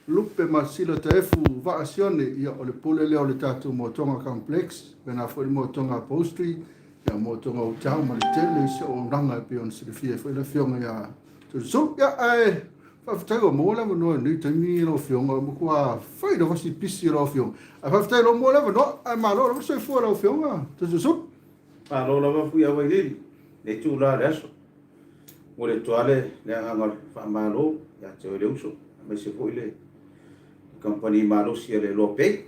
Lupe Masila Taefu Vaa Sione, ia o le pule lea o le tatou Motoga Complex, faapena foi le Motoga Upholstery, ia Motoga Hotel ma le tele o isi auaunaga e pei ona silafia ai foi le afioga ia Toeolesulu. Ia ae faafetai ua maua le avanoa i lenei taimi lau afioga, ua matua fai lava si pisi o lau afioga. Ae faafetai o lea ua maua le avanoa, ae malo lava le soifua i lau afioga Toeolesulusulu. Malo lava Fuiavailili, lenei itula o le aso. Momoli atu lava le agaga o le faamalo ia te oe le uso, aemaise foi le kamupani malosi a le Loa Pay.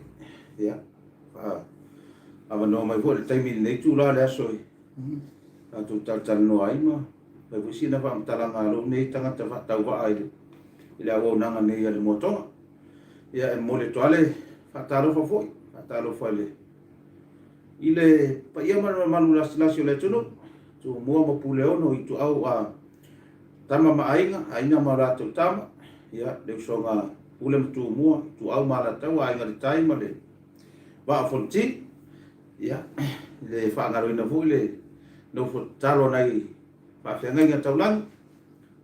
Ia, faaavanoa mai foi i le taimi i lenei itula o le aso e tatou talatalanoa ai ma fai foi sina faamatalaga a lou nei tagata faatauvaa i le auaunaga nei a le Moatoga. Ia, e momoli atu lava le faatalofa foi, faatalofa i le I le paia ma le mamalu lasilasi o le atunuu, Tumua ma Puleono, Ituau a Tama ma Aiga, Aiga ma latou Tama, ia, le usoga a Pule ma Tumua, Ituau ma Alataua, Aiga i le Tai ma le Vaa o Fonoti. Ia, e le faagaloina foi le nofo tatalo a nai faafeagaiga taulagi,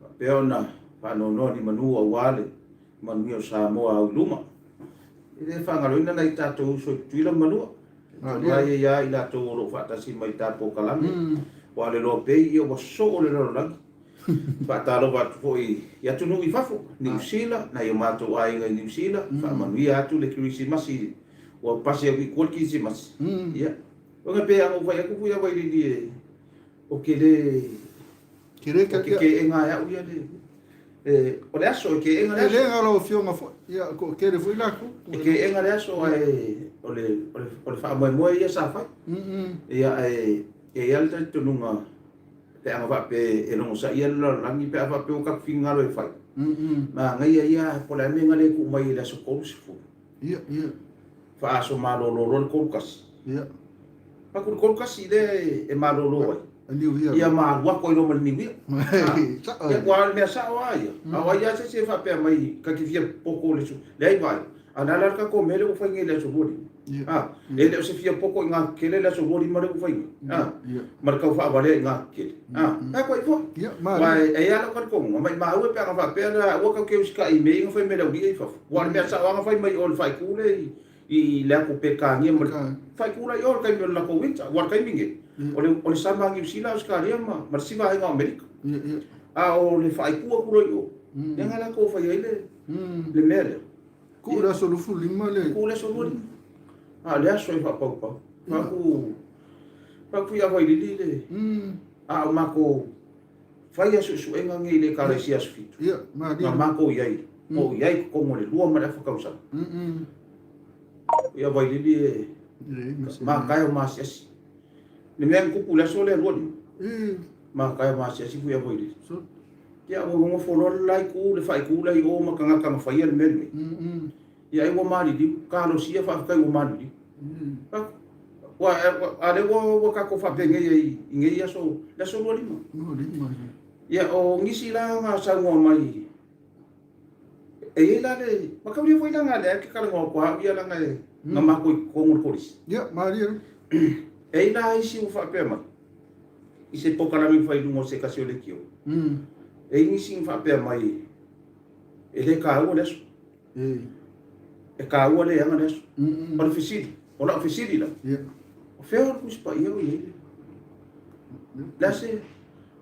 faapea ona faanonoa ni manu aua le manuia o Samoa au i luma. E le faagaloina nai tatou uso i Tutuila ma Manua. Aua e i ai lava i latou o lo o faatasi mai i ta polokalame. Aua o le loa pei ia ua soo le lalolagi. Faatalofa atu foi i atunuu i fafo, Niu Sila, nai o matou aiga i Niu Sila, faamanuia atu le Kerisimasi, ua pasi atu i tua le Kerisimasi. Ia, e pei lava ona ou fai atu Fuiavailili e, ou te le O ke keʻena e au ia le, o le aso, e keʻena le aso. E le na o lau Afioga foi, ia, e toatele foi latou. E keʻena le aso ae o le, o le, o le faamoemoe ia sa fai. Ia, ae e i ai lava le talitonuga pe ana faapea e logosaia le lalolagi pe a faapea ua tatou finagalo e fai, manaia ia po o le a le mea na le tuu mai i le aso 30. Ia, ia. Faaaso malolo loa le 31. Ia. Atu le 31 lea e malolo ai. Niu Ia. Ia ma alu atu ai loa ma le Niu Ia. Sao. Ia aua o le mea sao lava ia. A o ai lava se isi e faapea mai ta te fia poto i le leai vaai. A o le a la le tatou mea lea ua fai nei i le aso 25? A, e le o se fia poto i gā tetele le aso 25 lea ua fai nei. A, ma le tau faavalea i gā tetele. A, e atu ai foi. Aua e i ai lava lou talitonuga, maimau e pe ana faapea la, aua tatou te usitai i mea ia na fai mai e le aualii ia i fafo. Aua o le mea sao lava na fai mai i o i le faaitu lea i i le atu Peretania ma le faaitu la i o i le taimi o le latou winter. Aua o le taimi lenei, o le sama a Niu Sila, Ausetalia ma le isi vaega o Amerika. A o le faaitu atu loa i o, lea na latou fai ai le mea lea. Tuu le aso 25 le. Tuu le aso 25. A o le aso e faapaupau. Faatu, faatu ia Vailili le, a o matou faia suesuega nei i le Ekalesia Aso Fitu. Ia, malie. Na matou i ai, na ou i ai i totonu o le 2 ma le afa tausaga. Ia Vailili e matae o maasiasi. Le mea na tupu i le aso lea 25. Matae o maasiasi foi ia Vailili. Ia ua nonofo loa le la itu, le faaitu la i o ma tagata na faia le mea lenei. Ia ai ua maliliu, talosia faafetai ua maliliu. Ua, a lea ua, ua tatou faapenei ai i nei aso, le aso 25. 25. Ia o nisi la na saunoa mai, e i ai la le, mataulia foi leaga lea e te talanoa atu au ia leaga e, na matou i totonu o le kolisi. Ia, malie. E i ai la isi ua faapea mai, i se polokalame na fai i luga o se tasi o leitio. E i ai nisi na faapea mai, e le taua le aso. E taua le aga le aso. O le fesili, o lau fesili la, o fea o le Tusi Paia o i ai le? Le a se,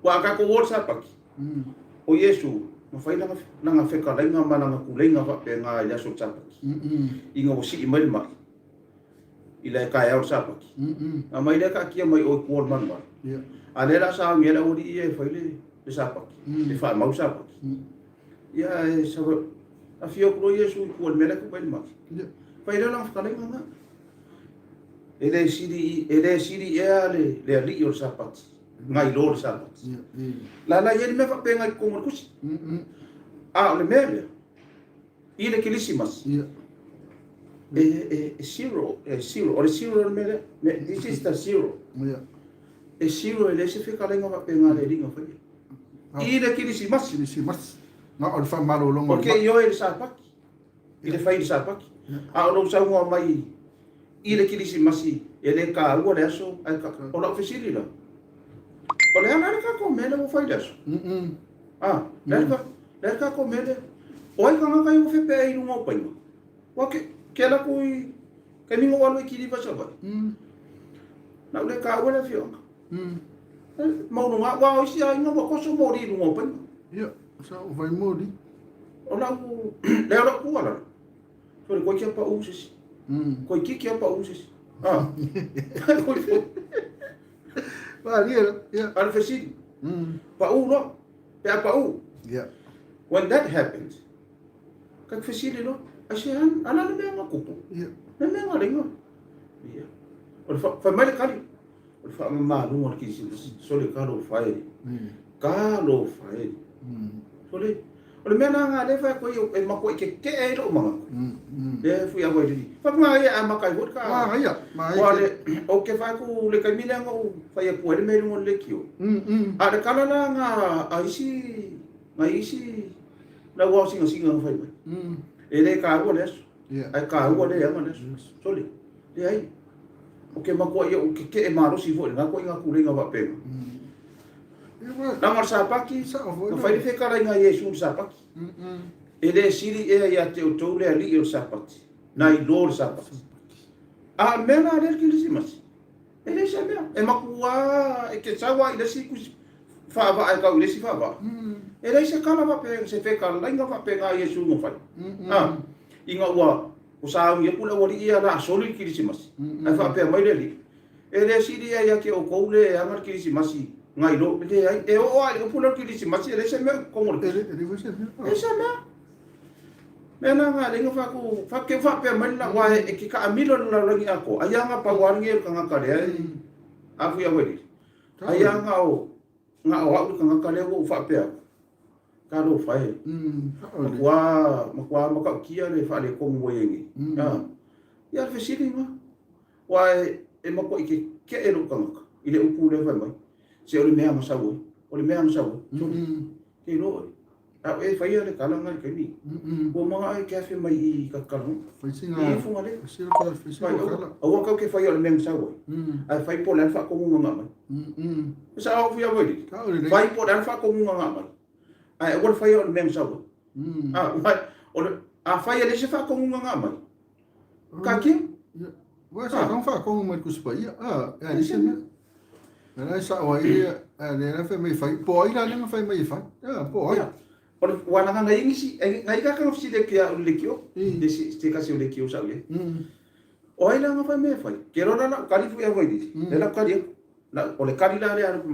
aua a tatou o i le Sapati, o Iesu na fai lana, lana fetalaiga ma lana tuleiga faapena i le aso o le Sapati, ina ua sii mai le mai i le taeao o le Sapati. Na aumai lea taatia mai o i tua o le malumalu. A lea la sauni ai le aualii ia e fai le, le Sapati, e faamau le Sapati. Ia, ae sau, afio atu loa Iesu i tua i le mea la e tuu ai le mati. Fai lea lana fetalaiga lena. E le sili, e le sili ea le, le alii o le Sapati, nai lo le Sapati. La la i ai le mea faapena i totonu o le tusi. A o le mea lea, i le Kerisimasi, e, e, e zero, e zero, o le zero le mea lea. This is the zero. E zero e leai se fetalaiga faapena a le alii na faia. I le Kirisimasi. Kirisimasi. Na o le faamalologa o le. Ou te ioe i le Sapati, i le fai i le Sapati. A o lou saunoa mai i le Kirisimasi, e le taua le aso, ae o lau fesili la, o le a la le tatou mea lea ua fai i le aso? A, le a le tatou mea lea? O ai tagata ia ua fepeai i luga o paina? Ua ke, ke ala atu i taimi na ou alu ai i Kiliva i Savaii. Na ou le taua le afioaga. Maualuga, aua o isi aiga ua toso moli i luga o paina. Ia, sa ou fai moli. O lau, lea o lau tuualalo, sole toeitiiti lava pau se isi. Toeitiiti lava pau se isi. Ah. Malie la, ia. A o le fesili, pau loa, pe a pau. Ia. When that happens, ka te fesili loa, aisea, a le a le mea na tupu? Ia. Le mea na leina. Ia. O le fai mai le tali, o le faamamaluga o le Kerisimasi, sole talofa e. Talofa e. Sole, o le mea la lena lea e fai atu ai e matuai tetee ai lou manatu. Lea e fui ava i le Fai mai ia amata ai foi le ka. Manaia, manaia. Aua le, ou te fai atu le taimi lea na ou fai atu ai le mea i luga o le leitio. A o le tala la na a isi, nai isi lau ao singasinga na fai mai. E le taua le aso. Ae taua le aga le aso. Sole, leai. Ou te matuai ou tetee malosi foi i lena ituaiga tuleiga faapena. Leaga o le Sapati, na fai le fetalaiga a Iesu i le Sapati. E le sili ea ia te outou le Alii o le Sapati, nai lo le Sapati. A o le mea la lea le Kerisimasi, e leai se mea. E matua e te sau lava i le isi faavaa e tau i le isi faavaa. E leai se tala faapea, se fetalaiga faapena a Iesu na fai. A, ina ua sauni atu le aualii ia o le a soli le Kerisimasi, ae faapea mai le Alii, E le sili ea ia te outou le aga le Kerisimasi nai lo, leai, e oo lava i le upu lea o le Kerisimasi e leai se mea o i totonu o le E leai se mea. E leai se mea. Mea la na alai na faaku, ke faapea mai le aua e ke taamilo i le lalolagi atoa, ai lava na pau lava lenei o le tagata lea e afu ia Wailili. Ai lava na o, na o au le tagata lea ua ou faapea atu, talofa e, matua, matua matautia le faaletonu ua i ai nei. Ia o le fesili lena. Aua e matuai keke'e lou tagata i le upu lea fai mai, se o le mea na sau ai, o le mea na sau ai. Sole, ke iloa oe, a o e faia le tala lena i le taimi, ua mana'o e te afe mai i i ta talanoa. I Fugalei. Aua tatou te faia o le mea na sau ai, ae fai po o le a le faatonuga na aumai. E sao au fia Vailili? Fai po o le a le faatonuga na aumai, ae aua le faia o le mea na sau ai. Afai e leai se faatonuga na aumai, Taatia. Ua sa kau whakonga mai le Tusi Paia. Ah, e ai se mea. E lai sa o ai ia, a le la fai mai fai. Po ai la le fai mai fai. Ah, po ai. O le ua langa ngai ngisi, ngai ka ka fsi le kia o le kio. Le si te kasi o le kio sa ia. O ai la nga fai mai fai. Ke rona la kali fu ia vai di. Le la kali. La o le kali la le alu ku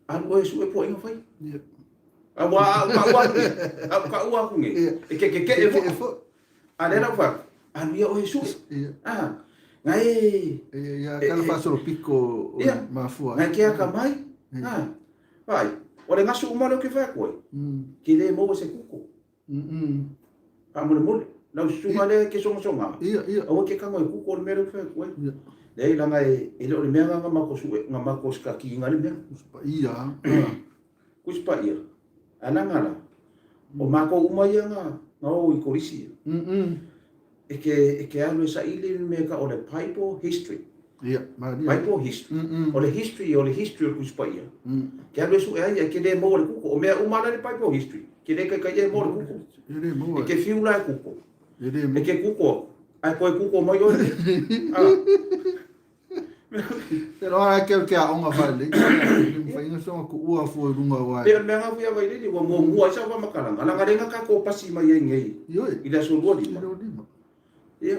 Alu oe e suʻe po o ai na fai. Aua a ou kaua aku nei, a ou kaua aku nei, e ke kekeʻe foi. A lea la ua fai atu, alu ia oe e suʻe. A, na e... Ia, kala faasolo piko o mafua. Na e ke akamai. A, vaai, o le gasu uma lea ou te fai atu ai, ke le maua se kuko. Faamolemole, lau susuga lea e te sogasoga, aua e te tago e kuko le mea lea ou te fai atu ai. Leai, leaga e le o le mea lena na matou sue, na matou sikakiina le mea. Tusi Paia. Tusi Paia. Ae leaga la, o matou uma ia na o i Kolisi ia. E te alu e saili le mea e tau o le Bible History. Ia, malie. Bible History. O le history, o le history o le Tusi Paia. Ke alu e sue ai, e te le maua le kuko. O mea uma la i le Bible History, ke le kaikai e maua le kuko. E le maua. E te fiu la e kuko. E le maua. E te kuko, ae toe kuko mai oe. Te roa ai ke ke aoga whaelei. Le mawhainga songa ku ua fua i runga o ai. Pei o le mea nga fui a Vailili, ua muamua ai sau faamatalaga, leaga lea na tatou pasi mai ai nei i le aso 25. Ia,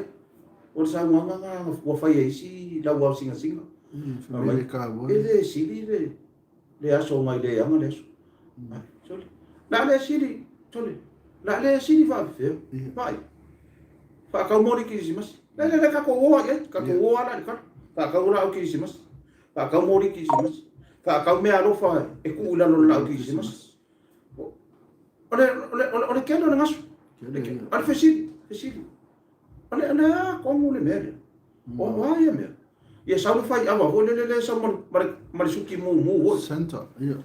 o le saunoaga na ua fai e isi lau ao singasinga. E le sili le aso nai le aga le aso. Sole. La le sili, sole. La le sili faafefea. Vaai. Faatau mo le Kerisimasi. Le le le tatou o ai ai, tatou o ala i le kala. Faatau laau Kerisimasi. Faatau mo le Kerisimasi. Faatau meaalofa e tuu i lalo o le laau Kerisimasi. O le, o le, o le kele o le gasu. O le fesili, fesili. O le, o le a komu le mea lea? O a ia mea? Ia sau le faiava foi lele lea sau ma le suki mumu foi. Santa, ia.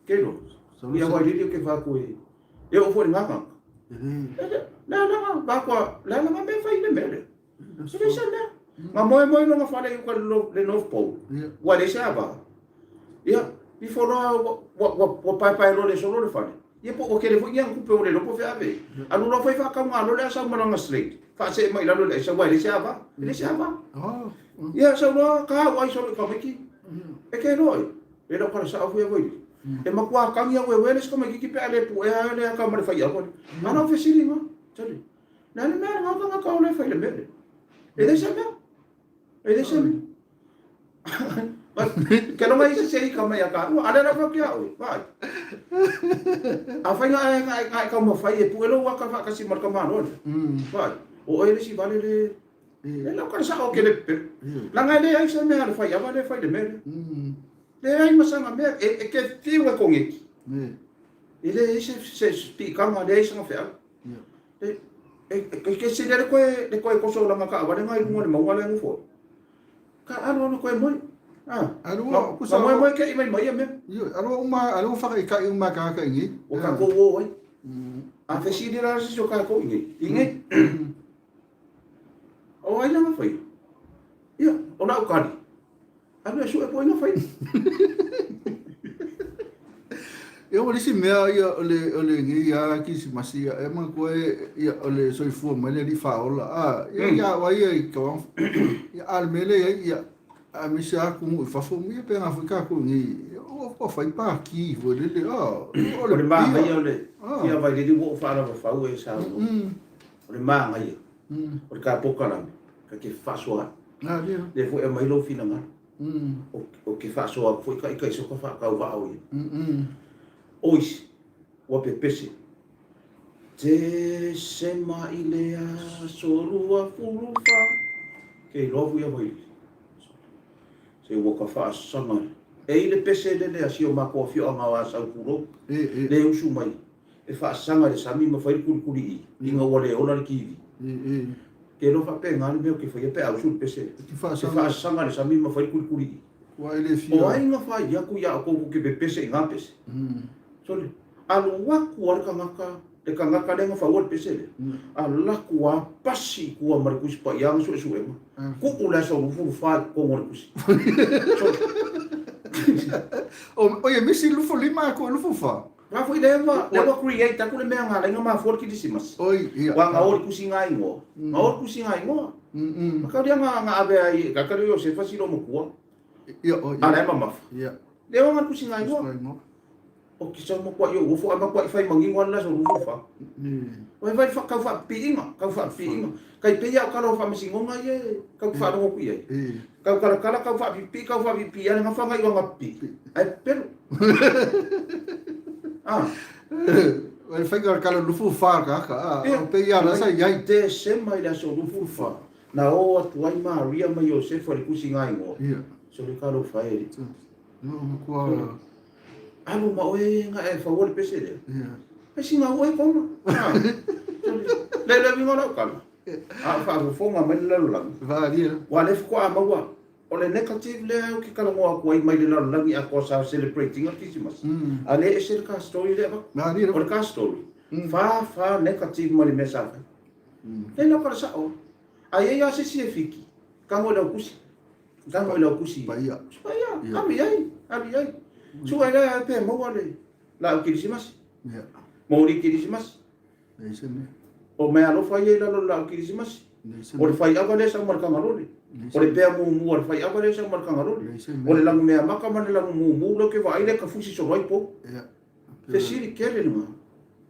Ke iloa? Ia Wailili o ke fai atu e, e oo foi i le gaga. E le, le a laga, va le a laga mea fai i le mea lea. E leai se mea. Na moemoe lona fale i uka i le North Pole, ua leai se ava. Ia, ifo loa ua paepae loa i le solo le fale. Ia po ua tele foi ni ana tupe ua le iloa po o fea ave ai. Alu loa fai faatauga loa le a sau ma lana slate, faasee mai i lalo i le aisa aua e leai se ava, e leai se ava. Ia sau loa ta au aisa loa i tamaiti. E te iloa ai, e le o tala sao foi Vailili. E matua tagi aueue le isi tamaititi pe a le puea le ata ma le faiava lea. A o lau fesili lena, sole, le a le mea lena tagata o lea e fai i le mea lea? E leai se mea. E leai se mea. Ke longa isi se ika mai a tāua, a le lau ki a oe, vaai. Afai na e, na e taumafai e pue lou aka faatasi ma le tamaloa lea. Vaai, o oe le isi vale le, e lau kala sao ke le pepelo. Leaga e leai se mea a le faiava lea e fai i le mea lea. Leai ma sana mea, e te fiu e koneti. E leai se piitaga, leai sana feau. E ke sili ai le toe toso o lana taavale na i luga o le mauga la e nofo ai. Ka alu alu koe moe. Ah. Alu ua kusa. Moe moe ke i mai mai ia mea. Io, alu uma alu whakaitai uma kāka i nei. O kākou o ai. A fesili la se si o kākou i nei. I nei. O ai langa whai. Ia, o lau kari. Alu e sue po ina whai. Ia o le isi mea ia o le o le nei a Kirisimasi ia e manatua e ia o le soifua mai le Alii Faaola a ia ia o ai ia i ka ia a le mea lea i ai ia aemaise lava atunuu i fafo ia pe na foi tatou nei ua fai pākī foi lele a o le manaia o le ia Vailili ua ou faalavafau e saunoa. O le manaia o le ta polokalame ta te faasoa ai. Lea foi e aumai lou finagalo. Ou te faasoa atu foi ta ita i soka faatauvaa o ia. O isi, ua pepese. Tesema i le aso 24. Ke iloa foi ia Vailili. Se ua ka faasaga. E i le pese lele a si o matou afioaga o Asau tulou. Le usu mai e faasaga i le sami ma fai le kulikuli i, ina ua le ola le TV. Ke iloa faapena le mea ou te faia pe a usu le pese lea. E faasaga i le sami ma fai le kulikuli i. O ai na fai atu ia outou tou te pepese i na pese? Sole, alu atu a le tagata, le tagata lea na faua le pese lea, alu atu a pasi i tua ma le Tusi Paia ana suesuega, tuu le aso 24 i totonu o le tusi. Sole. Oi, e misi 25 e koe 24. Nga foi lea ua, lea ua create atu le mea nga ala ai na mafua le Kirisimasi. Oi, ia. Ua nga o le tusi nga ingoa. Nga o le tusi nga ingoa. Ma kau lea nga, nga ave ai, ka kau lea Iosefa si lo matua. Ia, o, ia. A la e mamafa. Ia. Lea ua nga tusi nga ingoa. O ki sau matua i o uofo, a matua i whai mangingo ana la so rufo wha. O he vai wha, kau whaapipiinga, kau whaapipiinga. Kai pei au kala o whaamasingonga ia, kau whaarongo ku iai. Kau kalakala, kau whaapipi, kau whaapipi, ana nga whanga i wanga pipi. Ai pepelo. Ah. O le faiga o le kala lufu fa ka ka. O pe ia la sa iai. Tesema i le aso lufu fa. Na o atu ai Maria ma Iosefa i le tusi nga ingoa. Ia. So le kalo fa e. No, kua. Alu ma oe nga e faua le pese lea. Ia. Ai singa oe kona. Ah. Le le winga lau kala. A faafofoga mai le lalolagi. Valia. Ua le faatoa maua. O le negative lea ou te talanoa atu ai mai le lalolagi atoa sa celebrate ina le Kirisimasi. A le ese le ka story lea avatu. Valia. O le ka story. Fa fa negative ma le mea sa fai. Le lau kala sao. A i ai lava se isi e fiki, tago i lau tusi. Tago i lau tusi. Paia. Paia. Alu i ai. Alu i ai. Sua lea pe maua le laau Kirisimasi. Ia. Moli Kirisimasi. Leai se mea. O meaalofa ia i lalo o le laau Kirisimasi. O le faiava lea e sau ma le tagalole. O le pea mumu a le faiava lea e sau ma le tagalole. O le lanumeamata ma le lanumumu lea ou te vaai lea e tafusi solo ai pou. Fesili tele lena.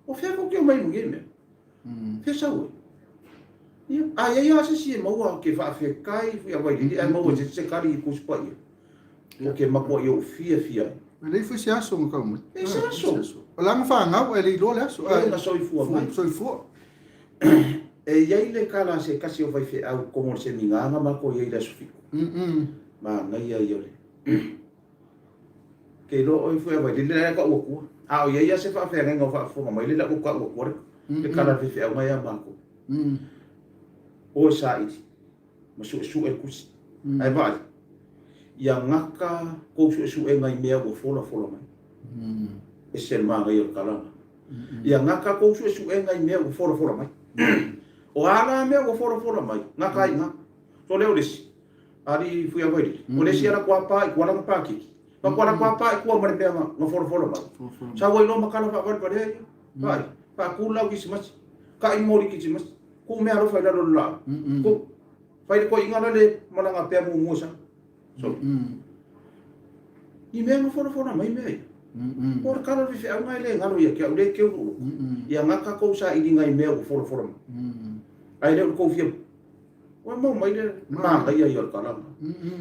O fea tou te omai ai ma nei mea? Fea sau ai? Ia, a i ai lava se isi e maua ke faafetai foi a Vailili ae maua e se isi se tali i Tusi Paia. O ke matuai ou fiafia ai. E leai foi se aso na tau mai. E se aso. O la na fanau ae le iloa le aso. E na soifua mai. Soifua. E i ai le tala a se tasi o faifeau i totonu o le seminar na matou i ai i le aso Fitu. Manaia ia o le Ke iloa oe foi a Vailili la e tau atua. A o i ai lava se faafeagaiga o faafofoga mai le la ua tau atua le tala a le faifeau mai ia matou. O e saili ma suesue le tusi. Ae vaai, ia gata kou suesuega i mea ua folafola mai. Ese le manaia o le tala lena. Ia gata kou suesuega i mea ua folafola mai. O a la mea ua folafola mai, gata ai i ina. So lea o le isi, alii Fuiavailili, o le isi ala atu a pa i tua lana pakiki. Makuala pa'i kua ma le mea na folafola mai. Sau ai loa ma tala faavalevalea ia. Pa'i, faatu le lau kisimasi, ta'i moli kisimasi, tuu mea alofa i lalo o le laau. Tuu. Fai le toeaina la le malaga pea muamua sa. Sole. Ni mea na folafola mai mea ia. O le tala o le faifeau e le galo ia te au lea e teu lou loto. Ia gata tou sailiga i mea ua folafola mai. Ae le o le tou fia Ua mau mai le manaia ia o le tala lena.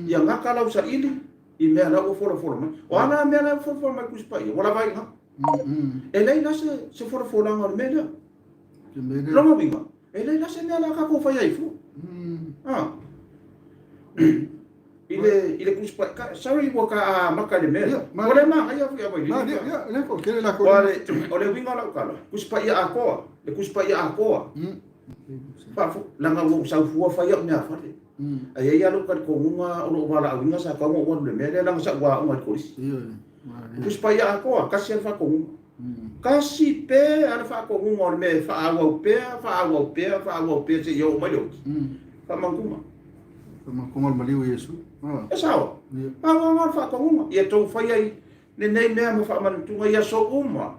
Ia gata lau saili i mea la ua folafola mai. O a la mea la ua folafola mai Tusi Paia, ua lava ai i ina. E leai la se folafolaga o le mea lea. Lona uiga, e leai la se mea la tatou fai ai fua. Ah. I le i le Tusi Paia, sorry ua ta amata i le mea lea. O le manaia foi a Vailili. O le uiga o lau tala, Tusi Paia atoa, le Tusi Paia atoa. Leaga ua ou sau fua fai au meafale. Ae i ai lava lou talitonuga o lou valaauina sa tatau ona ou alu i le mea lea leaga sa ou aoga i le kolisi. O Tusi Paia atoa, tasi lava le faatonuga. Tasi pea le faatonuga o le mea e faaauau pea, faaauau pea, faaauau pea seia oo mai le oti. Faamautuga. Faamautuga o le maliu o Iesu. E sao. Pau lava le faatonuga. Ia tou faia i lenei mea ma faamanutuga i aso uma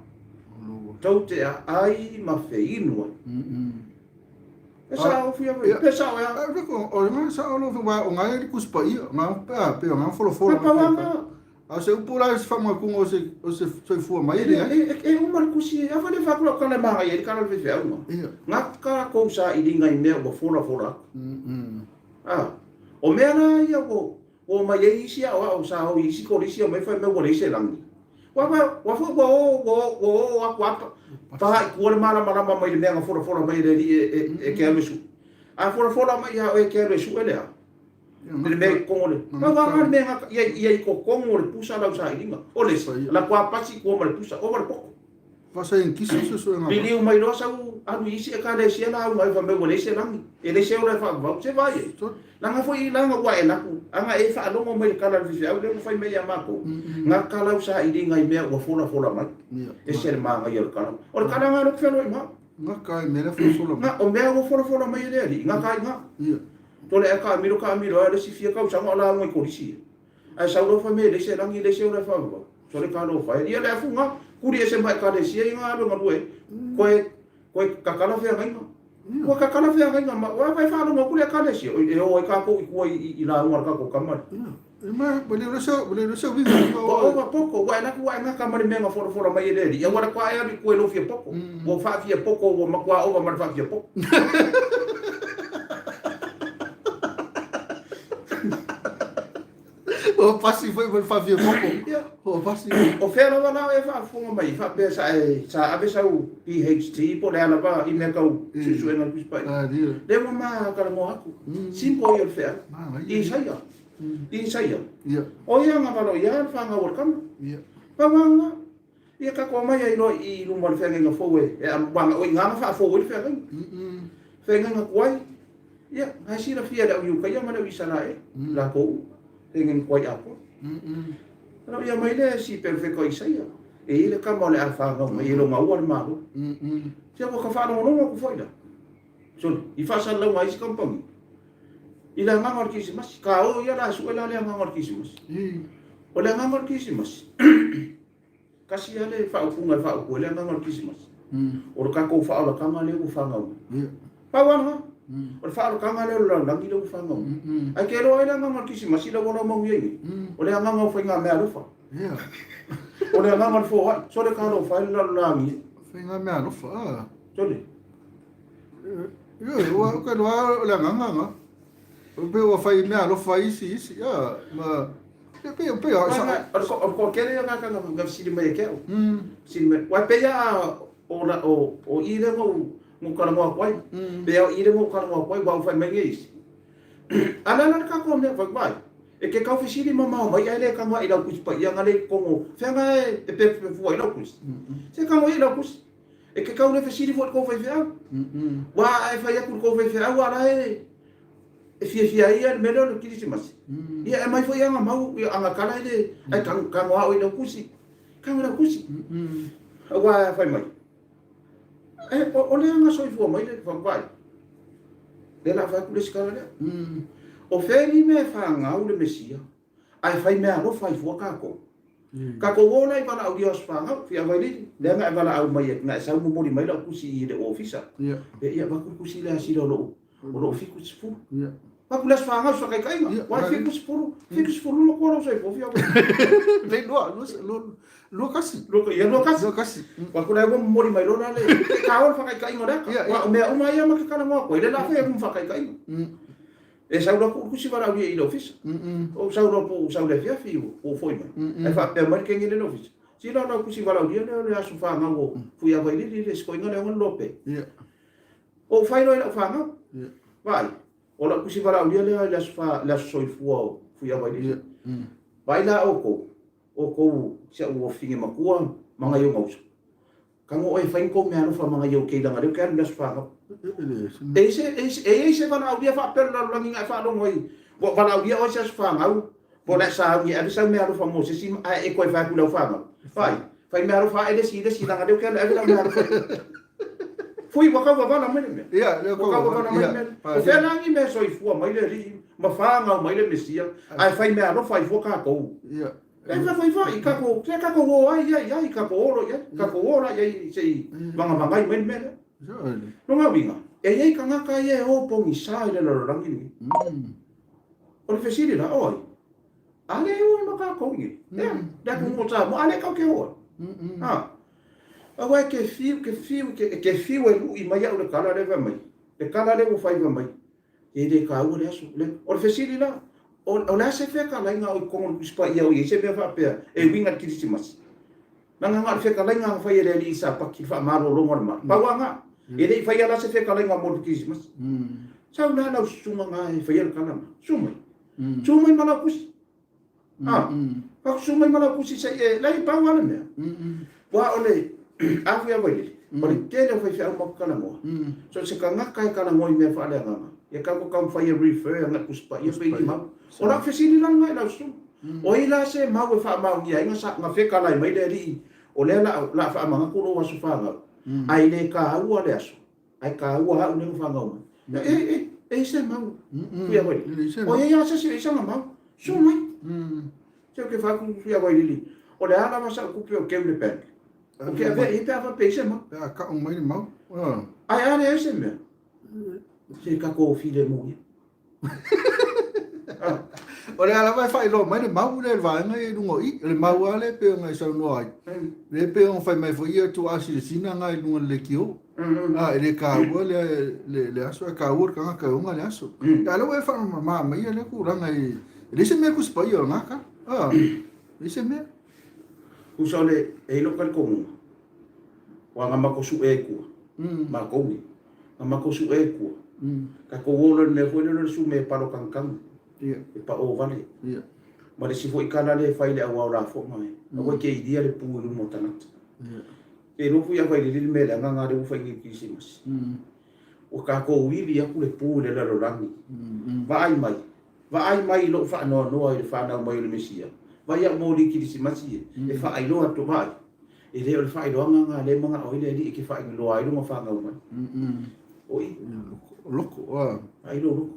tou te aai ma feinu ai. E sao fia foi. Pe sao e a. O le sao lo wa o ngai le Tusi Paia, nga pe a pe nga folafola. A o se upu la se faamautuga o se soifua mai le ai. E uma le tusi, a fale fa kula kala manga i kala le feau. Nga ka kou sailiga i mea ua folafola atu. Ah. O mea la ia ua Ua omai ai isi aoao sa o i isi kolisi omai fai mai ua leai se lagi. Ua ua foi ua o ua o ua o aku a pa i tua le malamalama mai le mea na folafola mai e le Alii e e e te alu e sue. A folafola mai ia oe e te alu e sue le a? I le mea i totonu o le pau lava le mea na ia ia i totonu o le pusa lau sailiga. O le isi, la tua pasi i tua ma le pusa, ova le poto. Faa-saienitisi suesuega. Liliu mai loa sau alu i isi ekalesia lauga ai fai mai ua leai se lagi, e leai se ola e faavavau. Se vaai ai. Leaga foi leaga ua e laku, ana e faalogo mai i le tala a le faifeau lea ua fai mai ia matou, gata lau sailiga i mea ua folafola mai. Ese le manaia o le tala. O le tala lena lea ou te feloai ma au. Gata ai mea lea folafola mai. O mea ua folafola mai e le Alii, gata ai i ina. Tole ae taamilo taamilo ai le isi fia tausaga o lauga i kolisi ia. Ae sau loa fai mai e leai se lagi, leai se ola e faavavau. Sole talofa e. Ia le afuga, kuli ese mai ekalesia ia na alu e galue ai. Koe, koe tatala feagaiga. Ua tatala feagaiga ma, ua e faalogo atu le ekalesia, e o ai tatou i tua i lauga a le tatou tama lea. Ua ova poto, ua e alu atu ua e gata ma le mea na folafola mai e le Alii, aua le toa e alu i tua i lou fia poto. Ua faafia poto, ua matua ova ma le faafia poto. Ua pasi foi ma le faafia poto. Ia. Ua pasi. O fea lava la e faafofoga mai faapea sa e sa ave sau PhD po o le a lava i mea tau suesuega o le Tusi Paia. Lea ua ma talanoa atu. Simple ia o le feau. Isaia. Isaia. O ia na valoia le fanau a le tama. Pau lava lena. Ia tatou omai ai loa i luma o le feagaiga fou e o i ina na faafou ai le feagaiga. Feagaiga tuai, ia, na e silafia e le au Iutaia ma le au Isaraelu, latou uma, feagaiga tuai atoa. Ona ia mai lea e si perofeta o Isaia, e i ai le tama o le a fanau mai e lona ua le Malo. Se ua ta faalogologo atu foi la, sole, i faasalalauga a isi kamupani, i le agaga o le Kerisimasi. Ka o ia la e sue la le agaga o le Kerisimasi. O le agaga o le Kerisimasi, Tasi lava le faaupuga e faaupu ai le agaga o le Kerisimasi, o le tatou faaolataga lea ua fanau mai. Pau lava lena. O le faaolataga lea o le lalolagi lea ua fanau mai. Ae te iloa ai le agaga o le Kerisimasi lea ua laumaui ai nei? O le agaga o faigameaalofa. O le agaga o le foai. Sole talofa e le lalolagi e. Faigameaalofa, a. Sole. Ioe, ua ou te iloa o le agaga lena. Pei ua fai mea alofa isi isi, a, ma pei pei o le toatele ia tagata na fesili mai ia te au. Fesili mai, aua e pei lava o la o o i lea na ou na ou talanoa atu ai. Pei lava o i lea na ou talanoa atu ai, aua ua fai mai nei isi. A o le a la le tatou mea, fai mai, e te tau fesili mamao mai ae le tago ae i lau Tusi Paia na le i totonu o fea na e pefupefu ai lau Tusi. Se tago ia i lau Tusi. E te tau le fesili foi i le tou faifeau. Aua a e fai atu i le tou faifeau a la e e fiafia ai ia le mea lea o le Kerisimasi. Ia e aumai foi aga mau, aga tala i le, ae tago lava oe i lau tusi. Tago i lau tusi. Aua fai mai, e, o le aga soifua mai le vaai. Lea o le a fai atu le isi tala lea. O fea ni mea e fanau le Mesia, ae fai mea alofa ai fua tatou. Tatou o la i valaaulia o Aso Fanau, Fiavailili, lea na e valaau mai ai, na e sau momoli mai lau tusi i le ofisa. E ia avatu le tusi lea sila o lou o lou 70. Avatu le Aso Fanau i se faataitaiga, ua e 70, 70 matua lou soifua Fiavailili. Lei lua, lua, lua, lua kasi. Lua, ia lua kasi. Lua kasi. Avatu la ua momoli mai loa la le, e taua le faataitaiga o le ata. Aua o mea uma ia ma te talanoa atu ai, lea la fai atu ma faataitaiga. E sau loa tuu le tusi valaaulia i le ofisa. Ou sau loa po o sau i le afiafi ua ou foi mai. Ae faapea mai le kene lea i le ofisa, Sila o lau tusi valaaulia lea o le aso fanau o Fuiavailili le sikoiga lea ona lope. Ou fai loa i lau fanau. Vaai, o lau tusi valaaulia lea i le aso, le aso soifua o Fuiavailili. Vaai la outou, outou si au afafine matua ma nai ou uso. Tago oe e fai ni kou meaalofa ma nai ou kei leaga lea ou te alu i le aso fanau. E i ai se valaaulia faapea o le lalolagi na e faalogo ai ua valaaulia oe i se aso fanau po o le a sauni e ave sau meaalofa mo se isi ae e toe fai atu i lau fanau, Fai, fai meaalofa ae le isi i le isi leaga lea ou te alu e ave lau meaalofa i o. Fui, ua tau vavala mai le mea. Ua tau vavala mai le mea. O fea la ni mea soifua mai le Alii ma fanau mai le Mesia ae fai meaalofa ai fua tatou? E faifai tatou, se tatou o ai i ai, tatou o loa i ai, tatou o la i ai se i vagavagai mai le mea lea. Lona uiga, e i ai tagata ia e o pogisa i le lalolagi lenei. O le fesili la, o ai? A lea e o ai ma tatou i inei? Ea, le atunuu o Samoa, a lea tatou te o ai? A, aua e te fiu, te fiu, e te fiu e lui mai au i le tala lea fai mai, le tala lea ua fai fai mai, E le taua le aso. O le fesili la, o le a se fetalaiga o i totonu o le Tusi Paia o i ai se mea faapea e uiga i le Kirisimasi? Leaga na o le fetalaiga na fai e le Alii i Sapati i le faamalologa o le mala. Pau lava na. E le i faia la se fetalaiga mo le Kirisimasi. Sau la lau susuga na e faia le tala na. Susu mai. Susu mai ma lau tusi. A, fakusu mai ma lau tusi se i e, leai, pau lava le mea. Aua o le, a fai a Vailele, o le tele o faifeau ma talanoa, so o se tagata e talanoa i mea faaleagaga, ia tatou taumafai e refer agai i Tusi Paia pe i mau. O lau fesili la lena i lau susuga, o ai la se mau e faamaonia ai na fetalai mai le Alii, o lea o le a faamanatu lou aso fanau, ae le taua le aso, Ae taua au lea ua fanau mai. E, e, e i se mau. Fia Wailili. O i ai lava se isi e i sana mau. Susu mai. Se ou te fai atu Fia Wailili, o le a lava sau tupe o keu i le bank, ou te avea i ai pe a faapea e i se mau. Pe a kau mai le mau. Ae a leai se mea, se tatou filemu ia. O lea lava e faailoa mai le mau lea i le vaega ia i luga o i. O le mau lava lea e pei ona e saunoa ai. Lea e pei ona fai mai foi ia tuaa silasina na i luga o le leitio. A, e le taua le, le, le aso, ae taua le tagata e ona le aso. A o lea ua e faamama maia lea tulaga e, e leai se mea Tusi Paia o lena tala. A, leai se mea. Tusa o le, e i ai lou talitonuga, aua na matou sue ai i tua, matou nei, na matou sue ai i tua, tatou o loa i le mea foi lele o le sume e palo tanutanu, e pao vale. Ma le isi foi tala lea e fai i le auao lafoga, aua e te ilia le pu i luma o tagata. Ke iloa foi a Vailili le mea leaga lena lea ua fai nei i le Kirisimasi. Ua tatou ili atu le pu i le lalolagi. Vaai mai, Vaai mai i lou faanoanoa i le fanau mai o le Mesia. Vaai au moli Kirisimasi e, e faailoa atu, vaai, e le o le faailoaga lena lea e manao ai le Alii e te faailoa ai lona fanau mai. O i. Loko, a. Faailoa loko.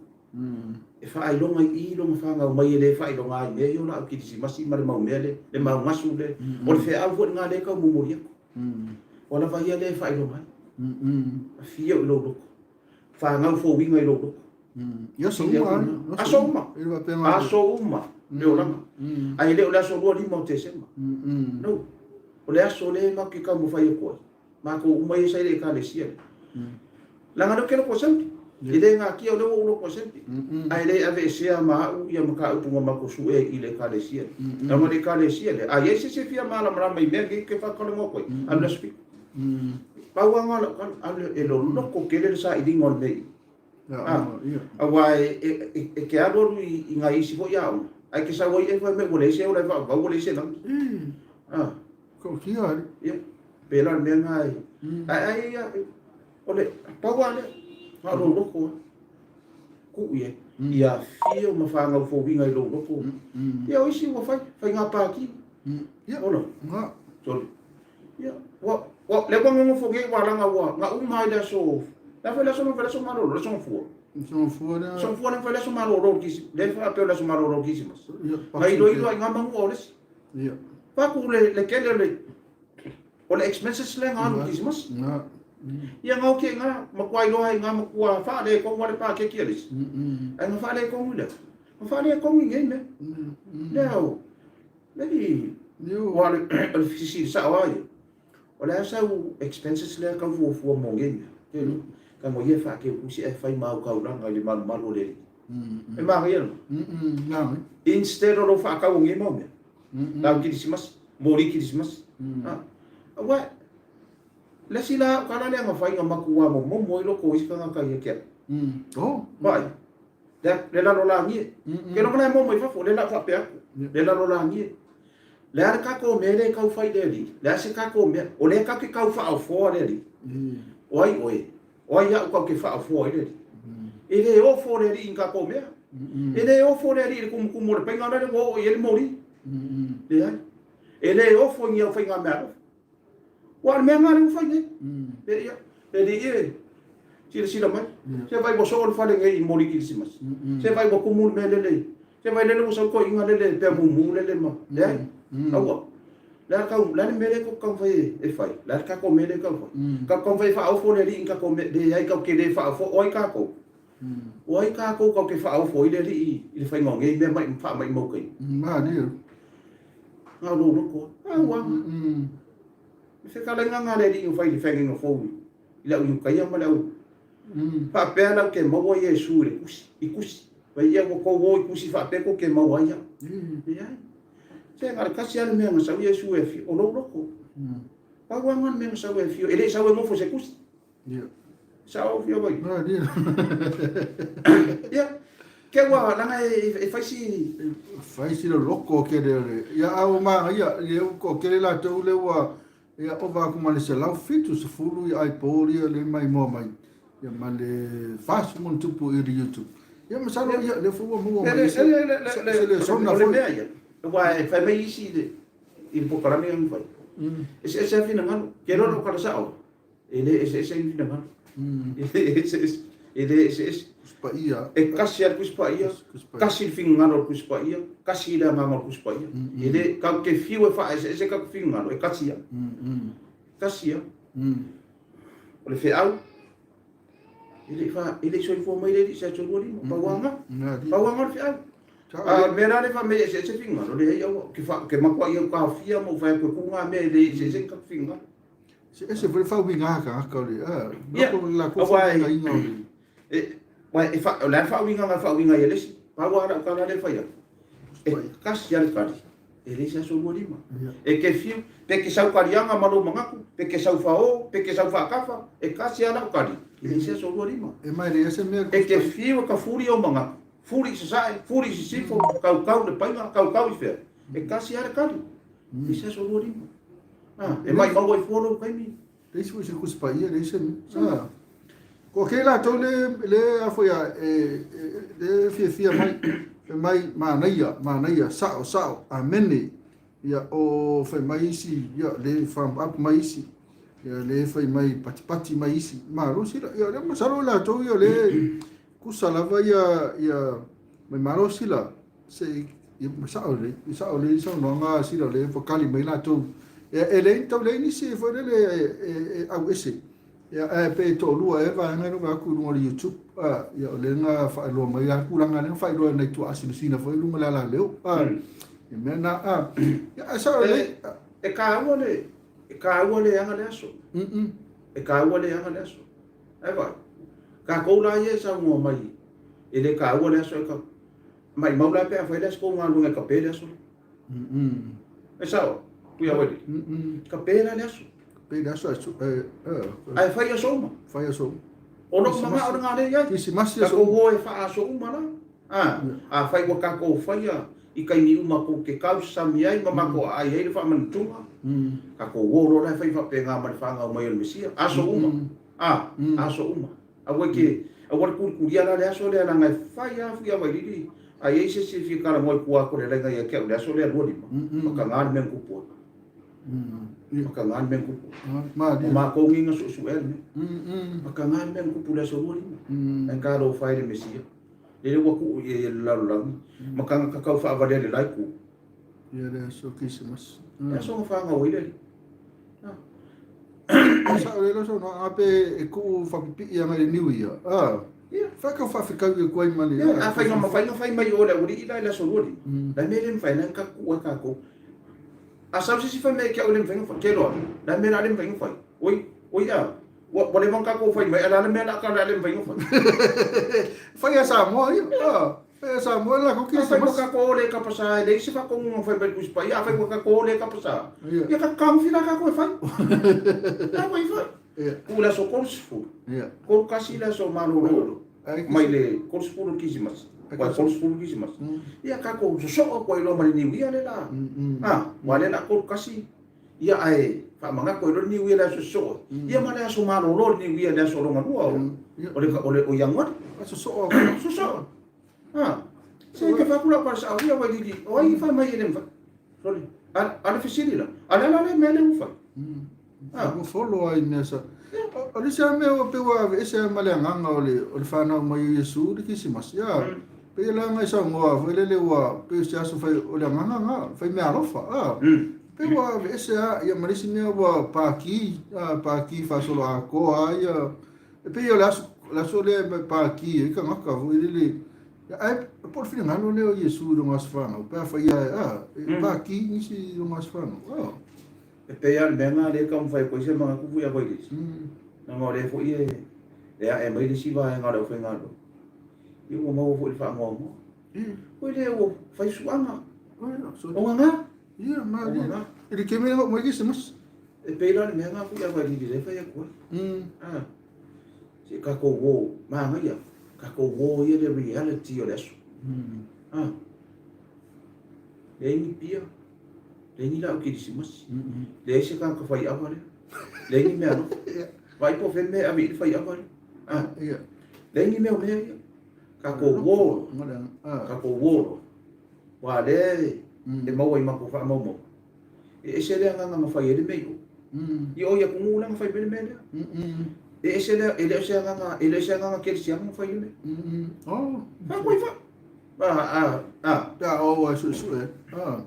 E faailoga i i lona fanau mai e le faailoga ai i mea ia o laau Kirisimasi ma le mau mea lea, le mau gasu lea. O le feau foi lena lea e tau momoli atu. Ua lava ia lea e faailoga ai. Afio i lou loto. Fanau fouiga i lou loto. I aso uma lava. Aso uma. Aso uma le olaga. Ae le o le aso 25 o Tesema. No. O le aso lea matou te taumafai atu ai. Matou uma ia sa i le Ekalesia lea. Leaga lea ou te loko assembly. E le natia o lea ua ou loko assembly. Ae le aveesea ma au ia mataupu na matou sue i le Ekalesia lea. Leaga o le Ekalesia lea, a i ai se isi e fia malamalama i mea nei ou te faatalanoa atu ai, alu i le aso Fitu. Pau lava lena o lau tala, alu e loloko tele le sailiga o le mea i i. Aua e te alualu i nai isi foi aoga, ae e te sau ai e fai mai ua leai se ola e faavavau, ua leai se lagi. Tautia ali. Ia, pēlā le mea lena e. Ae ai, o le, pau lava lea, na o lou loto lava. Tuu i ai. Ia afio ma fanau fouiga i lou loto. Ia, o isi ua fai, faiga pāti. Ia, Ola. Sorry. Ia, ua, ua, lea ua nonofo nei ua laga ua, na uma ai le aso, le a foi le aso na fai le aso malolo, le aso gafua. Aso gafua lea. Aso gafua lea na fai le aso malolo o le kisi, lea faapea o le aso malolo o le kisimas. Na iloilo ai ngā manu o le isi. Ia. Faku le le tele o le o le expenses lea na alu i Kirisimasi. Ia na oti ai na, matua iloa ai na matua faaletonu lava le paketi a le isi. Ae na faaletonu i le a? Na faaletonu i nei mea. Lea o, very, aua o le fesili sao lava ia, o le a sau expenses lea tau fuafua mo nei mea? Te iloa, tago ia e faateutusi ae fai ma autaulaga i le malumalu o le Alii. E manaia lena. Instead o lou faatau o nei mau mea, lau Kirisimasi, moli Kirisimasi. Aua, le isi la au tala lea na fai na matua momomo ai loko o isi tagata ia te au. Vaai, le lalolagi e. Ke logo la e momo i fafo, le la faapea atu, le lalolagi e. Le a le tatou mea lea e tau fai i le Alii? Le a se tatou mea? O lea tatou te tau faaofoa le Alii. O ai oe? O ai au tatou te faaofoa ai le Alii? E le ofo le Alii i ni tatou mea. E le ofo le Alii i le tumutumu o le paiga lea ua oo i ai le moli. Leai. E le ofo i ni au faigameaalofa. Aua o le mea lena lea ua fai nei. E ia, le Alii e, silasila mai. Se vaai ua soo le fale nei i moli kirisimasi. Se vaai ua tumu le mea lele. Se vaai lele ua sau toeaiina lele pea mumu lele ma. Leai. Aua. Le a tau, le a le mea lea tou te taumafai e fai? Le a le tatou mea lea e tau fai? Tatou taumafai e faaofo le Alii i ni tatou mea, leai tatou te le faaofo, o ai tatou? O ai tatou tatou te faaofo ai le Alii i le faiga o nei mea mai faamaimau taimi? Malie. Na o lou loto lava. A ua aga. Le fetalaiga lena a le Alii na fai i le feagaiga fou i le au Iutaia ma le au faapea la ou te maua Iesu i le tusi, i tusi. Fai ia ua tou o i tusi faapea tou te maua ai au. Leai. Se na o le tasi lava le mea na sau Iesu e afio, o lou loto. Pau lava lena le mea na sau e afio, e le i sau e nofo i se tusi. Sao afio mai. Ia, ke ua langa e fai si fai si loko ke le ia au ma ia le u ko ke le latou le ua ia ova atu ma le 170 ia iPod ia le mai moa mai ia ma le 40+ i le YouTube. Ia masalo ia le foi ua maua mai se le sona foi. O le mea ia, aua e fai mai isi i le polokalame ia na fai. Eseese lava finagalo. Ke iloa lou tala sao, e le eseese ai ni finagalo. E le eseese. E le eseese. Tusi Paia. E tasi lava le Tusi Paia, tasi le finagalo o le Tusi Paia, tasi le agaga o le Tusi Paia. E le, tatou te fiu e faaeseese tatou finagalo, e tasi lava. Tasi lava. O le feau, e le i fa, e le i soifua mai le Alii i se aso 25, pau lava lena. Pau lava lena o le feau. A o le mea la lea e fai mai e eseese finagalo, leai aua, ou te fa, ou te matuai au taofia ma ou fai atu e tuu na mea e le eseese ni tatou finagalo. Se ese foi le faauiga a tagata o le, a, Ia, loko le latou aua e, faauigaina o le. e, aua e fa, o le a le faauiga na faauiga ai e le isi, pau lava lau tala lea e fai atu, e tasi lava le tali, e leai se aso 25. E te fiu, pe te sau taliaga ma lou manatu, pe te sau fao, pe te sau faatafa, e tasi lava lau tali, e leai se aso 25. E mai leai se mea E te fiu e tafuli ou manatu, fuli i sasae, fuli i sisifo, tautau i le paina, tautau i fea, e tasi lava le tali, e leai se aso 25. E maimau ai fua lou taimi. Leai se se Tusi Paia, leai se mea. Ah. Ko kei latou le le a foi a e le fiafia mai fai mai manaia, manaia, sao, sao, amene. Ia o fai mai isi, ia le thumb up mai isi. Ia le fai mai patipati mai isi. Malosi la, ia le masalo latou ia le tusa lava ia ia mai malosi la. Se i sao lelei, i sao lelei saunoaga a sila o lea ua kali mai latou. E leai tau leai nisi foi lele e auese. Ia, ae pe toalua ea vaega ia na vaai atu i luga o le YouTube, ia o lea na faailoa mai lava tulaga lea na faailoa e nai tuaasinasina foi i luga o le alaleo. Ia mea na, ia ae sao lelei. E taua le, e taua le aga le aso. E taua le aga le aso. Ae vaai, tatou la ia e saunoa mai e le taua le aso e ka, Maimau la pe a fai le aso kou galuega e kape le aso lea. E sao, pui a weli. Kape la le aso. Kape le aso, ae fai aso uma. Fai aso uma. O lou manao lena lea i ai. Kirisimasi aso uma. Tatou o e faaaso uma la. A fai ua tatou faia i taimi uma tou te tausami ai ma matou aai ai le faamanatuga, tatou o loa la e fai faapena ma le fanau mai o le Mesia. Aso uma. Aso uma. Aua e te, aua le tulitulia la le aso lea leaga e fai lava Fuiavailili a i ai se isi e fia talanoa i tua atu o le laina ia te au i le aso lea 25, makaga le mea na tupu ai. Makaga le mea na tupu ai. O matou nei na suesuea le mea. Makaga le mea na tupu i le aso 25. Ae talofa e i le Mesia. Lele ua tuu i ai e le lalolagi, makaga tatau faavalea i le la itu. Ia le aso Kerisimasi. Le aso na fanau ai le Alii. Sa'o lelei lau saunoaga pe e tuu faapipii agai i le New Year. Ia. Fai tau faafetau atu ai ma le. Ia, afai na mafai ona fai mai i o le aualii la i le aso 25, la le mea e le mafai ai ona tatou tuu ai tatou. A sau se isi fai mai ia te au e le mafai ona fai, ke loa, le a le mea o le a le mafai ona fai? Oi, oi a, ua, ua leva ona tatou fai mai, a o le a le mea o le a ta le mafai ona fai? Fai a Samoa ia. Fai a Samoa la ko Afai ua tatou o le Kapasa e leai se faatonuga na fai mai le Tusi Paia, afai ua tatou o le Kapasa, ia tatou tagofi la tatou e fai. La ua i fai. Tuu le aso 30. 31 le aso malolo mai le 30 o le Kirisimasi. Aua e 30 le Kirisimasi. Ia tatou sosoo atu ai loa ma le Niuia le la. Aua lea o le a 31 ia ae faamanatu ai loa le Niuia i le aso sosoo ai. Ia ma le aso malolo o le Niuia i le aso lona lua o Ianuari. Sosoo. Sosoo. Ha. Se ke fa kula pa sa ia wa lili. O ai fa mai ele mfa. Sorry. A le fesili la. A le la le mea le ufa. Ha. Ua folo ai mea sa. O le isi lava mea ua pei ua aveese lava ma le agaga o le o le fanau mai o Iesu le Kerisimasi. A pei e leaga e saunoa foi lele ua pei o se aso fai o le agaga na fai meaalofa. A pei ua aveese lava ia ma le isi mea ua paki, a paki faasoloatoa lava ia. E pei o le aso, le aso lea e paki ai tagata foi lele. Ae po o le finagalo lea o Iesu i lona aso fanau, pe afai ia, a, e paki nisi i lona aso fanau. A. E pei lava o le mea lena lea e taumafai atu ai se manatu foi a Vailisi. Leaga o lea foi e, e ae mai le isi vaega o le aufaigaluega. Ia ua maua foi i le faanoanoa. Oi lea ua fai suaga. O gaga. Ia, malie. E like me na mai Kerisimasi. E pei la o le mea lena foi a Vailili lea e fai atu ai. Ah. Se tatou uo, manaia, tatou uo ia le reality o le aso. Ah. Leai ni pia, leai ni laau kerisimasi, leai se tagata fai ava lea, leai ni meaalofa. Vaai po o fea le mea e ave i ai le fai ava lea. Ah. Leai ni mea o mea ia. Tatou uo, tatou uo loa. Aua lea e maua i matou faamaumauga. E ese le agaga na fai ai le mea i o. I o i atunuu la na fai mai le mea lea. E ese le, e le o se agaga, e le o se agaga kerisiano na fai le mea. Oh. Fa koe fa. A, a, a. Pe a o ai suesue. A.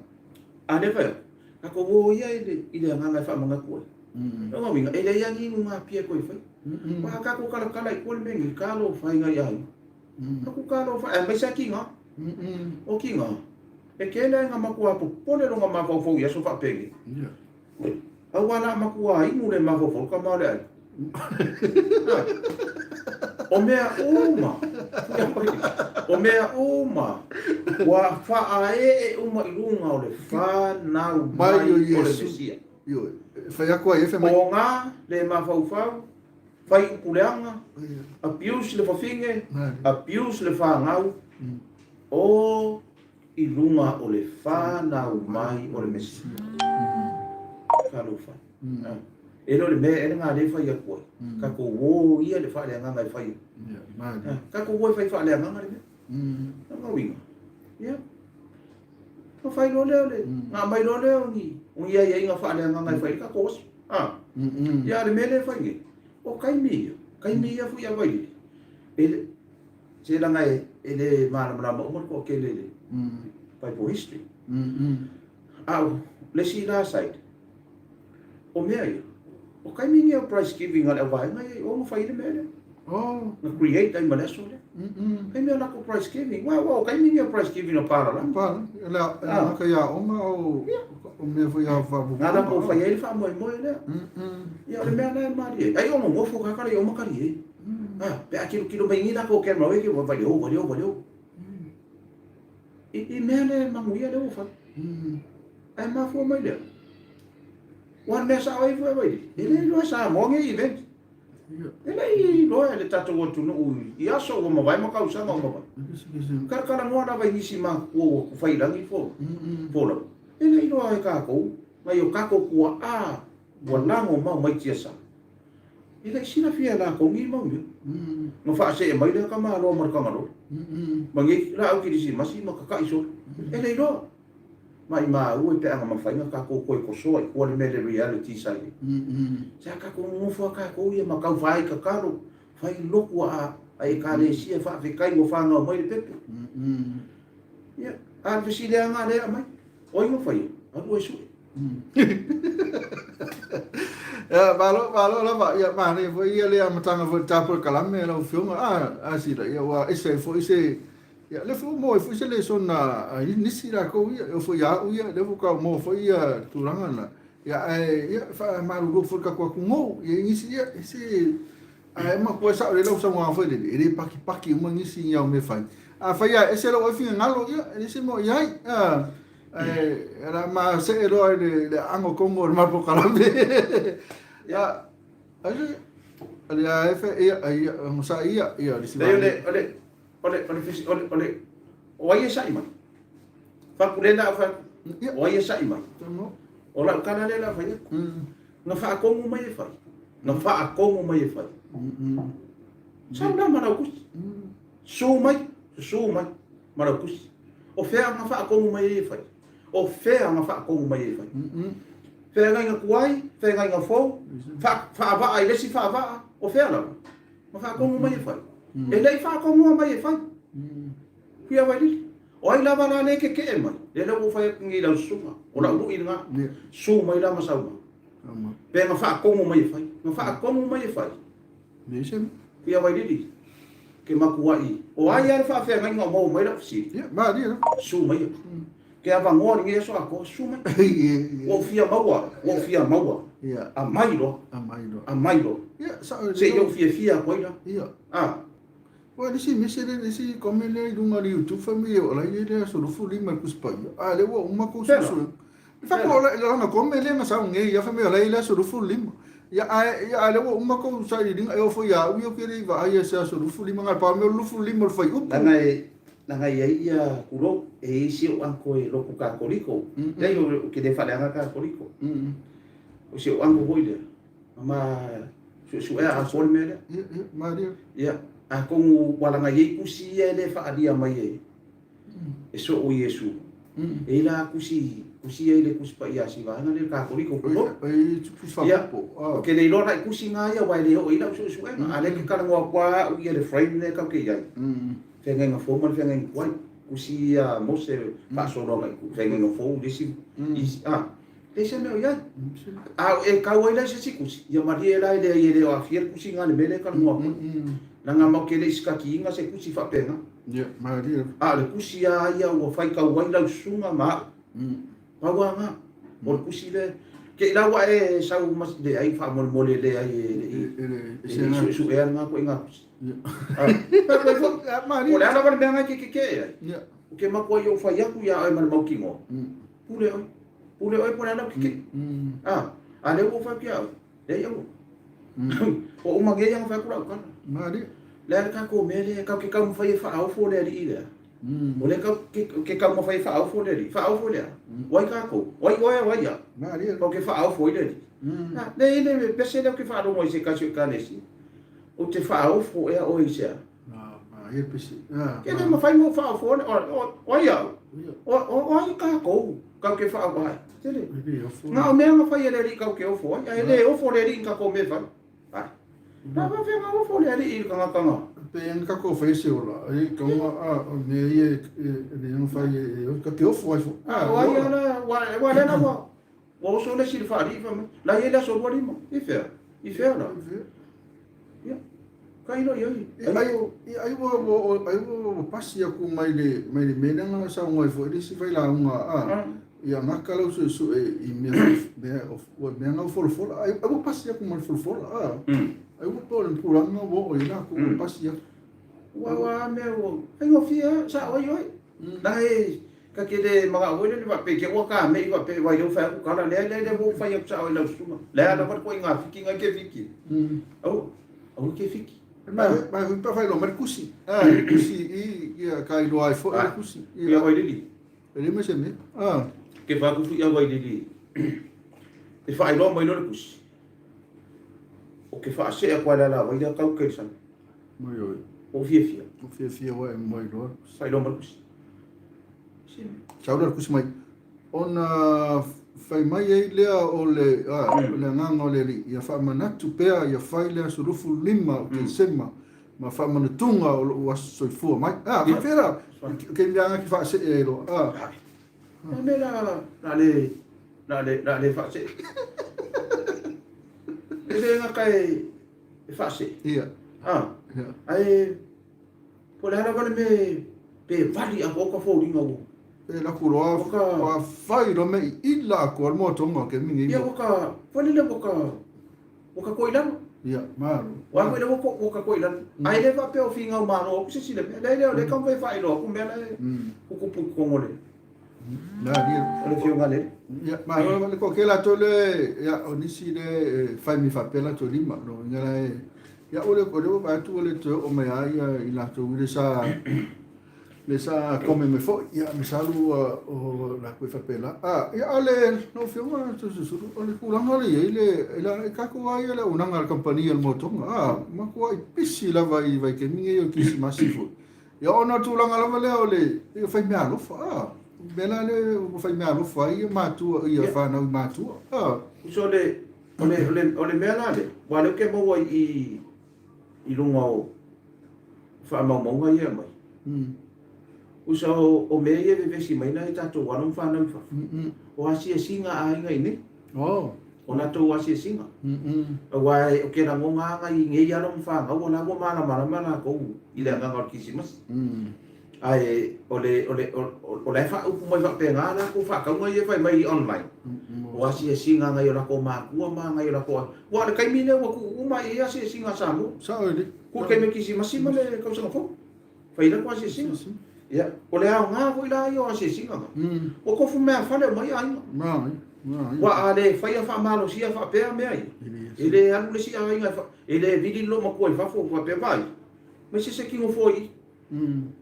A le fai. Ka ko wo ia i le, i le agaga e faamanatu ai. Lona uiga, e leai lava ni inuga pia e toe fai. Aua a tatou kalakala i tua le mea nei, talofa i nai aiga. Tatou talofa, aemaise lava tiga. O tiga, E tele ai nga matua popole lona mafaufau i aso faapenei. Aua la matua inu le mafaufau le tama o le aiga. O mea uma, o mea uma ua faaee uma i luga o le fanau mai o le Mesia. Fai atu ai e fai mai. O nga le mafaufau, fai upu leaga, abuse le fafine, abuse le fanau, o i luga o le fanau mai o le Mesia. Talofa. E le o le mea ea lena lea e fai atu ai. Tatou o ia le faaleagaga e fai ai. Tatou o e fai faaleagaga le mea. Lona uiga, ia, ona fai loa lea o le, ona aumai loa lea o ni, o ni aiaiga faaleagaga e fai ai le tatou aso. Ia, a o le mea lea e fai nei, o taimi ia, taimi ia foi a Vailele, e le, Se leaga e le malamalama uma le toatele i le Bible history. A o le isi la side, o mea ia, o taimi nei o prize giving a le auvaega ia i o na fai ai le mea lea. Oh. Na create ai ma le aso lea. Taimi o latou prize giving. Ua, ua, o taimi nei o prize giving a palalagi. Palalagi. Le a ka ia onga o o mea foi a fa. Na latou fai ai le faamoemoe lea. Ia o le mea la e malie. Ai o nofo ka kala i o makali e. Ah, pe a tilotilo mai nei latou camera oe ke vai leo, vai leo, vai leo. I, i mea le manuia lea ua fai. Ae mafua mai lea. Ua mea sao ai foi vai. E le iloa Samoa nei event. E le iloa e le tatou atunuu i aso ua mavae ma tausaga ua mavae. Kalakalanoa lava i nisi matutua ua fai i lagi folau. E le iloa e tatou, nai o tatou tuaa ua lago mau mai tiasa. E le i silafia e latou nei mau mea. Na faasee mai lea tamaloa ma le Tagaloa, ma nei laau kerisimasi ma tata'i solo. E le iloa. Maimau e pe a na mafai na tatou toe tosoa i tua le mea le reality sa i ai. Sa tatou nonofo a tatou ia ma tau fai tatalo, fai lotu a Ekalesia e faafetai ua fanau mai le pepe. Ia, a o le fesileaga lea e aumai. O ai na faia? Alu e sue. Ia, malo, malo lava. Ia, manaia foi ia le amataga foi le tapu le kalame lau afioga. Ah, a sila, ia, ua ese ai foi se, ia, le foi mo ai foi se lesona a nisi lakou ia, e foi ia au ia, le foi kau mo foi ia tulaga na. Ia, ae, ia, faamalulu foi le tatou atunuu, ia, nisi, ia, se, ae matua sao lelei lau saunoaga foi lele, e le pakipaki uma nisi i au mea fai. A fai a ese lou ai finagalo, ia, e leai se mea o i ai. Ae, o le a ma see loa i le aano tonu o le ma polokalame. Ia, ai, le a efe, ia, ia, sa ia, ia, le si O le, o le, o le, o le, o le, o le, o ai e sa'i mai? Faapulela au fai, o ai e sa'i mai? O lau tala lea la fai atu. Na faatonu mai e fai. Na faatonu mai e fai. Sau la ma lau tusi. Susu mai, susu mai ma lau tusi. O fea na faatonu mai ai e fai? O fea na faatonu mai ai e fai? Feagaiga tuai, feagaiga fou, faavaa i le isi faavaa, o fea lava? Na faatonu mai e fai. E le i faatonua mai e fai. Fuiavailili. O ai lava la lea e keke'e mai, lea la ua ou fai atu nei i lau susuga, o lau lu'i lena, susu mai la ma sau mai. Pe na faatonu mai e fai. Na faatonu mai e fai. Fuiavailili, ke matua'i, o ai lava le faafeagaiga o maua mai lau fesili? Susu mai ia. Ke avanoa lenei aso atoa, susu mai. Ua ou fia maua, ua ou fia maua. Aumai loa. Aumai loa. Se i ou fiafia atu ai la. Ah. Ua le isi mese lea, le isi comment lea i luga o le YouTube fai mai o la e i ai le aso 25 i le Tusi Paia. A lea ua uma kou suesuega. E fai atu o lana comment lea na sau nei ia fai mai o la e i ai le aso 25. Ia ae ia a lea ua uma kou sailiiliga e oo foi ia au ia ou te le i vaai i se aso 25 na o le pau mea o le 25 o le fuaiupu. Leaga e leaga e i ai ia tulou e i ai si ou uncle e lotu Katoliko. Leai ou te le faaleaga Katoliko. O si ou uncle foi lea ma suesuea atoa le mea lea. Ia, ia, malie. Ia, atonu ua laga i ai tusi ia e le faaalia mai e, e soo Iesu. E i la tusi, tusi ia i le Tusi Paia a si vaega lea Katoliko tulou. E tusi faaopoopo. Ia, ou te le iloa la i tusi na ia aua e le oo i ai lau suesuega. A lea e te talanoa atu lava au ia le frame lea tatou te i ai. Feagaiga fou ma le feagaiga tuai. Tusi ia a Mose faasolo agai i feagaiga fou le isi, a. Leai se mea o i ai. A e kau ai la i se isi tusi, ia malie la e leai e le o aafia le tusi lena i le mea lea e talanoa atu ai. Leaga matou te le i sikakiina se tusi faapena. Ia, malie. A o le tusi lava ia ua faitau ai lau susuga ma au. Pau lava lena. O le tusi lea. Te i la ua e sau ma, leai faamolemole leai e le i, e le i suesuea lena ituaiga tusi. O le a lava le mea lena e te tetee ai, ou te matuai ou fai atu ia oe ma le mautinoa, pule oe. Pule oe po o le a lau kikii. A, a lea ua ou fai atu ia oe, leai aua. Ua uma nei ona fai atu lau tala. Malie. Le a le tatou mea lea, tatou te taumafai e faaofo le alii lea. O lea tatou te taumafai e faaofo le alii. Faaofo le a? O ai tatou? O ai oe o ai au? Malie. Tatou te faaofo ai le alii. Lea e i ai le pese lea ou te faalogo ai i se tasi o Ekalesia. Ou te faaofo ea oe i se a? Ke le mafai ona ou faaofoa o ai au? O ai tatou? Tatou te faaoa ai. Tele. Na o mea na fai e le Alii tatou te ofo ai. Ae le ofo le Alii i tatou mea e fai. Ai. Na faafefea ona ofo le Alii i le tagata na? Pe i ai ni tatou fai se ola, ai kaunga a o mea ia e le ona fai e ka te ofo ai fo. O ai ala ua lea la ua ua oso le isi i le faalii fai mai. La i ai le aso 25. I fea? I fea la? Ia. Tailo i ai. Ai, ai ua, ua, ai ua pasi aku mai le, mai le mea lea na saunoa ai foi le isi failauga, a, ia gata lau suesue i mea, mea, ua mea na folafola, ai, ai ua pasi aku ma le folafola, a, ai ua po o le tulaga na ua oo i ai latou, ua pasi aku. Ua, ua mea ua, faigofie lava, sao ai oe. Na e, ta te le manao foi lele faapea i te ua kamei faapea vai lea ua fai atu tala, leai, leai, lea ua ou fai atu sao i lau susuga. Le a lava le ituaiga fiki na e te fiki. Aua, aua e te fiki. Mai mai hui pa whailoa mai le kusi. Ah, le kusi i ia ka iloa ai foi le kusi. Ia Wailili. E le mai se mea. Ah. Ke whakufu ia Wailili. E whaailoa mai loa le kusi. O ke whaasea atu a le ala wai lea kau kei sami. Mai oi. O fiafia. O fiafia wa e mai loa. Whaailoa mai le kusi. Sau lea le kusi mai. Ona fai mai ai lea o le, a, o le agaga o le Alii, ia faamanatu pea ia fai le aso 25 o Tesema ma faamanatuga o lou aso soifua mai. A, faapea la, kei mea lava ke faasee ai loa. A. Le mea la la le la le la le faasee. E le gata e e faasee. Ia. Ah. Ia. Ae po o le a lava le mea pe vali atoa ka foliga ua. E laku loa Ua ka ua fai loa me i ila atoa le moatoga o kemi nei. Ia ua ka foi lele ua ka koa i lalo. Ia, malo. Ua foi lele ua ka koa i lalo. Ae le faapea o finau malo atu se isi le mea. Leai lea o lea e taumafai e faailoa atu mea la e tutupu i totonu o le Na ia. O le afioga le. Ia, malo lava le toatele latou le, ia, o nisi le e fai mai faapea latou lima, lona uiga la e, ia, o le, o lea ua vaai atu ua le toe oo mai lava ia i latou i le sa, le sa kome mai foi, ia, masalo ua, o latou e faapela. A, ia, a le, lau Afioga Toeolesulusulu, o le tulaga lea e i ai le, e la, e tatou lava ia le auaunaga a le kamupani a le Moatoga, a, matuai pisi lava i vaitaimi nei o Kerisimasi foi. Ia ona o le tulaga lava lea o le faimeaalofa, a, o mea la lea ua faimeaalofa ai ia matua, ia fanau i matua, a. Uso, o le, o le, o le, o le mea la lea, aua o lea ou te maua i, i luga o faamaumauga ia e aumai. Uso, o mea ia e vevesi mai nai tatou alo ma fanau i fafo, o asiasiga a aiga i inei. Oh. O latou asiasiga. Aua ou te lagona lava i nei alo ma fanau o la ua malamalama latou i le agaga o le Kerisimasi. Ae o le, o le, o la e faaupu mai faapena latou faatauga ia e fai mai online. O asiasiga a nai o latou matua ma nai o latou aiga. Aua o le taimi lea ua tuu uma i ai asiasiga a Samoa. Sao e Tuu le taimi o le Kerisimasi ma le tausaga fou. Fai latou asiasiga. Ia, o le aoga foi la ia o asiasiga na. Ua tofu meafale uma ai aiga. Aua a le faia faamalosia faapea mea ia, e le alu le isi aiga e le vili le loomatua i fafo faapea vaai, mai se se tino foa i i.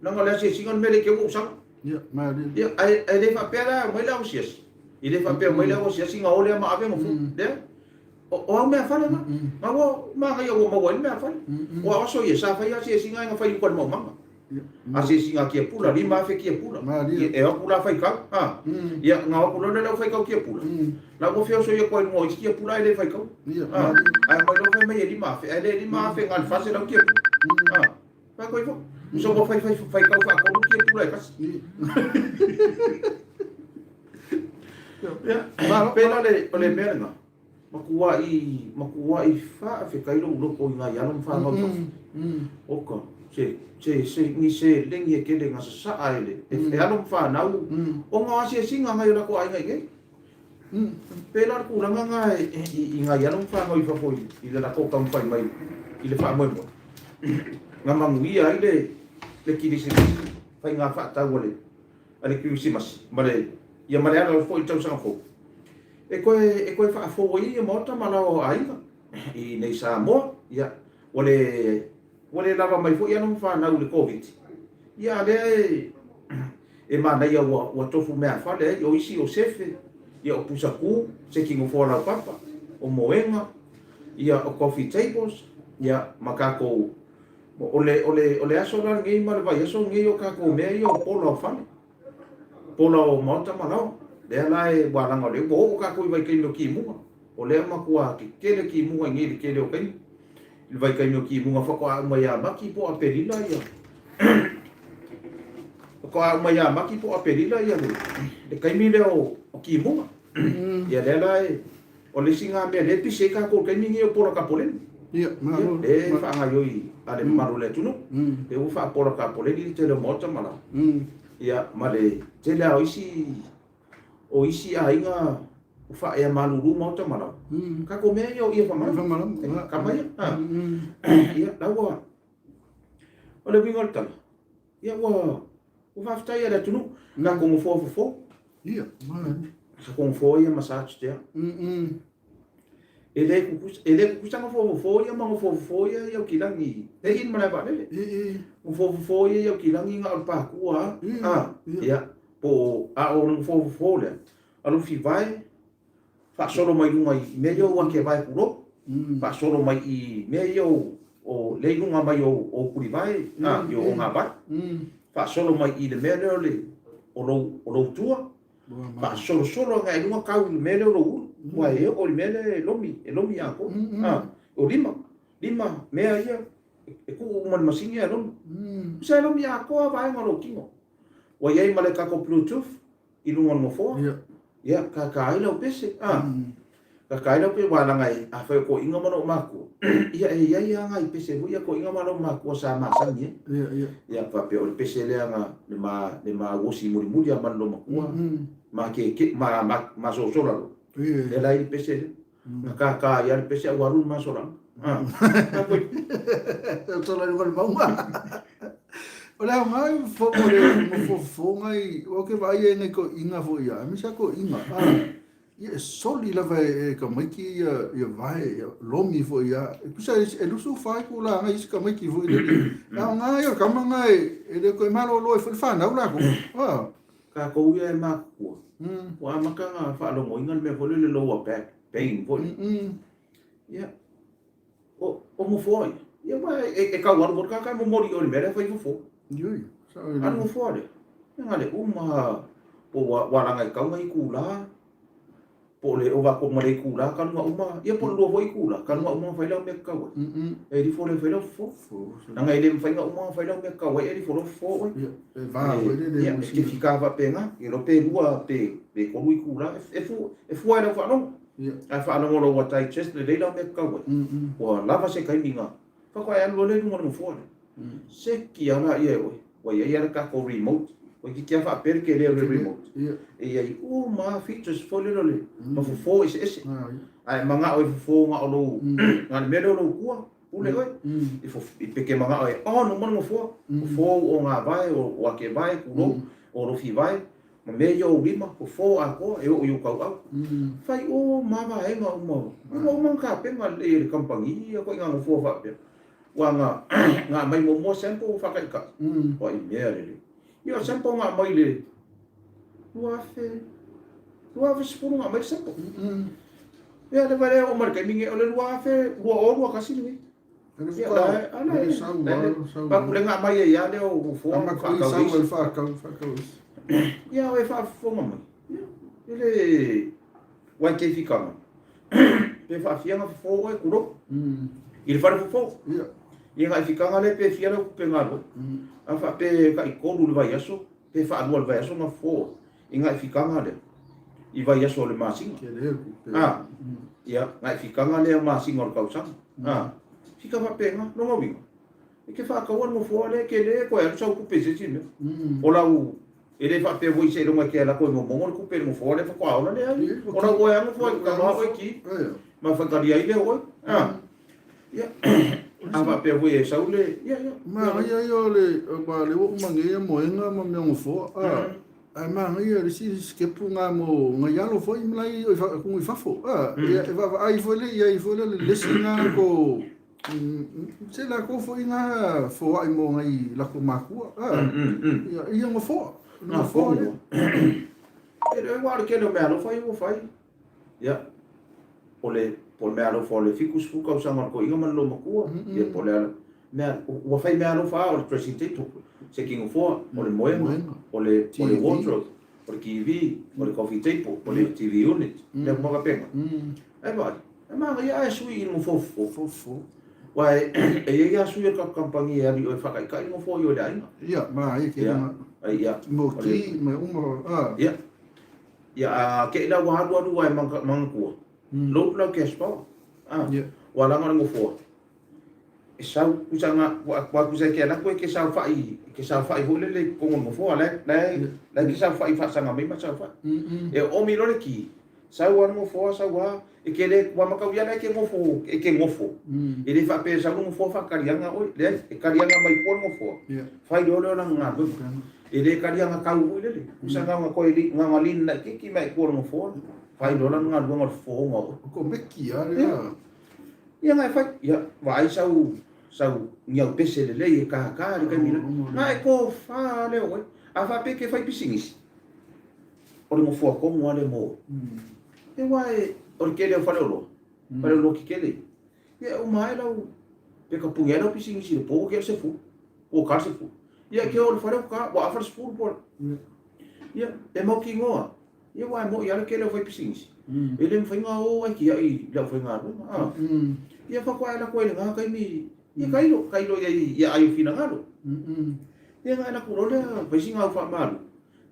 Leaga o le asiasiga o le mea le te ua ou sau. Ia, ae le faapea la e omai le au asiasi. E le faapea omai le au asiasi ona o lea ma ave gofua. Leai. O au meafale na. Na ua manaia ua maua ai le meafale. Aua o aso ia, sa fai asiasiga e na fai i uka i le maumaga. Asiasiga kiapula, 5,000 kiapula. E o atu la faitau. Ia, na o atu loa le au faitau kiapula. La ua feoso ia koa i luga o isi kiapula ae le faitau. Ae omai loa fai mai e 5,000, ae le 5,000 na o le 400 kiapula. Fai koe ifo. So ua fai fai faitau faatolu kiapula e tasi. Ia, pei la le, o le mea lena. Matuai, matuai faafetai lou loto i nai alo ma fanau i fafo. Oka, se, se, se, ni seleni e tele na sasaa e le, e alo ma fanau, ona o asiasiga a nai o latou aiga i nei. Pēlā le tulaga na i nai alo ma fanau i fafo i le latou taumafai mai i le faamoemoe. Na manuia ai le, le kirisimasi, faiga faatau a le, a le kirisimasi, ma le, ia ma le ala foi i le tausaga fou. E toe, e toe faafou ai ia maota ma laoa o aiga i nei Samoa. Ia, ua le, ua le lava mai foi alo ma fanau i le Koviti. Ia, a lea e, e manaia ua, ua tofu meafale ai, o isi o sefe, ia o pusatū, seki nofoa laupapa, o moega, ia o coffee tables, ia ma tatou, o le, o le, o le aso la lenei ma le vaiaso lenei o tatou mea ia o pola o fale. Pola o maota ma laoa. Lea la e ua laga o lea ua oo tatou i vaitaimi o timuga. O lea matua tetele timuga i nei le tele o taimi. I le vaitaimi o timuga faatoa uma ia Mati po o Aperila ia faatoa uma ia Mati po o Aperila ia le, le taimi lea o, o timuga. Ia lea la e o le isi ngā mea lea e pisi ai tatou i le taimi nei o pola tapoleni. Ia, malo. Ia, e faagaioi a le mamalu o le atunuu. Lea ua faapola tapoleni le tele o maota ma laoa. Ia, ma le tele lava o isi, o isi aiga ua faaea malulu maota ma laoa. Tatou mea ia o ie famalama. E kama ia. Ia, la ua, o le uiga o le tala, ia ua, ua faafetai e le atunuu, tatou nofoa fofo. Ia, malo. Tatou nofoa ia massage tea. E le tutusa, e le tutusa nofoa fofo ia ma nofoa fofo ia i Aukilani, e i le malae vaalele. Nofoa fofo ia i Aukilani na o le pakua lava. Ia, po o, a o le nofoa fofo lea, alufi vae, faasolo mai luga i mea ia o akevae tulou, faasolo mai i mea ia o, o lea i luga mai o, o tulivae, a, i o ogavae, faasolo mai i le mea lea o le, o lou, o lou tua, faasolosolo agai i luga tau i le mea lea o lou ulu, aua e oo i le mea lea e lomi, e lomi atoa, a, o lima, lima mea ia e tuu uma i le masini ae lomi. Tusa e lomi atoa vaega o lou tino. Ua i ai ma le tatou bluetooth. i luga o le nofoa. Ia, kaka ai lau pese, a. Kaka ai lau pese, aua leaga e, afai o toeaiina ma lou matua, ia e i ai lava nai pese foi ia toeaiina ma lou matua sa masani ai. Ia, ia. Ia, faapea o le pese lea na, le ma, le ma uosi mulimuli lava ma le loomatua, ma keke, ma, ma, ma sosola loa. Ia. Lea la e i ai le pese lea. Na kaka ai lava le pese a ua alu le masolaga. A. Sola i luga o le mauga. O le aoga o le fofoga i, ou te vaai ai nai toeaiina foi ia, aemaise lava toeaiina, a, ia e soli lava e tamaiti ia, ia vae, ia lomi foi ia. E tusa e 24 itula na isi tamaiti foi lele. E aoga ia o le tama na e le toe malolo ai foi le fanau latou. A. Tatou ia e matutua, ua amata ona faalogoina le mea foi lele lower back pain foi lele. Ia, o, o nofoa ia, ia aua e, e tau alu foi le tagata e momoli i o i le mea lea e fai fofo. Ioe, sao e Alu nofoa lea, ia na le uma po ua, ua laga i tau na itula, po o le ova atu ma le itula talu na uma, ia po o le lua foi itula talu na uma ona fai lau mea tatau ai. E alu ifo loa e fai lau fofo. Leaga e le mafai ona uma ona fai lau mea tatau ai, ae alu ifo loa fofo oe. Ia, e va foi lele. Ia, e te fika faapena, e iloa pe lua pe, pe tolu itula, e, e, e fua i lau faalogo. Ia. A faalogo loa ua digest lelei lau mea tatau ai, ua lava se taimi na faatoa e alu loa lea i luga o le nofoa lea. Seki lava laia e oe, ua i ai lava le tatou remote, toeitiiti lava faapea le tele o le remote, e i ai uma lava features foi lele o le ma fofo eseese. A e manao e fofo na o lou, na o le mea lea o lou tua, pule oe, i pe ke manao e on uma le nofoa, fofo ou ogavae, o akevae, tulou, o alofivae, ma mea ia o ou lima, fofo atoa e oo i ou tauau. Fai uma lava vaega uma, ua uma ona tapena lelei e le kamupani ia ituaiga nofoa faapea. Ua na na aumai muamua sample faataitai. Ua i mea lelei. Ia o sample na aumai le 2000, 2010 na aumai le sample. Ia le vale oo mai le taimi nei o le 2021 lenei. Ia la ala e Papulega aumai ai lava lea o nofoa ma faatau isi. Ia o e faafofoga mai. Ia e le Uae kei whikanga. Pe whaafia nga fofo oe kuro. I le whare fofo. Ia nga i whikanga le pe fia lau kupe nga roa. A wha pe ka i kolu le vai aso, pe whaalua le vai aso nga fofo. I nga i whikanga le. I vai aso o le masinga. A, ia, nga i whikanga le o masinga o le kausanga. A, whika wha pe nga, longa winga. E ke whaakaua le ngofoa le, ke le koe alu sau kupe se si mea. O lau, E le faapea foi seiloga e ke ala koe momogo le kupe i le nofoa lea faatoa ola lea. O lau oe a nofoa i kanoa oe ki. Ma whaikaria ai lea oe. Ah. Ia. A faapea foi e sau le. Ia, ia. Manaia ia o le, aua o lea ua uma nei ia moega ma mea nofoa. Ah. Ae manaia le isi sitepu na mo nai alo foi ma lai o i fafo. Ah. Ia e vaavaai foi le i ai foi le le isi na ko Se lakou foi na foai mo nai lakou makua. Ia, ia nofoa. Nofoa lea. E le ua o le tele o meaalofa ia ua fai. Ia, o le, po o le meaalofa o le 70 tausaga o le toeaina ma le loomatua, ia po o le mea, ua fai meaalofa lava o le dressing table, se ki nofoa, o le moega, o le, o le wardrobe, o le TV, o le coffee table, o le TV unit, mea uma faapena. Ae vaai, E manaia ae sui i le nofoa fofo. Fofo. Aua e i ai lava sui o le tatou kamupani e alu i o e faataitai le nofoa i o i le aiga. Ia, manaia ke Ia, ai ia. Mo ki, ma uma, a. Ia. Ia, a ke ila ua alu alu ai manatua. Load lau cash power. A. Ia. Ua laga o le nofoa. E sau, tusa nga, ua tusa e ke alu atu e ke saofai, ke saofai foi lele i totonu o le nofoa, la e, la e ke saofai faasaga mai ma saofai. E oomi loa le ki, sau lava le nofoa, sau lava, e ke le, ua mataulia la e ke nofo, e ke nofo. E le faapea e sau le nofoa faataliaga oe, leai, e taliaga mai tua le nofoa, fai loa lea o lana galuega. E le taliaga tau foi lele, tusa na ona toe, na ona lean laitiiti mai tua o le nofoa, fai loa lana galuega o le fofoga o oe. O komeki lava lea. Ia na e fai, ia, vaai sau, sau niau pese lelei e kākā le taimi la. Na e tofa lea o oe. A faapea e te fai pisinisi, o le nofoa tonu lava lea mo oe. E aua e, o le tele o faleoloa, faleoloa tetele ia, ia e uma ai lau, pe tapuni ai lau pisinisi i le po ua kea le sefulu, ua ta le sefulu. Ia e ke oo i le fale ua ta, ua afa le sefulu po o le. Ia, e mautinoa, Ia aua e moni lava le tele o faipisinisi, e le mafai ona o ai tiai i le aufaigaluega. A. Ia faatoa e lako ai i lena taimi, ia tailo, tailo i ai ia ai o finagalo. Ia ona e lako loa lea, fai sina au faamalu,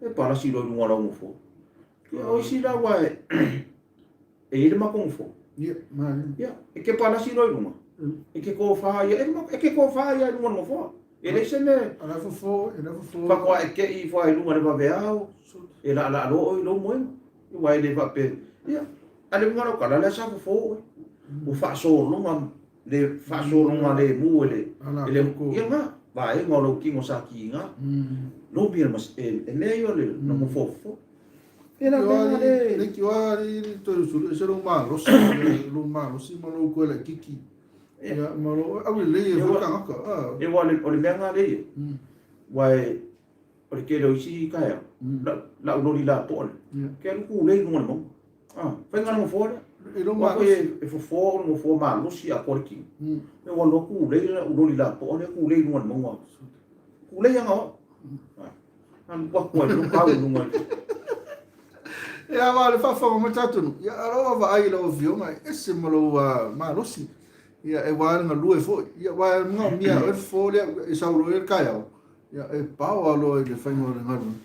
e palasi loa i luga o lau nofoa. Ia, o isi la aua e e i ai le matou nofoa. Ia, malie. Ia, e te palasi loa i luga, e te tofa ia, e te tofa ia i luga o le nofoa. E leai se mea. A la e fofo, e la e fofo. Faatoa e te i ifo lava i luga i le vaveao, e laalaa loa oe i lou moega. Aua e le faapea, ia, a o le uiga o lau tala, o lea sa fofo oe. Ua faasologa le faasologa lemu e le, e le, ia na, vaega o lou tino sa kiga. Lomi e, e mea ia o le nofoa fofo. Leitioa alii le toe usulu ese lou malosi, lou malosi ma lou toe laititi. Ia, ma lou aulelei ai foi le tagata. E aua o le mea lena lea e i ai. Aua o le tele o isi taeao, lau loli lapoa lea, e te alu tulei i luga o le mauga. Faiga le nofoa lea. I lou malosi. E fofo au i le nofoa malosi atoa le tino. E alu atu tulei lau loli lapoa lea tulei i luga o le mauga. Tulei ana o au. Alu atu ai loa tau i luga i Ia, aua o le faafofoga mai tatou nuu, ia, a o lau vaavaai i lau Afioga, e ese ma lou malosi. Ia, e ua le galue foi. Ia, aua e manaomia e oe le fofo lea e sau loa i le taeao, ia, e pao lava loa i le faiga o le galuega.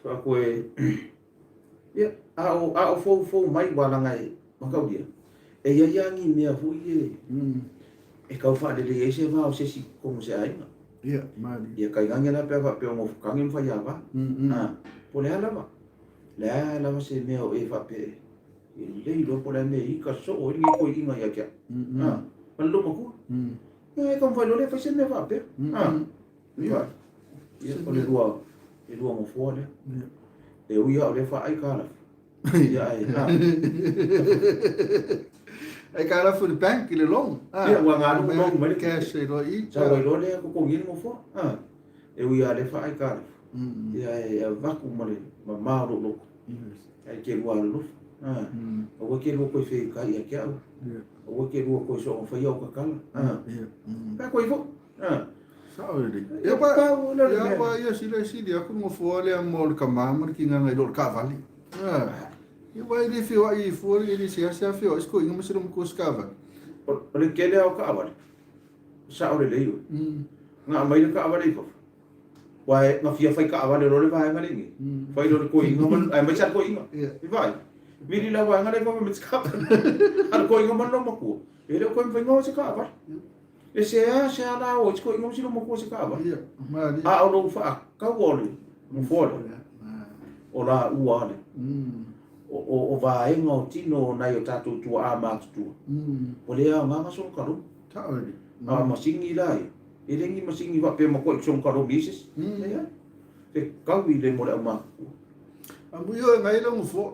Faatu e, ia, a o, a o foufou mai aua leaga e mataulia, e i ai lava ni mea foi ia e tau faalelei ai se va o se isi i totonu o se aiga. Ia, malie. Ia tainane la pe a faapea o Nofotangi ma Faiava. A, po o le a lava? Le a lava se mea o e faapea e lelei loa po o le a le mea e ika soo ai lenei toeaina ia te au. A, ma le loomatua. Ia, e taumafai loa lea e fai se mea faapea. A, ia, ia, o le lua, e lua nofoa lea. E ui lava o lea e faaai kalafi. Ia, ai, a. Ai kalafi i le bank i le loan. Ia, ua galu loan mai le cash e loa i. Sau ai loa lea totogi ai le nofoa. A, e ui lava o lea e faaai kalafi. Ia, e avatu ma le mamao o lou loto. Ae te lua alolofa. A, aua e te lua toe feitai ia te au. Aua e te lua toe soona faia au tatala. A, pe a toe foi. A. Sao lelei. Ia pa, ia pa ia sila sili aku nofoa lea mo le tama ma le kinaga i lo le kaavale. Ah. Ia wa e le feoai i fua e le seasea feoai se toeaina ma se loomatua se kaavale. O le tele lava o kaavale, sao lelei oe. Na aumai le kaavale i fafo, aua e na fia fai kaavale loa le vaega lea i inei. Fai loa le toeaina ma le, aemaise lava le toeaina. I vaai, vili la vaega lea i fafo aemaise kaavale. A o le toeaina ma le loomatua, e le o toe mafai ona o i se kaavale. E seasea la o ai se toeaina ma si loomatua i se kaavale. A o lou faataua o le nofoa lea, o laua lea. O vaega o tino o nai o tatou tuaa matutua, ua le aoga na soona kalomi. A o masini la ia, e le ni masini faapea matua i soona kalomi ai se isi. Leai. Fetaui le mo le aumatutua. Amu ia e ngai lau nofoa.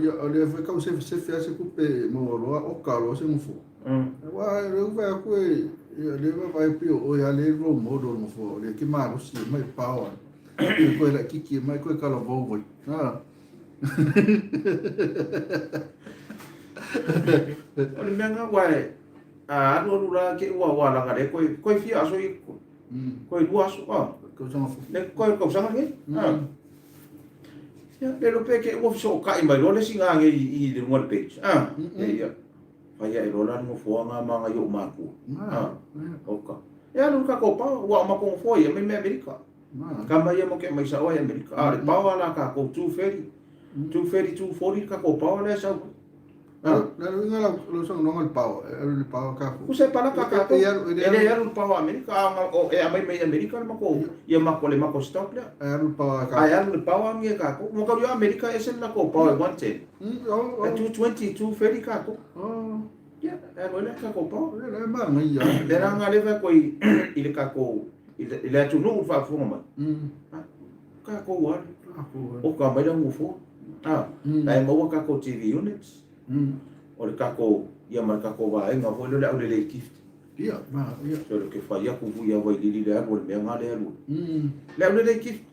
Ia, o lea foi tau sefesefe lava se tupe e maua loa, oka loa se nofoa. Aua o lea ua vaai atu e, ia, o lea ua vaai pei o oe lava lea e role model o le nofoa, o lea e te malosi e mai pao ai. E koe laitiiti e mai koe talavou ai. O le mea lena aua e, a alualu la te i ua ua laga lea koe, koe fia aso i, koe lua aso, a. Tausaga fou. Le koe tausaga lenei, a. Ia, le iloa pe te i ua fesootai mai loa le isi gage i luga o le page, a. Ia, fai ae loa la le nofoa na ma nai ou matua, a. Oka. E alu i le tatou paoa, ua o matou nofoa ia mai Amerika. Kama ia matou te aumai sao ai Amerika. A o le paoa la tatou 230, 230, 240 le tatou paoa lea e sau ai. Le alu inga lau lau saunoaga i le paoa, e alu i le paoa tatou. Tusa e palaka tatou. E le alu i le paoa Amerika, a o e aumai mai Amerika le matou, ia matou le matou stock lea. E alu i le paoa a tatou. Ae alu i le paoa agi a tatou. Ua tau i o Amerika e ese le latou paoa e 110. E 220, 230 tatou. Ia, e alu ai la le tatou paoa. Ia, la e manaia. Le agaga lea e fai atu ai i le tatou i le atunuu i le faafofoga mai, tatou lava, oka mai le nofoa, la e maua tatou TV units, o le tatou, ia ma le tatou vaega foi lea o le aulelei gift. Ia, ma, ia. So, ke fai atu foi ia Vailili le alu o le mea nga le alu. Le aulelei gift.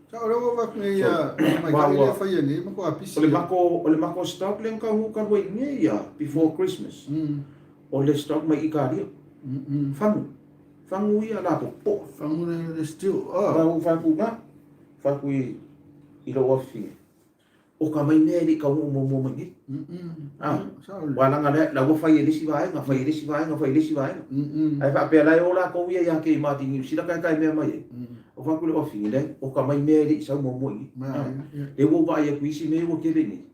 Sa o lea ua avatu nei ia tamaitai lea faia nei matua pisi. O le mako, o le mako stock lea na tau talu ai nei ia before Christmas. O le stock mai Italia. Fagu. Fagu ia la popoa. Fagu le, le stew. Oh. Ma ua fai atu na, fai atu i, i lou afifine. Oka mai mea e le i taunuu muamua mai nei. A, aua leaga lea, la ua fai e le isi vaega, fai e le isi vaega, fai e le isi vaega. Ae faapea la e o latou ia ia te i Mati Niu Sila taetae mea mai ai. Ou fai atu lea, Ofi, leai, oka mai mea e le i sau muamua i inei. Lea ua ou vaai atu i isi mea ua tele i inei.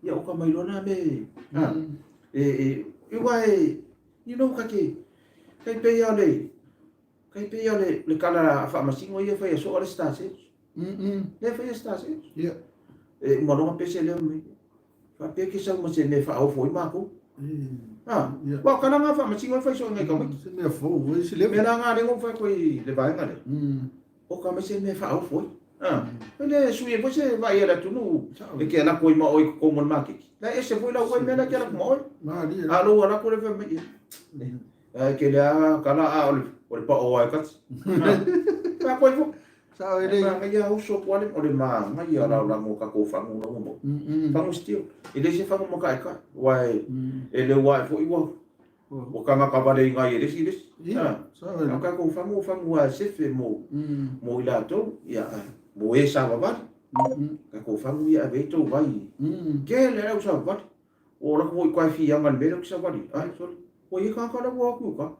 Ia oka mai loa na mea e, a, e, e, aua e, you know, ka te, tai pei lava o le, Tai pei o le, le tala a Faamasino ia e faia soo a le Star Search. Lea e faia Star Search. Ia. E uma loa pese lea mai. Faapea ke sau ma se mea e faaofo ai matou. Ah, Ia. Ua o tala na a Faamasino e fai soo ngai tamaiti. Se mea fou, oi se level. Mea la nga lengo fai koe le vaega lea. O ka mai se mea e faaofo ai. Ah, le sui e foi se vaai a le atunuu e ke alako ai ma oe i totonu o le maketi. La e ese foi lau ai mea la e ke alako ma oe. Malie. A lou alako le fai mai, ia. Ae tele a kala a o le o le pao a e kati. Ka koe fo. Sa e le. Manaia uso po ale o le manaia la la mo ka ko fangu la mo. Fangu stio. E le se fangu maka e ka. Wa e e le wa e fo i wa. Ua kanga ka vale i ngai e le si le si. Sa e. Ka ko fangu fangu a sefe mo mo i latou ia mo e sa vavali. Ka ko fangu ia e vei tau vai. Kele au sa vavali. Ua ola atu foi i fiaga i le mea lea ou te savali ai. Ai, sole. Ua i ai tagata la ua o atu i uka.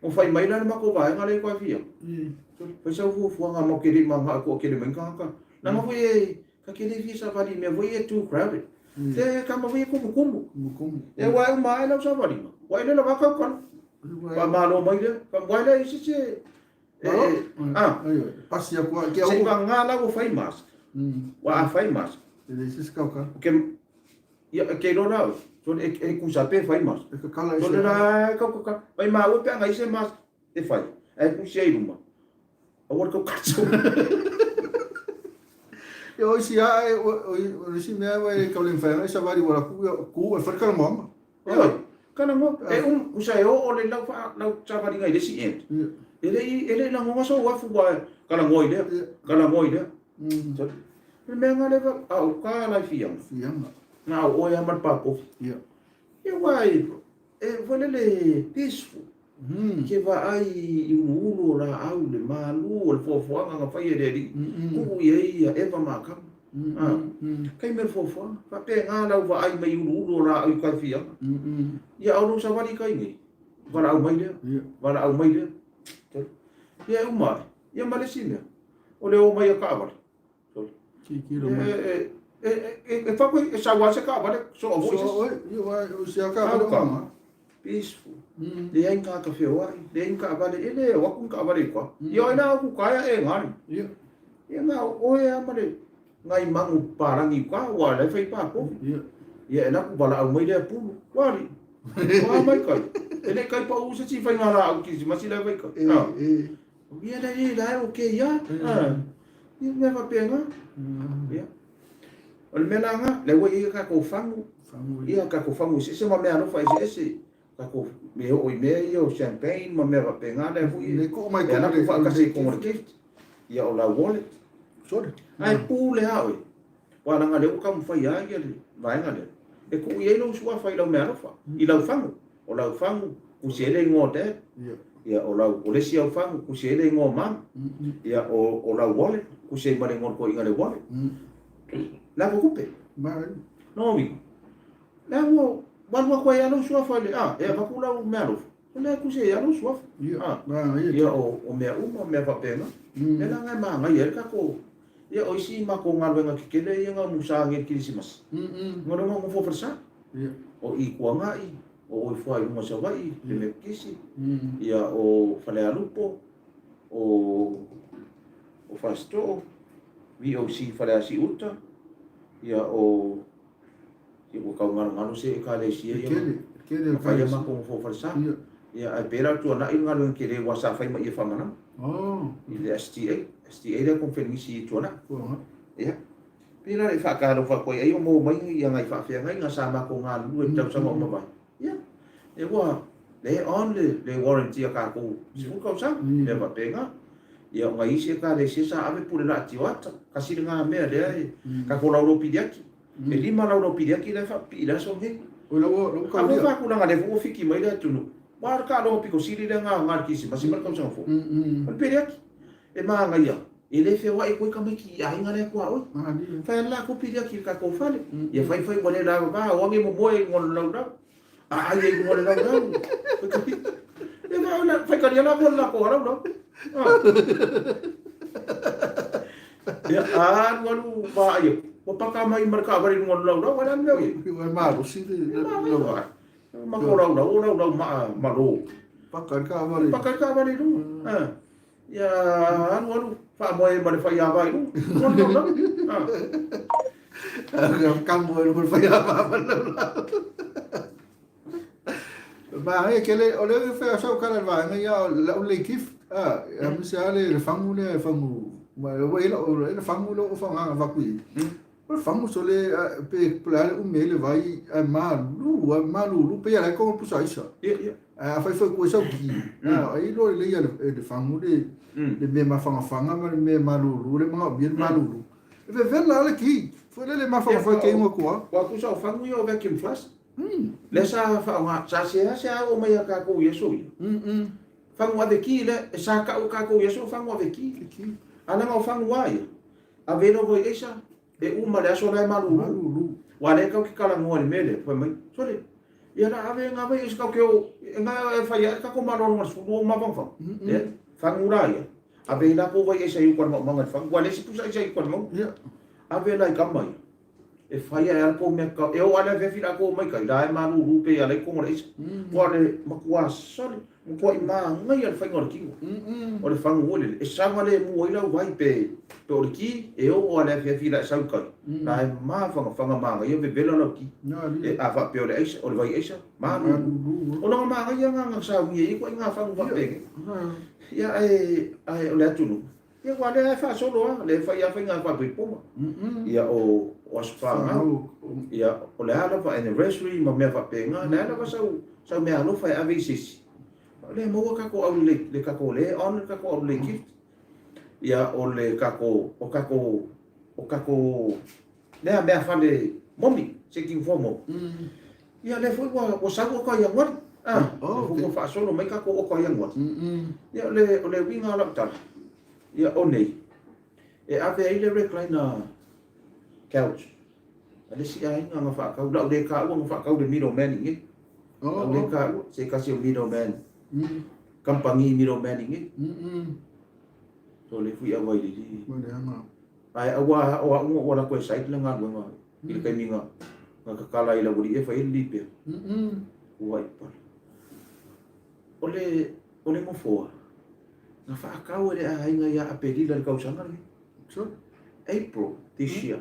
Ua fai mai la le matou vaega lea i koe fiaga. Sole, fai sau fuafuaga matou te le i manao e toatele mai ni tagata. Leaga foi e, ta te le fia savali i mea foi ia e too crowded. Se tama foi e kumukumu. E aua e uma ae lau savaliga, ua ele lava tau kala. Faamalo mai lea. Aua e leai se se e, a. Pasi aku a ke au. Seiavagā la ua fai mask. Ua a fai mask. E leai se isi kaukau. Ke, ia, ke iloa la oe. So, e, e kusa pe fai mask. E kakala i se. Sole la e kau kakala. Mai maua pe a ngai se mask e fai. Ae kusi ai i luma. Aua le kaukala sau. Ia o isi a e, o, o isi mea e kau le mawhai angai savali wala ku, ku e whare kalamoanga. Ioe, kana mo, e um, usa e oo le lau wha, lau savaliga i le isi end. E le i, e le i lagoga sou afu wa, kala ngoi lea, kala ngoi lea. So, le mea nga le va, a o ka lai fianga. Fianga. Nga o oe ama le papofi. Ia. Ia wa e, e foi le le peaceful. Ke vaai i uluulu o laau, le malu o le foafoaga na fai e le Alii, tuu i ai ia Eva ma Akama. A, kai mea le foafoaga, faapena lau vaai mai i uluulu o laau i kai fiaga. Ia a o lou savali i kai nei, valaau mai lea, valaau mai lea. Ia e uma ae, ia ma le isi mea, o le o mai a taavale. E fau e sau lava se taavale, soa foi se isi. Auka, peaceful. Leai ni tagata feoai, leai ni taavale, e le o atu ni taavale i uka. Ia o ina atu uka e ngari. Ia na oe lava ma le nai manu papalagi i uka, aua o la e fai papovi. Ia e alu atu valaau mai lea pulu, ua alii, ua mai kai. E le i kai pau se isi faiga laau kerisimasi la e fai kai. Ia la ia la e okay ia. Ia mea faapena. Ia. O le mea la na, lea ua i ai a tatou fagu. Ia tatou fagu eseese ma mea alofa eseese. Tatou me oo i mea ia o champagne ma mea faapena lea foi e e alu atu faatasi i totonu o le gift. Ia o lau wallet. Sole. Ae pule lava oe. Aua leaga lea ua taumafai lava ia le vaega lea e tuu i ai lou suafa i lau meaalofa, i lau fagu. O lau fagu, tusi ai le igoa o dad. Ia, o lau, o le isi au fagu, tusi ai le igoa o mum. Ia, o, o lau wallet, tusi ai ma le igoa o le toeaina i le wallet. Le a tupe. Lona uiga, lea ua alu atu ai lava lou suafa i le, a, e avatu lau meaalofa, o lea e tusi ai lava lou suafa. A, ia, o, o mea uma, mea faapena. Mea la na e manaia ai le tatou Ia, o isi matou galuega tetele ia na musa nei i le Kerisimasi, galuega nofo falesa. O i Kuangai, o Oifoa i luga o Savaii, le Metotisi, ia o Falealupo, o o Fasitoo, VOC Faleasiuta, ia o ia ua tau galogalo se Ekalesia ia na fai a matou nofo falesa. Ia ae pei la o le tuanai le galuega tele aua sa fai ma ia faamalama i le STA, STA lea konfelenisi i Tuanai. Ia. Pei la e faatalofa atu ai, ai o maua mai ia nai faafeagaiga sa matou galulue i le tausaga ua mavae. Ia. E ua le on le, le warranty a tatou 10 tausaga, mea faapena. Ia o nai isi Ekalesia sa ave pule laiti o ata, kasi lena mea lea e tatou laulau piliaki. E lima laulau piliaki la e faapipii i le aso lenei. Oi lau lau A kaulia. ua faatulaga lea foi ua fiki mai le atunuu. Ua le taaloga pito sili lea na aoga i le Kirisimasi ma le tausaga fou. O le piliaki. E manaia. E le feoai koe tamaiti i aiga lea tuaoi. Fai ana latou piliaki i le tatou fale. Ia fai fai ua le lavava o age momoe i luga o le laulau. A ai ai i luga o le laulau. Ia fai talia la le latou laulau. Ia alu alu vaai atu. Ua paka mai ma le taavale i luga o le laulau. A o le a le mea o i ai? Ua malosi le laulau. Matou laulau o laulau maa malo. Paka le taavale. Paka le taavale i luga. Ia alu alu faamoe ma le faiava i luga. Kamu e luga le faiava ma le laulau. Ma e kele o le fai sau kala le vaega ia la o le gift a a me se ale le fangu le fangu ma o le o le fangu le o fanga va kui. O le fagu sole pe po o le a le umi ai le vai ae malu ae malulu pei lava la e kogo pusa aisa. Ia, ia. Ae afai foi kua sau ki, ai iloa lelei e le fagu le mea mafangafaga ma le mea malulu, le manaomia le malulu. E vevela lava le ki, foi lele mafangafaga ke iuga kua. Aua tusa o fagu ia o vacuum flush. Lea sa faaaoga, sa seasea oo mai ia tatou i aso ia. Fagu ave ki lea, e sa tau e tatou i aso fagu ave ki. A leaga o fagu a ia, Ave lou vai aisa, e uma le aso la e malulu. Malulu. Ua lea kau ke talanoa i le mea lea, fai mai, sole, ia la ave nga vai aisa kau ke o, e nga e fai ae kako malolo nga sefulu o mafangafanga. Ia, fagu la ia, ave i la kou vai aisa i uka le maumanga i le fagu, ua le isi pusa aisa i uka le mauga. Ia. Ave la i kama ia, e fai ae a le kou mea kau, e oo a le afiafi la kou mai kai, la e malulu pe ia lai kongo le aisa. Ua le matua sole, Matuai māngaia le faiga o le tino, o le fagu foi lele, e saogalemu ai lau vai pe pe o le ki e oo a le afiafi la e sau kai, la e mafagafaga māngaia vevela lau ki. E a faapea o le aisa, o le vai aisa, malulu. O lona māngaia agaga saunia ai koe i ngā fagu faapenei. Ia ae ae o le atunuu, ia aua lea e faasolo lava, lea e fai lava faiga faapoipoga. Ia o o Aso Fanau, ia o le a lava anniversary ma mea faapena, le a lava sau sau meaalofa e ave i se isi, o lea e maua tatou aulelei, le tatou lea e honor le tatou aulelei gift. Ia o le tatou, o tatou, o tatou lea meafale momi, seeking for mo. Ia lea foi ua ua sau oka Ianuari. Ah, lea foi ua faasolo mai tatou oka Ianuari. Ia o le o le uiga o lau tala, ia o nei, e ave ai le recliner couch a le isi aiga na faatau, lau le taua na faatau le middleman i inei. Lau le taua, se tasi o middleman, kamupani middleman i inei. So le fui awa i lili. Ae aua o au ua alu atu e site le galuega i le taimi na na tatala ai le aualii e fai ai le lipea. Ua i pala. O le o le nofoa na faatau e le aiga ia Aperila i le tausaga lenei. April this year.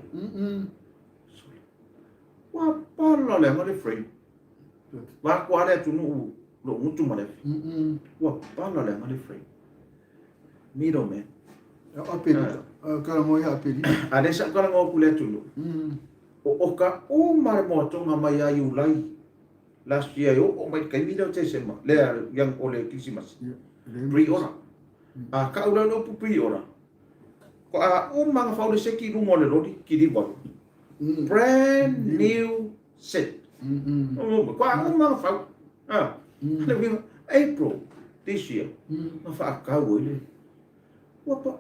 Ua pala leaga le frame. Vaeatu lava le atunuu lou gutu ma le afi. Ua pala leaga le frame. Middleman. Aperila. Talanoa ia Aperila. A lea sa ou talanoa atu i le atunuu. O oka uma le moatoga mai ia Iulai last year e oo mai i le taimi lea o Tesema, lea o le Kerisimasi. Pre-order. A kau la le upu pre-order, faatoa uma ona fau le seki i luga o le loli, kiliva. Brand new set. Faatoa uma ona fau. Le uiga, April this year, na faatau ai le, ua pa,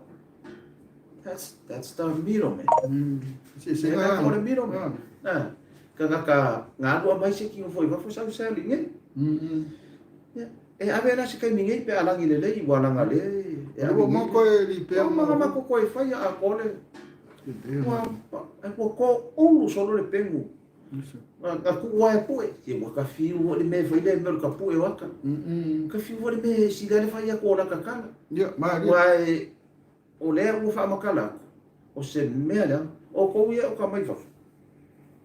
that's the middleman. Eseesega O le middleman. Tagata na alu mai se tino foi i fafo sau sell i nei. Ia, e ave la se taimi nei pe a lagi lelei ua laga lea e ave Ua nei. moko e lipea Ua ma mako koe e faia atoa le ua ua toulu solo le pegu. Na tuu lava e pue. Se ua ka fiu foi le mea e fai lea mea o le tapue o ata. Ka fiu foi le mea e sili ai le fai atu o lata tala. Ia, malie. Aua e, o lea ua faamatala atu, o se mea leaga. O tou ia o ka mai fafo,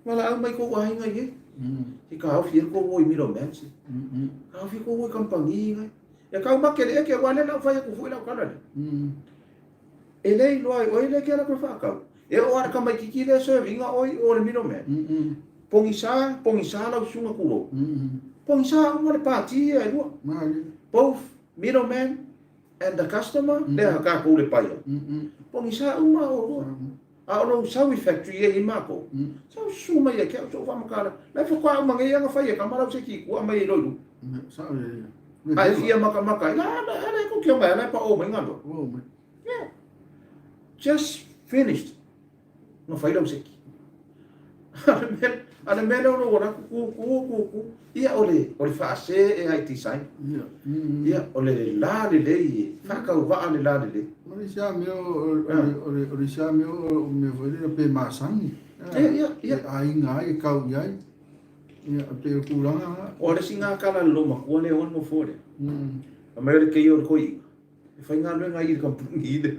valaau mai kou aiga i ai. Se taofi ai le tou o i middleman se. Taofi tou o i kamupani nai. E taumate le eke, aua o lea o le a ou fai atu foi lau tala lea. E le iloa e oe lea e te alu atu e faatau. E oo lava i le tamaitiiti lea e serve ina oe o le middleman. Pogisa, pogisa lau susuga tulou. Pogisa uma le pati ia e lua. Both middleman and the customer, lea tatou le paia. Pogisa uma oulua. A o lou sau i factory e i ai matou, sau susu mai ia te au, sou faamatala. La e faatoa uma nei lava ona fai e tama lau seki i tua aumai ai loa i luga. A e fia makamaka ai, la, la, la e tou te omai lava, la e paoo mai galuega. Yeah. Just finished na fai lau seki. A le mea lea o lou alu atu ku ku ku ku, ia o le o le faase e ai design. Ia. Ia o le la lelei e faatauvaa le la lelei. O le isi lava mea o le o le isi lava mea o mea foi lea pe masani. Ia ia ia. E aiga ai e kau i ai. Ia e pei o tulaga na. O le isi gakala a le loomatua lea o le nofoa lea. Fai mai o le keia o le toeaina. E faigaluega i le kamupani i le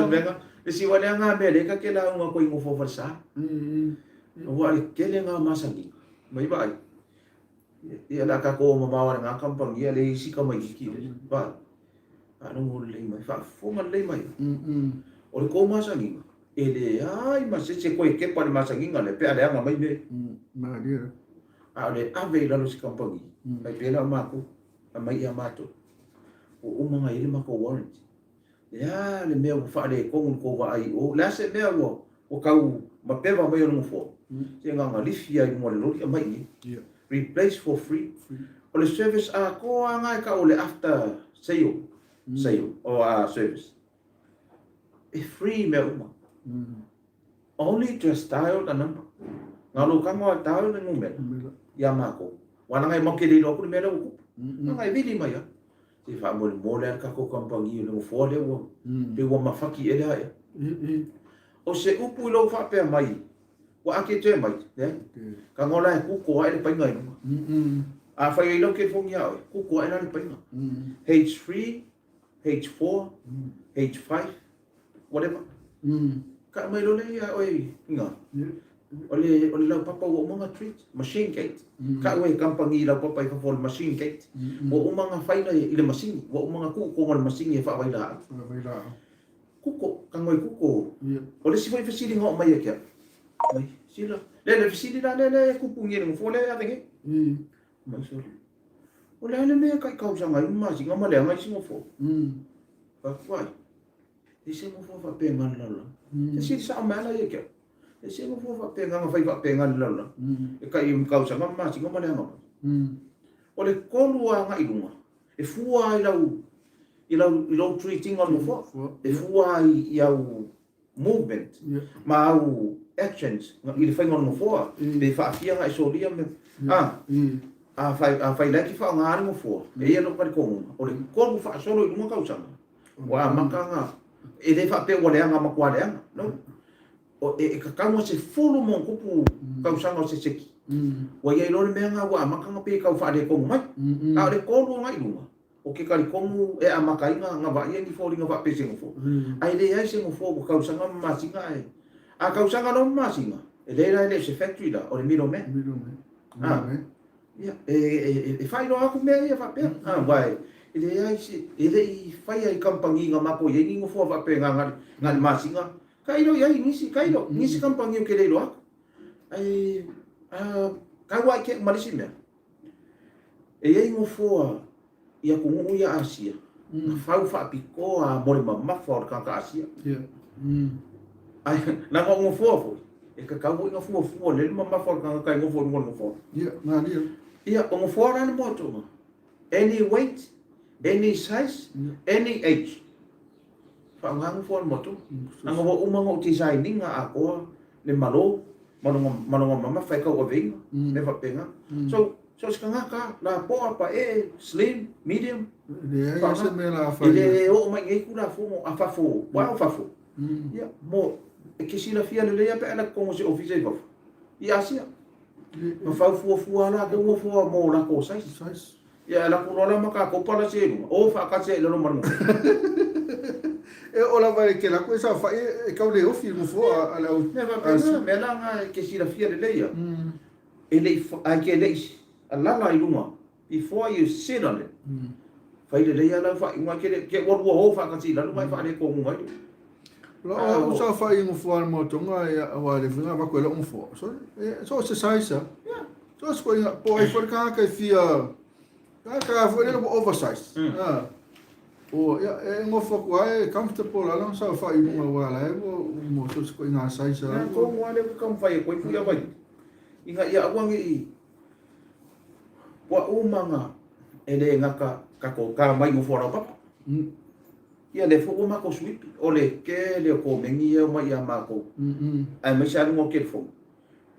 mea le isi ua leaga mea lea ta te lauga atu ai i nofo falesa. Aua o le tele na o masaniga mai vaai. Ia la tatou o mamao a le na kamupani a le isi tamaititi le vaai. Faalogo lelei mai, faafofoga lelei mai. O le tou masaniga e leai ma se isi e toe tepa i le masaniga lea pe a leaga mai mea ia. A o le ave i lalo o se kamupani, fai pea la o matou. Aumai ia matou. Ua uma ona i ai le matou warranty. Le a le mea ua faaletonu le tou vaai i o? Le a se mea ua ua tau mapeva mai o le nofoa? Se na ona lifi lava i luga o le loli aumai i inei. Replace for free. O le service atoa lava na e tau o le after sale, sale or service. E free mea uma. Only just dial the number. Na lou tago lava e dial le numera ia matou. Aua leaga e matou te le iloa atu le mea lea ua tupu. Leaga e vili mai lava. Se faamolemole lava le tatou kamupani o le nofoa lea ua pei ua mafati ea le ae. O se upu i lou faapea mai ua ake mai, leai. Tago la e kuko ae le paiga i luga. Afai ai lau telefoni ia oe, kuko ae la le paiga. H3, H4, H5, whatever. Ka aumai loa lea ia oe i ina. O le, o le laupapa ua uma ona treat, machine gate. Ka ue kamupani i laupapa i fafo o le machine gate. Ua uma ona faina i le masini, ua uma ona tuu i totonu o le masini e faavailaau. Faavailaau. Kuko, tago i kuko. O le isi foi fesili na oo mai ia te au. Mai, sila. Le, le fesili la lea, lea e kupu nei i le nofoa lea e ave nei. Mai sole. O le a le mea e kai tausaga ai ma masina ma leaga isi nofoa? Fai atu ai. E se nofoa faapena le lalolagi. Se sili sao mai ala ia ki au. E se nofoa faapena na fai faapena le lalolagi. E kai tausaga ma masina ma leaga mai. O le tolu agai i luga, e fua ai lau i lau i lou treat-ina o le nofoa. E fua ai i au movement ma au actions i le faiga o le nofoa pe faafia ona e solia me a afai afai la e te faaaoga le nofoa e i ai lou talitonuga o le tolu faasolo i luga tausaga ua amata ona e le faapea ua leaga matua leaga no o e tatau ona sefulu ma ona tupu tausaga o se seki ua i ai loa le mea lena ua amata ona pei e tau faaletonu mai a o le tolu agai i luga O ke talitonu e amata ai na vaaia ni foliga faapea se nofoa. Ae leai se nofoa ua tausaga ma masina ae a tausaga loa ma masina, e leai la e le o se factory la, o le middleman. Middleman. A, ia, e faailoa atu mea ia faapea. A, aua e leai se, e le i faia i kamupani na matou i ai ni nofoa faapena na o le masina. Tailo i ai nisi, tailo, nisi kamupani ou te le iloa atu. Ae, a, tau lava i te ma le isi mea. E i ai nofoa i atunuu ia Asia, na fau faapitoa mo le mamafa o le tagata Asia. Ae leaga o nofoa foi, e tatau foi ona fuafua lelei le mamafa o le tagata e nofo i luga o le nofoa. Ia, malie. Ia, o nofoa la le moatoga, any weight, any size, any age. Faaaoga nofoa o le moatoga. Leaga ua uma ona ou design ina atoa le malo ma lona, ma lona mamafa e tauaveina, mea faapena. So, so o se tagata lapoa, paee, slim, medium, Leai faaaoga. se mea la fai. E le oo mai nei Tulafono a fafo, aua o fafo, ia, mo, e te silafia lelei lava pe a alu atu totonu o se ofisa i fafo, i Asia. Ma fau fuafua lava latou nofoa mo latou size. Size. Ia, e alu atu loa la ma tatou palasi i luga, o faatasi ai i lalo ma le nofoa. E oo lava i kela koe saofai e kau le ofi i le nofoa a le au. Mea faapena, mea la na e te silafia lelei ia. E le i, ae ke le i alala i luga, before you sit on it, fai lelei lava lau faaiuga, ke le, ke ua lua o faatasi i lalo ma e faaletonu ai. Lau au saofai i nofoa a le Maotoga, aua e le fai na avatu ai lau nofoa. So, so o se size lava. So se koina, po ai foi le tagata e fia, tagata foi lele ua oversize. Ah. O, ia, e nofo atu lava e comfortable lava lona saofai i luga aua la e ua mo so se koina size lava. Nā tonu lava lea ua taumafai atu ai Fuiava ina ia aua ne i ua uma na e le gata tatou ta mai nofoa laupapa. Ia lea foi ua matou suipi, o le tele o komeni ia e omai ia matou, aemaise lava luga o telefoni,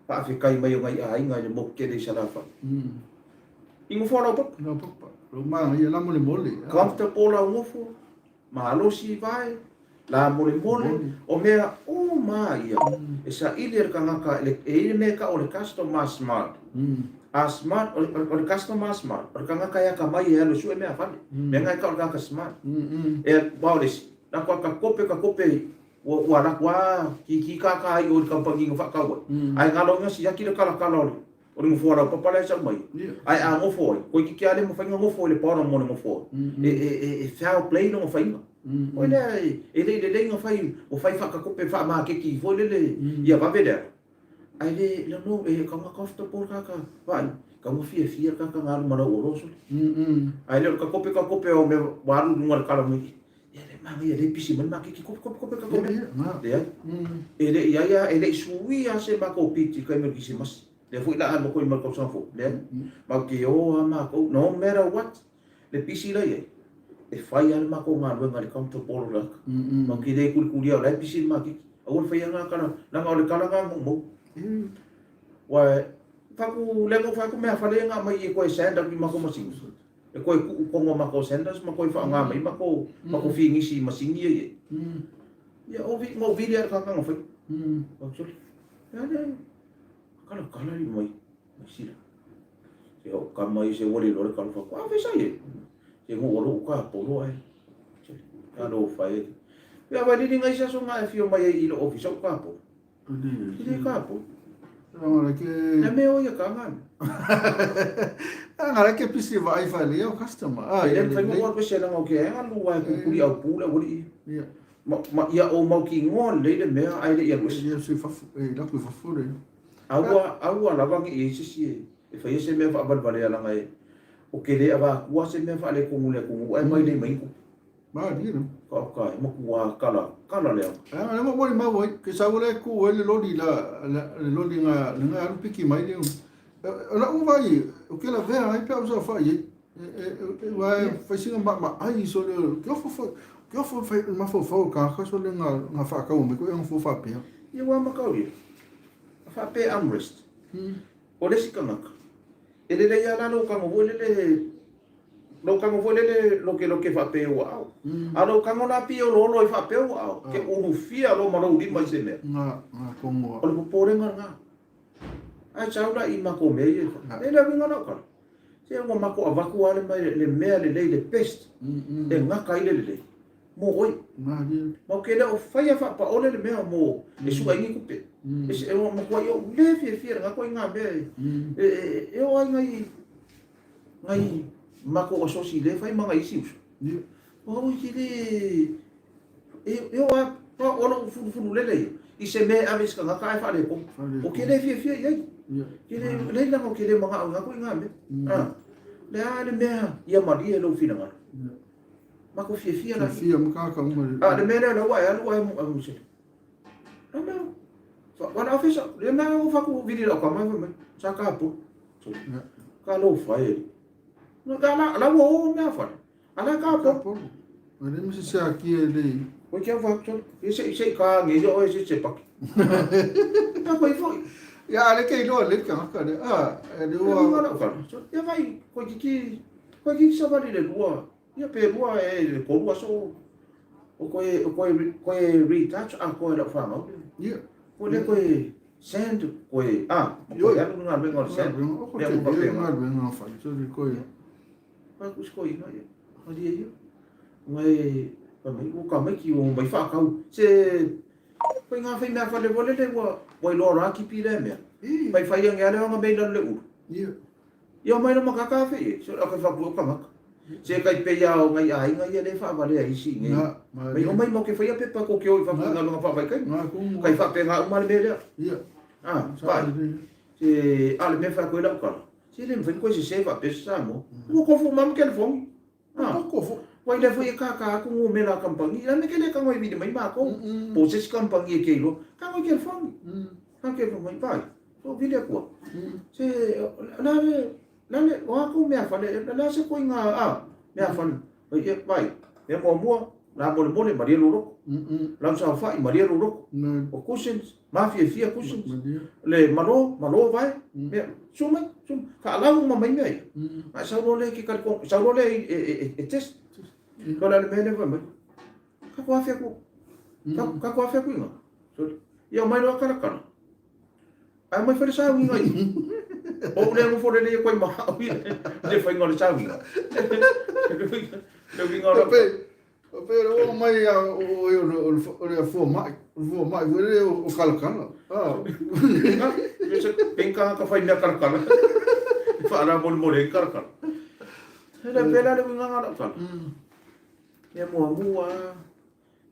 faafetai mai o nai aiga i le motu tele i Salafai. I nofoa laupapa. Laupapa. Lou manaia la molemole. Comfortable lau nofo, malosi vae, la molemole, o mea uma ia e saili e le tagata, e i ai le mea e tau o le customer smart. A smart, o le customer smart, o le tagata e atamai e alu e sue meafale. Mea na e tau o le tagata smart. E, aua o le isi, latou a ta kope, ta kope, ua alu atu lava kiki kaka ai i o i le kamupani na faatau ai. Ae galo ina siaki le kalakala o le O le nofoa laupapa la e sau mai, ae a nofo ai, toeitiiti lava le mafai ona nofo i le bottom o le nofoa, e foul play lona faiga. Foi lea, e le i lelei ona fai, ua fai faatatope faamaketi foi lele ia vave le alu, ae le, no, e tatau ona comfortable le tagata vaai, tatau ona fiafia le tagata na alu ma lau oloa sole. Ae le o le tatope tatope o mea ua alu i luga o le kala mai, ia le manaia lea e pisi mai le maketi, kope kope kope tatope. Leai, e le i ai lava, e le i suia lava se matou piti i le taimi o le Kirisimasi. Lea foi la a alu atu ai ma le tausaga fou, leai. Matou te o lava matou, no matter what, le pisi la i ai, e fai lava le matou galuega i le comfortable o le ata. Matou te le tulitulia o la e pisi le maketi. Aua le faia lena tala, leaga o le tala lena na ou maua. Aua faatu, lea na ou fai atu meafale ia na aumai e toe sand atu i matou masini, e toe tuu i totonu o matou sanders ma toe faaaoga mai matou, matou finisi i masini ia i ai. Ia, na ou vili lava i le tagata na faia. Ou fai atu, e a le Kalakala li mai, mai sila. Se o kama i se ua le loa le kalo fako. A fesa ye. Se ngo olo uka polo ai. Se ka lo fai. Ia vai lili ngai sa so ngai fio mai ai i lo ofisa uka polo. Le ka polo. Ngara ke Na me o ia ka ngana. Ngara ke pisi vai fai le o customer. Ah, le fai mo ko se langa o ke alu ai ku kuri au pule wali. Ia. Ma, ma ia ou mau ki ingoa lelei le mea ae le i alu ese. Ia sui fafo, e laku i fafo le. A ua, a ua lava nge i ai se isi e, e faia se mea faavalevalea leaga e, o ke le avatua se mea faaletonu i le atunuu ae mai lei mai ni tupe. Malie no. Ka o ka e matua kala, kala leaga. A le ma wali mau ai, ke sau le ku ai le loli la, le loli nga, le nga alu piki mai le. O la u vai, o ke la vea ai pe au sa fa i. Ua e fai sina maʻamaʻai sole ke ofo foi ke ofo fai mafaufau o kāka sole ngā ngā whaakaua mai koe ngā fō whāpea. Ia ua makau ia. A whaapea armrest. O le isi tagata, e lelei lava la lou tago foi lele, lou tago foi lele lokeloke faapea i ou aao. A o lou tago la pei e oloolo ai faapea ou aao, ke ulufia loa ma lou lima i se mea. Ngā, ngā kongoa. O le popolega lena. Ae sau la i makou mea ia e fai. E le uiga lau tala. Se ua makou avatu lava le mai le mea lelei, le best, e gata ai le lelei mo oe. Matou te le o faia faapaole le mea mo e sua ai ni tupe. E matuai ou le fiafia i lena ituaiga mea e oo ai nai nai matou asosi le fai ma nai isi uso. O au e te le E oo lava, o lou fulufulu lele ia, i se mea e ave i se tagata ae faaletonu. Ou te le fiafia i ai. Ke le, leai leaga ou te le manao i na ituaiga mea. A, le a le mea ia malie lou finagalo. Matou fiafia la. Fiafia ma kāka uma. A, le mea lea la ua e alu ae mu se. A mea, wala ofisa, le mea o faku vili lau kama e mai, sa ka pu. Ka lou fai. No ka la, la ua o mea fale. Ala ka po. Polo. A le misi se aki e le. Koe kia wha tolu. E se se ka nge yo e se se paki. Ka koe foi. Ia ale ke iloa le ka ka le. A e le ua. Ia la ka. Ia vai koe kiki koe kiki sa vali le lua. Ia pe lua e le kolu aso. O koe o koe koe retouch a koe la whangau. Ia. Koe le koe sand koe a koe alu nga venga o sand. O koe te nga venga whai. So koe. Pai ku siko ina ia. Maria ia. Ngai pai mai ua ka mai ki o mai whaakau. Se pai ngā whai mea whale wale le ua wai loa rā kipi le mea. Pai whai ange ale anga mei lalo le uru. Ia. Ia mai lama ka ka whai e. Se aka whaku o kangaka. Se kai pe ia o ngai ainga ia le whaawale a isi ngai. Mai o mai mo ke whai a pepa ko ke o i whaku ngā lunga whaawai kai. Kai whape ngā umale mea lea. Ia. Ah, pai. Se ale mea whai koe lau kala. Se le mawhai koe se se wha pesa Samoa. Ua kofu mam California. Ah. Kofu. Wai le foi e kaka aku ngō mela kampangi. Ina me ke le kango e vili mai mākou. Po se si kampangi e ke iloa. Kango i California. Ka California mai vai. So vili akua. Se la le la le o aku mea whale la se koe ngā a mea whale. Vai e vai. Mea mua mua. Lamolemole, malie lou loto. Lau saofai, malie lou loto. O cushions, mafiafia cushions. Le malo, malo vae. Mea, susu mai, susu mai. Faalau uma mai mea ia. Ae sau loa lea e ke kalikona, sau loa lea e test. O le a le mea lea fai mai? Kako afe aku. Kako afe aku inga. Ia omai loa kalakala. Ae omai fai le sauiga i. O ou le nofo lelei aku ai ma au i le faiga o le sauiga. Le uiga o lau. Pe o mai a o o le fua mai, o le fua mai foi le o kalakala. Ah. Penka ka fai mea kalakala. Whaara mole mole i kalakala. He pēlā le uiga lau tala. Mea muamua,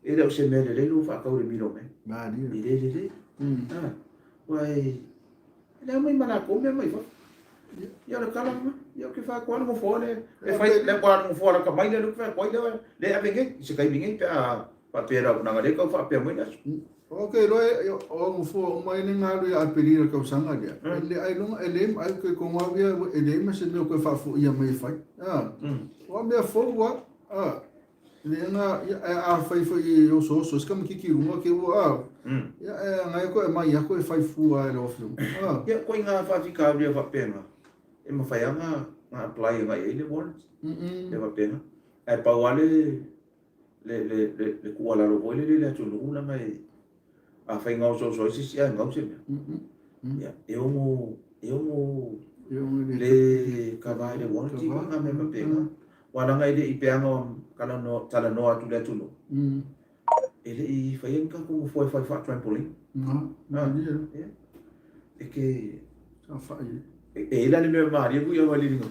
e le o se mea lelei lou faatau i le middleman. Malie. E le lelei. Ah, aua e le aumai ma latou mea mai fafo. Ia o le tala lena. Ia ou te fai atu lava le nofoa lea. E fai, le aua le nofoa lata mai lea, lea ou te fai atu ai lea, lea e ave nei, i se taimi nei pe a faapea lau leaga lea e tau faapea mai le aso. Ok, loa e o nofoa uma ai le galu ia Aperila i le tausaga lea. E le ailoga, e le, ai ke kongo au ia, e leai ma se mea o toe faafoia mai e fai. Ah. O a mea fou lava. Ah. Le nga, ia, ae afai foi e osooso ai se tamaitiiti i luga ke ua, ah. Ia, e agai atu e aumai atu e fai fua e lau Afioga. Ah. Ia, koe ngā whawhikauri a whapenga, e mawhai a ngā, ngā apply e ngai ai le warrant, e whapenga. Ae pau a le, le, le, le, le kualalo foi lele i le atunuu leaga e, afai gaosoaoso ai se isi ae gau se mea. Ia, e ono, e ono le kava i le warranty koe ngā mea faapena. Aua leaga e le i peaga o talanoa, talanoa atu le atunuu, e le i faia ni tatou nofoa e fai faa-trampoline. Ia. E ke... E i ai la le mea malie foi au aliliga.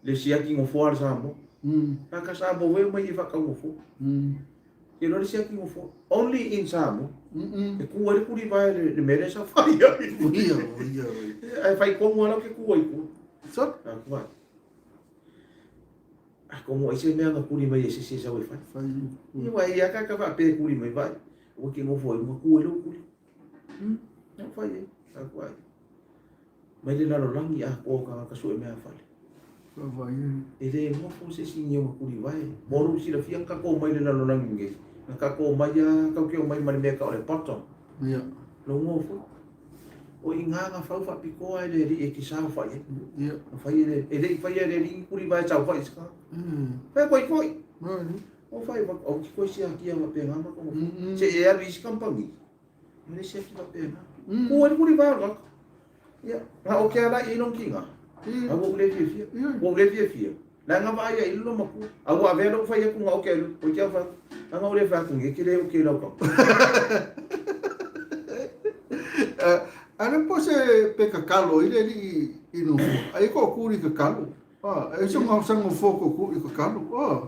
Le siaki nofoa a le Samoa. A ka Samoa foi omai e faatau nofoa. Ke loa le siaki nofoa. Only in Samoa. E ku ai le kulivae le mea lea sa fai ai. Ia, ia, ia. Ae fai komu ala ke ku ai ku. So? A ku ai. A komu ai se mea nga kuli mai e se se sa e fai. Fai. Ia wa ia ka ka fa pe kuli mai vai. Ua ke nofoa i lunga ku ai lo kuli. Ia fai ai. A ku ai. Mai le lalolagi atoa o tagata sue mea fale. E le nofo se isi i ona tulivae. Mo lou silafia na tatou omai i le lalolagi lenei, na tatou omai lava, tatou te omai ma le mea e tau o le bottom. Lou nofo. O i ina na fau faapitoa e le alii e te saofai ai. Na fai e le, e le i faia e le alii ni tulivae e saofai i se tagata. Fai atu ai foi. O fai, au te toe siakia faapena ma tou nofo. Se e alu i isi kamupani. E le siaki faapena. Ua le kuli vao laka. Ia, na o ke ala i lon kinga. A ua ule fiafia. Ua ule fiafia. Na nga vaai ai lo maku. A ua avea lou fai atu nga o ke alu. O te au fai. A nga ule fai atu nge ke le o ke lau kau. A le po se pe kakalo i le li i no fo. Ai ko kuri kakalo. Ah, e so nga sa ngo fo ko kuri kakalo. Ah.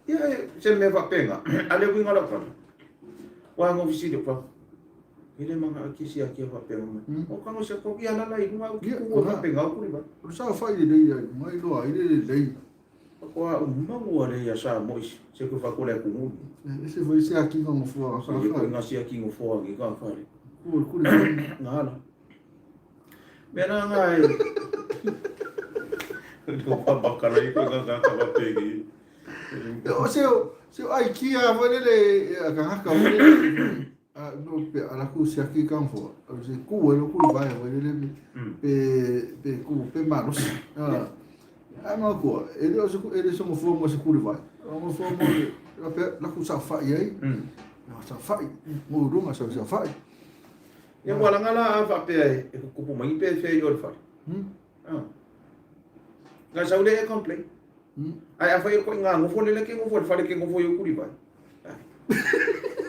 Ia, se mea faapena, a le uiga o lau tala, ua ago fesili atu au, e le manao e siaki a faapena mai. O kago se koki a lala i luga au ki ku faapena au kuli mai. O le saofai lelei ai luga i loa ai le lelei. Faatoa mau a le ia Samoa i se koe faatoa le atunuu. E ese foi siakiga nofoa a ka E koe nga siaki nofoa ki ka fale. Ku kuli. Nga ala. Mea na nga e. No pa bakala i koe nga nga ka faapegi. O se se o aikia foi lele a kangaka foi lele a no pe ala ku siaki ka fo. O se ku e lo ku vai foi lele pe pe ku pe malosi. A a ma ku e le o se e le so mo fo mo se ku vai. O mo fo mo la pe la ku sa fa i ai. La sa fa mo runga sa sa fa. Ia ua laga la a faapea e kupu mai pe fea i o le fale. Ah. Nga sau le e complain. Ae afai o koʻi ngā nofo lele ke nofo i le fale ke nofo i o kuli vai.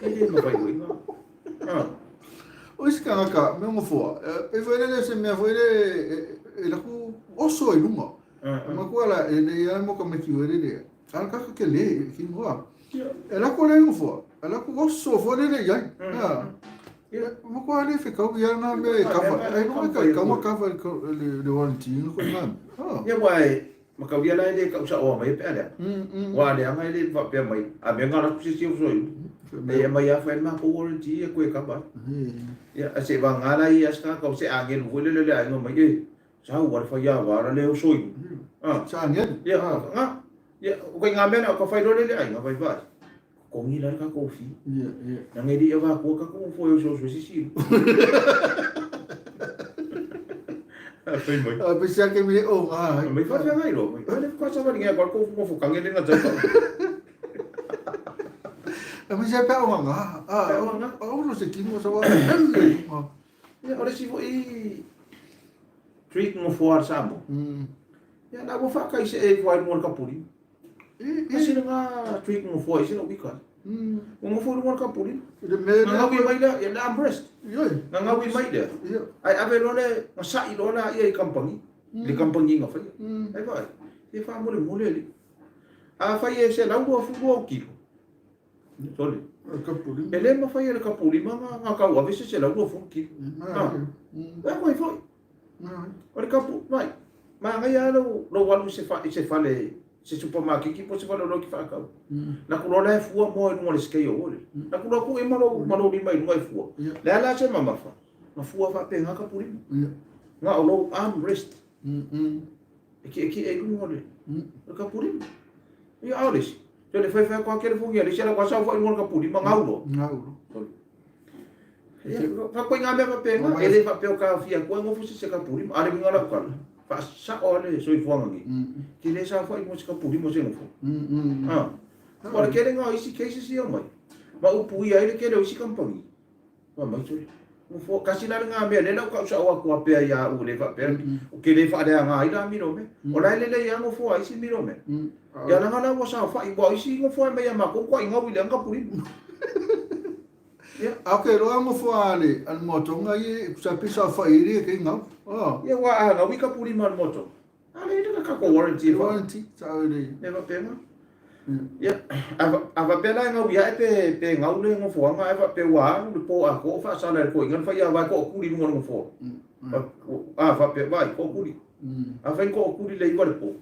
E le mawhai hoi ngā. Ah. O isi kangaka, me ngofoa, e foi lele se mea foi lele e laku oso i lunga. E makua la, e le ia mo ka meki foi lele. Ala kaka ke le, ki ngoa. E laku le ngofoa, e laku oso foi lele iai. Ia, makua le whekau ia ngā mea e kava. E lunga ka i kauma kava le warranty, nga koe ngā mea. Ia wai, Makauria la e le kau saoa mai e pea leaga. Ua leaga e le faapea mai, a mea nga latou se isi o soi. E aumai lava fai le matou warranty e koe kava ai. Ia, ae se i vagana la ia se tagata o se agelu foi lele le aiga mai, e, sau ua le faiava la le o soi. Sa agelu? Ia, nga. Ia, o koe nga mea na o ka fai loa le le aiga, vai vai. Totogi la le tatou fee. Leaga e le i avatua tatou nofoa e osoosoo ai se isi i luga. Fai mai. A pe se ake me o ga. Fai mai faafeagai loa mai. Ai le faatoa savali ngai atu tou nofo kange le na tau. A me se pe o ga. A o o se kimo sa wa. Ia o le isi foi treat nofoa a le Samoa. Ia la ua faataisee ifo ai i luga o le kapulima. Tasi lena treat nofoa i se lou wika. Ua nofo i luga o le kapulima. Gagaui mai lea, ia le armrest. Gagaui mai lea. Ae ave loa le, gasa'i loa laia i kamupani, i le kamupani na faia. Ai vaai, ia faamolemole alii. Afai e 122 ou kilo, sole, e le mafai e le kapulima na tauave se 120 kilo. Ua koe foi. O le kapu, mai, manaia lava lou, lou alu i se, i se fale, se supamakeki po o se fale oloa e te faatau. Na ku loa la e fua moa i luga o le scale foi lele. Na ku loa tuu i ai ma lou, ma lou lima i luga e fua. Le a la se mamafa, na fua faapena kapulima. Na o lou arm rest e tietie i luga o le, o le kapulima. Ia, a o le isi, so le fai fai atu lava telefoni a le isi, a o la e saofai i luga o le kapulima, gau loa. Gau loa. Faapea mea faapena, e le faapea o taofia atu ai nofo se se kapulima. A o le uiga o lau tala, faasao lava le soifuaga nei, e te le saofai mo se kapulima se nofo. O le tele o isi cases ia omai, ma upuia ai le tele o isi kamupani. Fai mai sole, nofo, tasi la lena mea lea la ou tau sao atu faapea ia au e le faapea, ou te le faaleaga ai la milo mea. O la e lelei lava nofoa a isi milo mea. Ia leaga la ua saofai, aua o isi nofoa e aumai ia matou, ua gau i le aga kapulima. Ia. A ke loa ngofoa a le a le moatonga i sa pisa o fai iri ke ngau. Oh. Ia wa a ngau i ka puli ma le moatonga. A le ina ka ko warranty fa. Warranty sa o le. Ne va pena. Ia a va pena ngau ia e pe pe ngau le ngofoanga e va pe wa alu le po a ko fa sala le ko inga fa ia va ko kuli lunga le ngofoa. A va pe vai ko kuli. A fa ko kuli le iwa le po.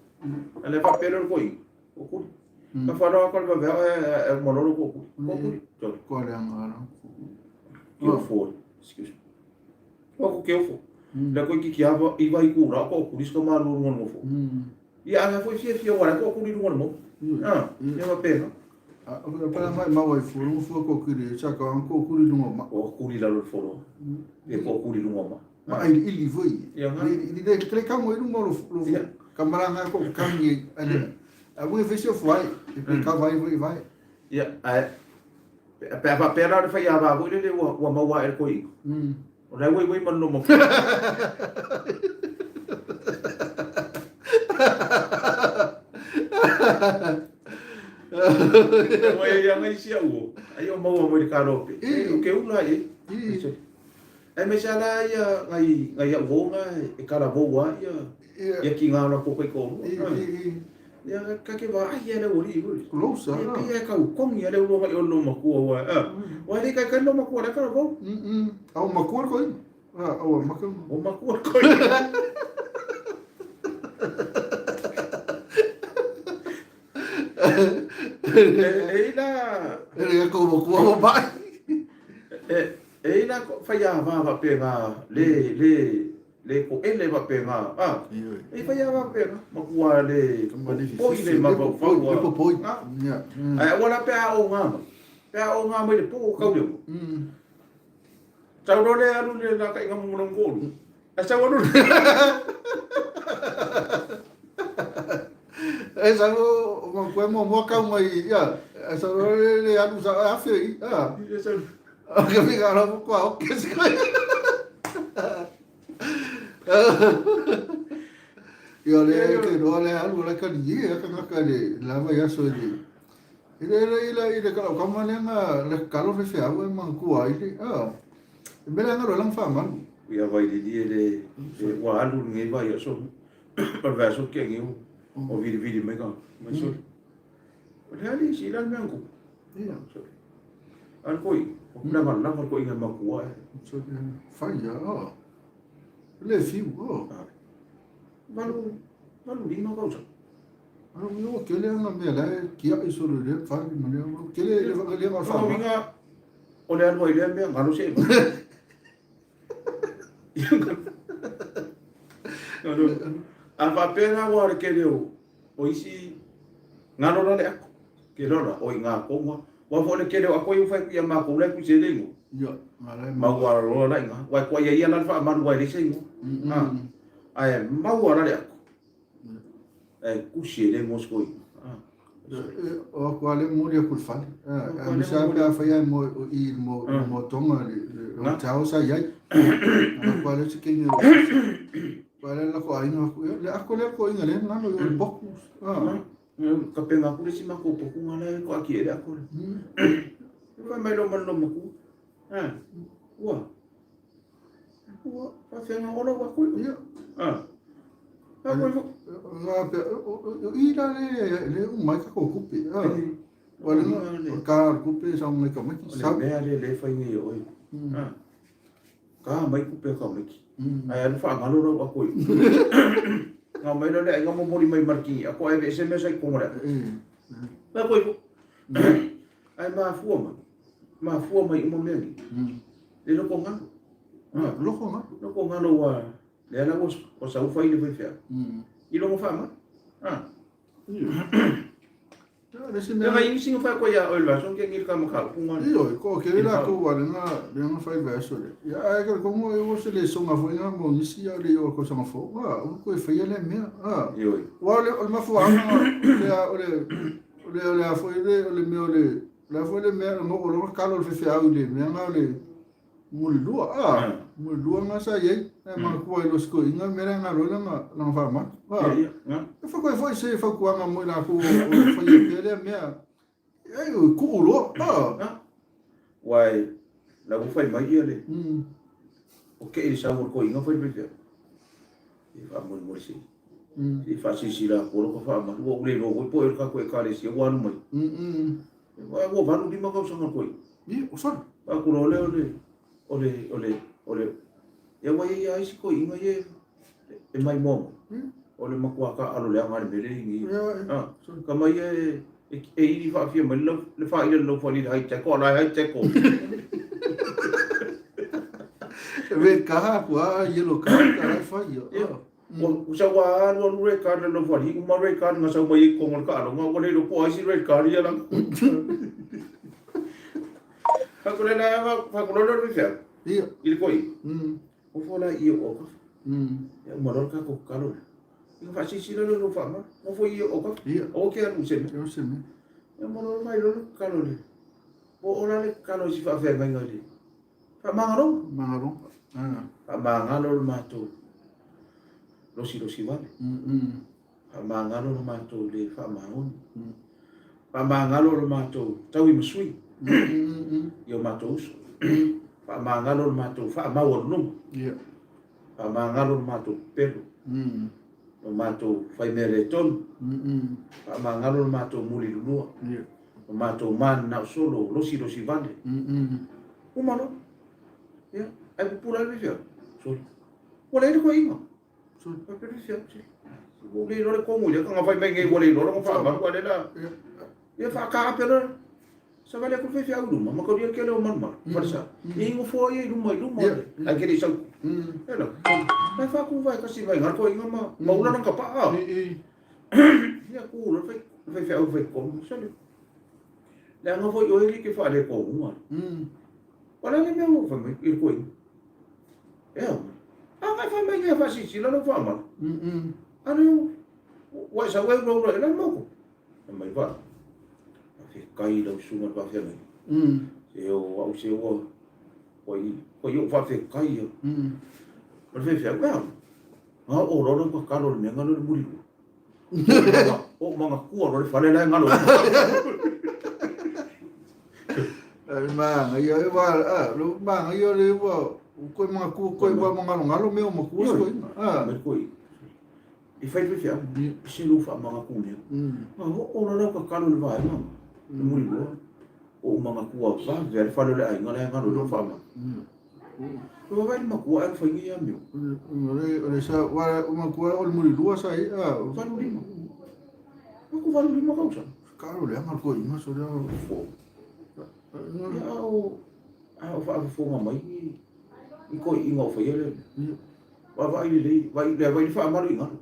A le va pe le ko inga. Ko kuli. Ka whanau ako le vavea e, e, e malolo ko kuli. Ko kuli. Sorry. Ko le anga ara. Ki o fo. Excuse me. Ko ko ke o fo. Le ko ki ki ava i vai ku ra ko kuli ska malu runga no fo. Ia ala foi fia fia wala ko kuli runga no. Ah, ia va pena. A o pa mai ma wai fu runga fu ko kuli sa ka an ko kuli runga ma. O kuli la lo fo. E ko kuli runga ma. Ma ai ili foi. Ili le kle ka mo runga lo lo. Ka maranga ko kangi ale. A ui fai se fuai, e pe ka vai vai vai. Ia, ae, pe a faapea la o le faiava foi lele ua, ua maua ae le koiga. O la e uiui ma le loma. Ua ia ngai sia uo, ai o maua mai le kalope. E, o ke ula e. Aemaise lava la ia ngai ngai au vou na e kalavou ai ia ia ki ngā la ko kai ko. Ia ka ke va ai ia le ori ori. Close ah. Ia ia ka kongi ia le ulo mai o lo makua wa. Ah. Wa le kai kai lo makua le kalavou. Au makua ko. Ah, au makua. O makua ko. E i la... E le ko makua o mai. E i la faiava faapena le le le koʻele faapena a e faiava faapena makua le popoi le mafaufau le popoi ae aua la pe a oga mai pe a oga mai le po kau le sau loa le alu le lakaiga mo lona toalua ae sau alu E sau o makua muamua kau mai ia e sau loa le alu sa afe i a Ka whika rā mo kua oke se koe. Ia le ke roa le alu le kani i a kangaka le lava ia so le. I le le i le i le kala kama le nga le kalo fe fe au e mangkua i le a. E mele nga ro lang fa malu. Ia vai le le le ua alu le ngai vai aso. O le vai aso ke ngi o vili vili mai ka. Mai so. O le ali si la mea ku. Ia. Al koi, o lava lava koi ngai makua e. So fai ia. Oh. Le fiu, oh. Valu valu lima kausa. Alo io kele anga mea la kia i solo le fai ma le kele le le le fa. Winga o le alu ai lea mea ngalo se. Ngalo. A faapea la ua le kele o o isi ngalo la le ako. Ke lola o i ngā konga. Aua foi o le tele o ako ia ua fai atu ia matou la e tusi ai le igoa. Ia, a la e Maua loa la i ina. Aua e toa ia ia la le faamalu aua e leai se igoa. A, ae maua la le ako. Ae tusi ai le igoa o si toeaina. A. O aku lava lea e momoli atu i le fale. Aemaise lava pe afai lava o i i le moatoga i le hotel sa i ai. Alu atu lava lea o se taimi o Aua lea le latou aiga atu, ia, le ako lea toeaina lea na galo i o i le potu. Tapena atu le isi matou potu na la e toatia ai le ako lea. Fai mai loa ma le loomatua. Ua. Ua faafeaga ola ua ako ia. O i la le le uma ai tatou tupe. Ua le o ka le tupe sa mai ka mai. O le mea lea le fai nei e oe. Ka mai tupe a tamaiti. Ae alu faagalo lau ako i. Nga mai loa le aiga momoli mai ma le kini ako ae aveese mea sa i totonu o le ako. Mai ako ifo. Ae mafua mai. Mafua mai uma mea nei. Le loko galo. Loko galo. Loko galo ua lea la ua sau fai le faifeau. I lona faamanu. Mea ngai isi nga fai koe ia oe le vaiaso ke ngil ka mataupu nga. Ioe, ko kele latou ua lena lena fai vaiaso lea. Ia ae ka kongo e ua se lesoga foi na mo nisi a le i o le tausaga fou. A, ua toe faia lea mea. A. Ioe. Aua o le o le mafuaaga o le o le o le o le a foi le o le mea o le o le a foi le mea na oo loa kalo le faifeau i le mea na o le Mulilua, a, mulilua na sa i ai. Ae manatua ai loa si toeaina le mea lea na alu ai lana, lana faamanu. A, e fai foi se fautuaga mo i latou o lo o faia pea lea mea. Ai, ua tuu loa, a. Aua e, la ua fai mai ia le, o kei le sau o le toeaina fai le faifeau. E faamolemole se i faasilasila atu loa ka faamalu, ua ou le iloa foi po o ea le tatou Ekalesia ua alu mai. Ua 85 tausaga le toeaina. Ia, o sala. Atu loa lea o le, o le, o le, o le, ia ua i ai lava isi toeaiina ia e maimoa mai. O le matua taaalo leaga lava i le mea lea e i ai nei. Tama ia e ili faafia mai le faaila i le laufali i le high tackle, a o la e high tackle. Red card, ua yellow card, ka lai fai. Ia, ua sau ua alu alu red card i le laufali, uma red card na sau mai ai i totonu o le taaloga, ua le iloa po o ai si red card ia lana. Fai atu lea, fai atu loa lea o le faifeau. Ia. I le toeaina. Nofo la i o autafa. Ia uma loa le tatou tatalo lea. Ia faasilasila lea o lou faamalo. Nofo i o autafa. Ia. Aua ke alu i se mea. Aua se mea. Ia uma loa mai loa le tatalo lea. Po o la le tatalo i si faafeagaiga i le faamagaloga. Faamagaloga. Faamagalo le matou losilosi vale. Faamagalo le matou le faamaoni. Faamagalo le matou tauimasui i o matou uso. Faamagalo le matou faamaualuluga. Faamagalo le matou pepelo. Lo matou faimea le tonu. Faamagalo le matou mulilulua. Lo matou mananao solo losilosi vale. Uma loa. Ia, ae pupula ai le faifeau. Sole. Ua leai le toeaina. Ua le iloa le komu i le tanga fai mai nei ua le iloa lona faamalu a lea la. Ia faataape loa. Savali atu le faifeau i luma ma taulia le tele o malumalu falesa. E nofoa ia i luma i luma ae ke le i sau. Ela. Lai faatu vae tasi mai ngā toeaina ma ma ula lona tapaa. Ia ku loa le faifeau fai tonu. Sole. Leaga foi oe e te faaletonuga. O le a le mea ua fai mai i le toeaina? E ao mai. A kai fai mai nei faasilasila lou faamalu. A lea ua e sau e ulaula i la maoko. Fai mai va. Faafetai i lau susuga i le faafeagaiga. Se o au se ua ua i ua i ou faafetai ia. Ma le faifeau, e ao. Na oo loa lau tatalo i le mea galo i le mulilua. O manatua loa le fale la e galo ai. Ai manaia e wa a lo manaia le ua koe manatua koe ua magalogalo mea o matua se toeaina. A. Mai koe. I fai le faifeau, se lou faamanatu mea. Na oo loa lau tatalo i le vaega le mulilua. O manatua vave a le fale o le aiga la e galo i lou faamanu. Ua vaai le matua ae fai ia mea. O le sa wa o matua o le mulilua sa i a. 85. Aku 85 tausaga. Kalo le anga ko inga so le fo. Ia o a o faafofoga mai i ko inga o faia le. Wa vaai lelei, vai le vai le faamalu i galo.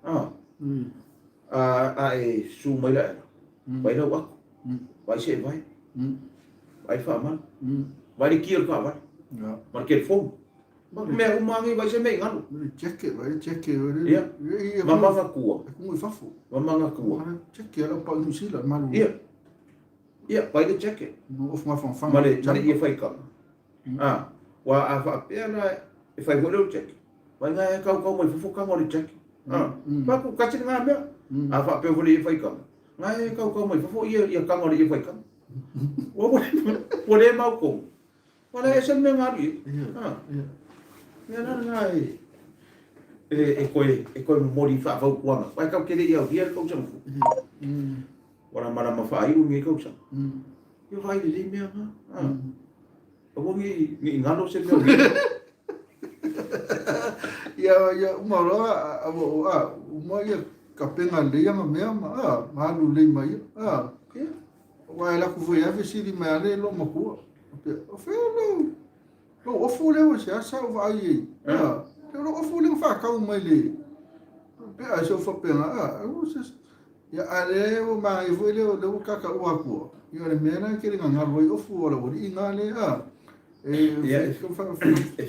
A. A a e su mai la. Vai lau ako. Vaai se evae. Vaai le faamalu. Vaai le ki o le taavale. Ma le telefoni. Ma mea uma lava nei, vaai se mea i galo. Ma le jacket, vaai le jacket. Ia. Ma magatua. E kumu i fafo. Ma magatua. Jacket ala pau New Zealand, malu. Ia. Ia, vaai le jacket. No ofu mafanafana. Ma le, ma le ie faikaga. A, ua a faapea la e fai foi leu jacket. Vai ngā e kaukau mai fafo kanga o le jacket. A, pa ku kasi ngā mea. A faapea foi le ie faikaga. Ngā e kaukau mai fafo ia ia kanga o le ie faikaga. Ua ua ua le mau kogu. Ua le ese le mea ngā alu i. A, mea la ngā e e e koe e koe momoli whaafautuanga. Vai kau kere i au hia le kausaga fu. Ua lamalama whaaiu nge kausaga. Ia vaai lelei mea ngā. A. Aua nge i ngalo se mea o hia. Ia, ia, uma loa, a, a, uma ia kapenga lelei anga mea ma, a, ma alu lelei mai ia. A, Ia. aua e laku foi lava fesili mai a le loomatua. Faapea, o fea lou, lou ofu lea ua seā sa ou vaai ai. A, o lou ofu lea ua faatau mai le, pea e se faapena, a, ua se, ia, a lea ua manaia foi lea, lea ua kakaua atua. Ia, o le mea lena e tele gagalo ai ofu o le aualii na lea, a, e, Ia, e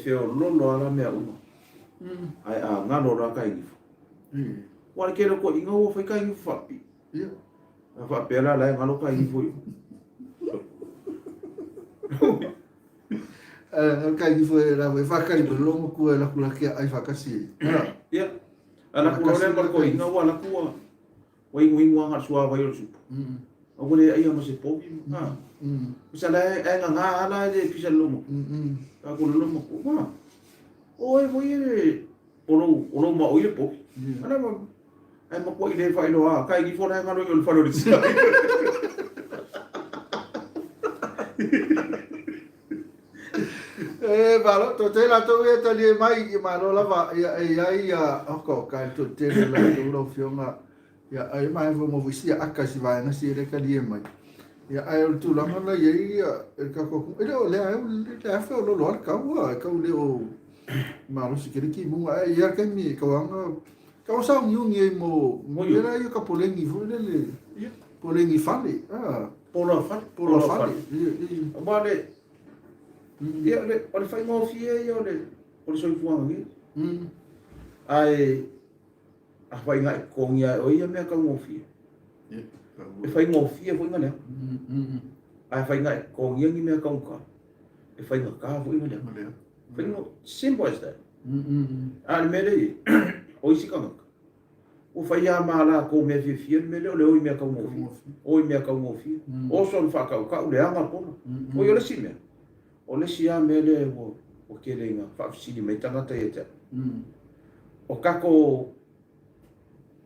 feololo lava la mea uma. Ae a galo loa ka igifo. Ua le tele o toeaiina ua fai ka igifo faapipii. Ia. A faapea la la e galo ka igifo i. O ka igifo e la e whakari me longo kua e laku laki a ai whakasi. Ia. A laku loa lea ma le toeaina ua laku ua ua iguigu aga le suavai o le supa. A ua le aia ma se povi. Ha. Pisa la e gaga ala e le pisa le lomo. A ko le lomo ko. Ha. O e foi e o lou o lou maoi le povi. Ala ma ai makuaʻi le faailoa a ka igifo la e galo i o le fale o le tina. E malo, to te latou e tali e mai, i malo lava, ia e iai ia, oka o kai to te le latou lau fionga, ia ai mai fo mo visi aka si vaenga si ele kali e mai. Ia ai o le tulaga la iai ia, e ka ko, e le o le ai, le afe o lolo al kau, e kau le o malosi kere ki munga, ai ia kaimi e kau anga, kau sa ungi ai mo, mo le ia ka polengi fo le le, polengi fale, ah. Pola fale. Pola fale. Aua le, ia, o le, o le faigofie ia o le, o le soifuaga nei. Ae, afai na e totogi lava e oe ia mea taugofie. E faigofie foi na leaga. Ae afai na e totogia ni mea taugata, e faigata foi na leaga. Faigo, simple as that. A o le mea lea e i ai, o isi tagata, Ua fai lava ma a latou mea fiafia le mea lea o le o i mea taugofie, o i mea taugofie, oso le faatautau, leaga pola. Oi, o le isi mea, o le isi lava mea lea ua, ua tele ina faafesili mai tagata ia te au, o tatou,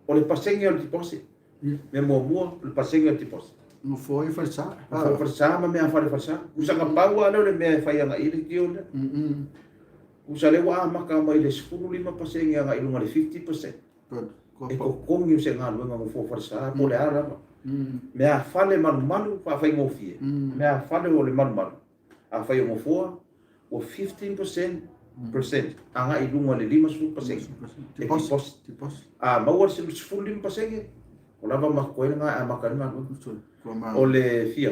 o le pasene o le deposit, mea muamua, o le pasene o le deposit. Nofo ai falesa. Nofo ai falesa ma mea fale falesa. Usaga pau lava lea o le mea e fai agai i le tio lea. Tusa lea ua amata mai le 15% agai i luga i le 50%. E totogi o se galuega nofoa falesa po o le a lava. Meafale malumalu faafaigofie, meafale o le malumalu afai o nofoa ua 15% percent agai i luga i le 50% e deposit. A maua le 15% ua lava ma totoe lena e amata ai le galuega. O le fia?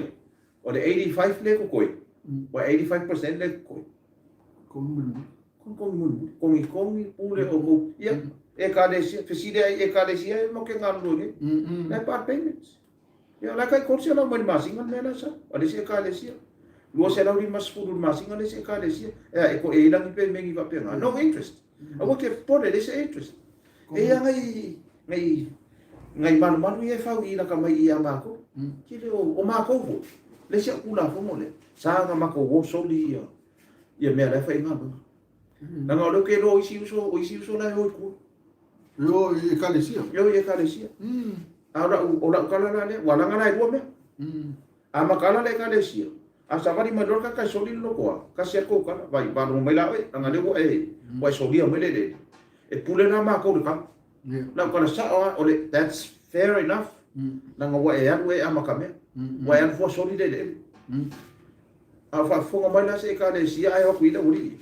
O le 85 lea e totoe, ua 85% lea e totoe. Kogi mulimuli. Kogi mulimuli. Kogikogi, pule oukou. Ia, Ekalesia, fesili ai i Ekalesia e mau ke galulue nei. La e part payments. Ia, la e tai 300 mai le masina le mea la e sau. A le isi Ekalesia, 250 i le masina le isi Ekalesia. Ea, e koe i lagi pemeni faapena. No interest. Aua ke popole, e leai se interest. E ia ngai, ngai, ngai malumalu ia e fau i laka mai ia makou. Tele o, o makou foi, le isi au Tulafono lea, sa na makou o soli ia, ia mea la e fai galuega. Leaga o lea ou te iloa o isi uso, o isi uso la e o i tua. E o i Ekalesia. E o i Ekalesia. A o lau, o lau tala la lea, ua laga la e lua mea. A mataala le Ekalesia, a savali mai loa le tagata e soli le lotoa, tasi lava le tou tala, vai, faalogo mai la oe, leaga lea ua e, ua e solia mai le eleele. E pule la matou i le tala. Lau tala sao lava, o le, that's fair enough, leaga ua e alu e amatamea, ua e alu fua soli le eleele. A o faafofoga mai la se Ekalesia ae o atu i le aualii,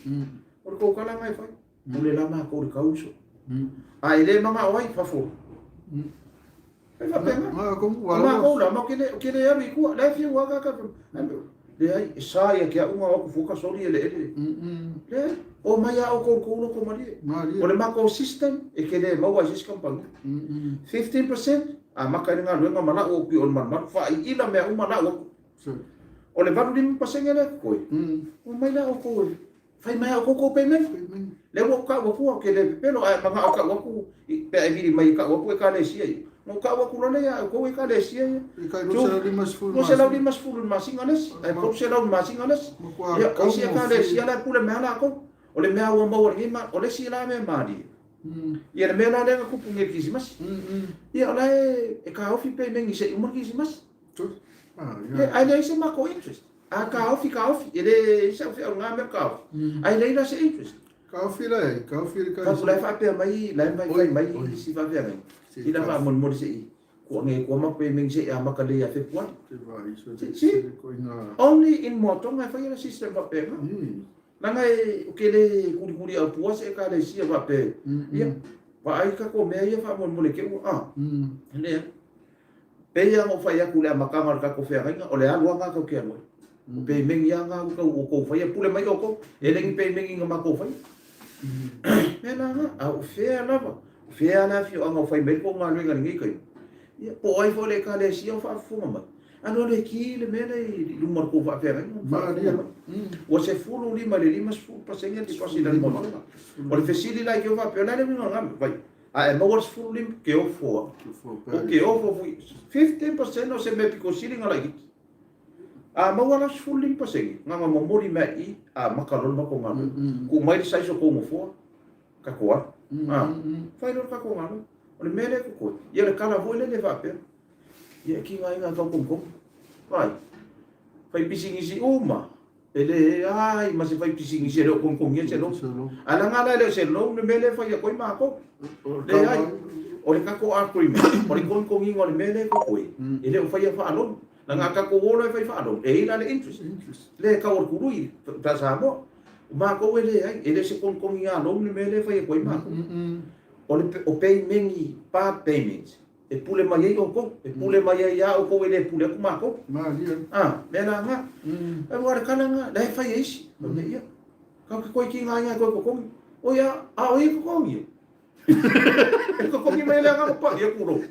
o le tou tala lena e fai. Pule la matou i le tau uso. A e le manao ai, fafo. E faapena. O makou la, matou te le alu i tua, la e fiu lava tagata, leai, e sa ia te au na o atu fua ta soli eleele. Leai, omai lava outou i le tou loto malie. O le matou system, e te le maua i se isi kamupani. 15%, amata ai le galuega ma lau atu i o i le malumalu, faaiila mea uma lau atu. O le 85% lea e totoe, omai la outou e Fai mai au kou payment. Lea ua ou tau atu ou te le pepelo ae manao e tau atu pe a e vili mai e tau atu ekalesia ia. Na ou tau atu loa lea ia outou ekalesia ia. 250 i le masina le isi, ae 300 i le masina le isi. Ia, o isi ekalesia la e pule mai lava latou. O le mea ua maua i lenei ma, o le isi la mea malie. Ia le mea la lea na tupu nei i le Kirisimasi. Ia o la e taofi payment se i uma le Kirisimasi. Ae leai se matou interest. A taofi, taofi. E le i ai sau feau i lena mea o le taofi. Ae leai la se interest. Taofi la e, taofi le kai. La e faapea mai, la e fai mai isi faafeagaiga. Si la faamolemole se i kuange kua ma pe meng se i amata lelei ia Fepuari. Si, only in Moatoga e fai ala system faapena. Leaga e, ou te le kulikuli aupua se ekalesia faapea, ia, vaai tatou mea ia faamolemole te ua, a, leai. Pei lava ona ou fai atu i le amataga o le tatou feagaiga, o le alu lava lena tatou te alu ai. O pemegi lava lena ua tau outou faia, pule mai outou, e le ni pemegi na matou faia. Mea la lena, a o fea lava, o fea le afioaga o fai mai ai le tou galuega i lenei taimi, ia, po o ai foi le ekalesia o faafofoga mai, alu alu e ki le mea lea i luma o le tou faafeagaiga ma faafofoga mai. Ua 15 i le 50% le deposit a le Moana. O le fesili la i te faapea, o le a le uiga o lena mea? Vai. A e maua le 15, ke ofo a. O ke ofo fui. 15% o se mea pito sili na laitiiti. A maua la 15%, na ona momoli mai i i, amata loa le matou galuega. Tuu mai le size o tou nofoa, tatou alu. A, fai loa le tatou galuega. O le mea lea e totoe. Ia o le tala foi lele faapea. Ia e tigaina e tau togitogi. Vaai, fai pisinisi uma. E leai ma se faipisinisi e le o togitogia se loan. Ae leaga la e le o se loan le mea lea e fai atu ai matou. Leai, o le tatou agreement, o le togitogiga o le mea lea e totoe, e le o faia faa-loan. Leaga a tatou o loa e fai faa-loan, e i ai la le interest, lea e tau o le tului i Samoa. O matou e leai, e le o se togitogiga loan le mea lea e fai atu ai matou. O le o payment, part payments, E pule mai ai outou, e pule mai ai lava outou e le pule atu matou. Malie. A, mea la na. Aua o le tala na, la e fai e isi. Fai mai, ia, kau ke koe ki ngā inga e koe totogi. O ia, a o ia totogi e. E totogi mai le agaga paʻi e kulou.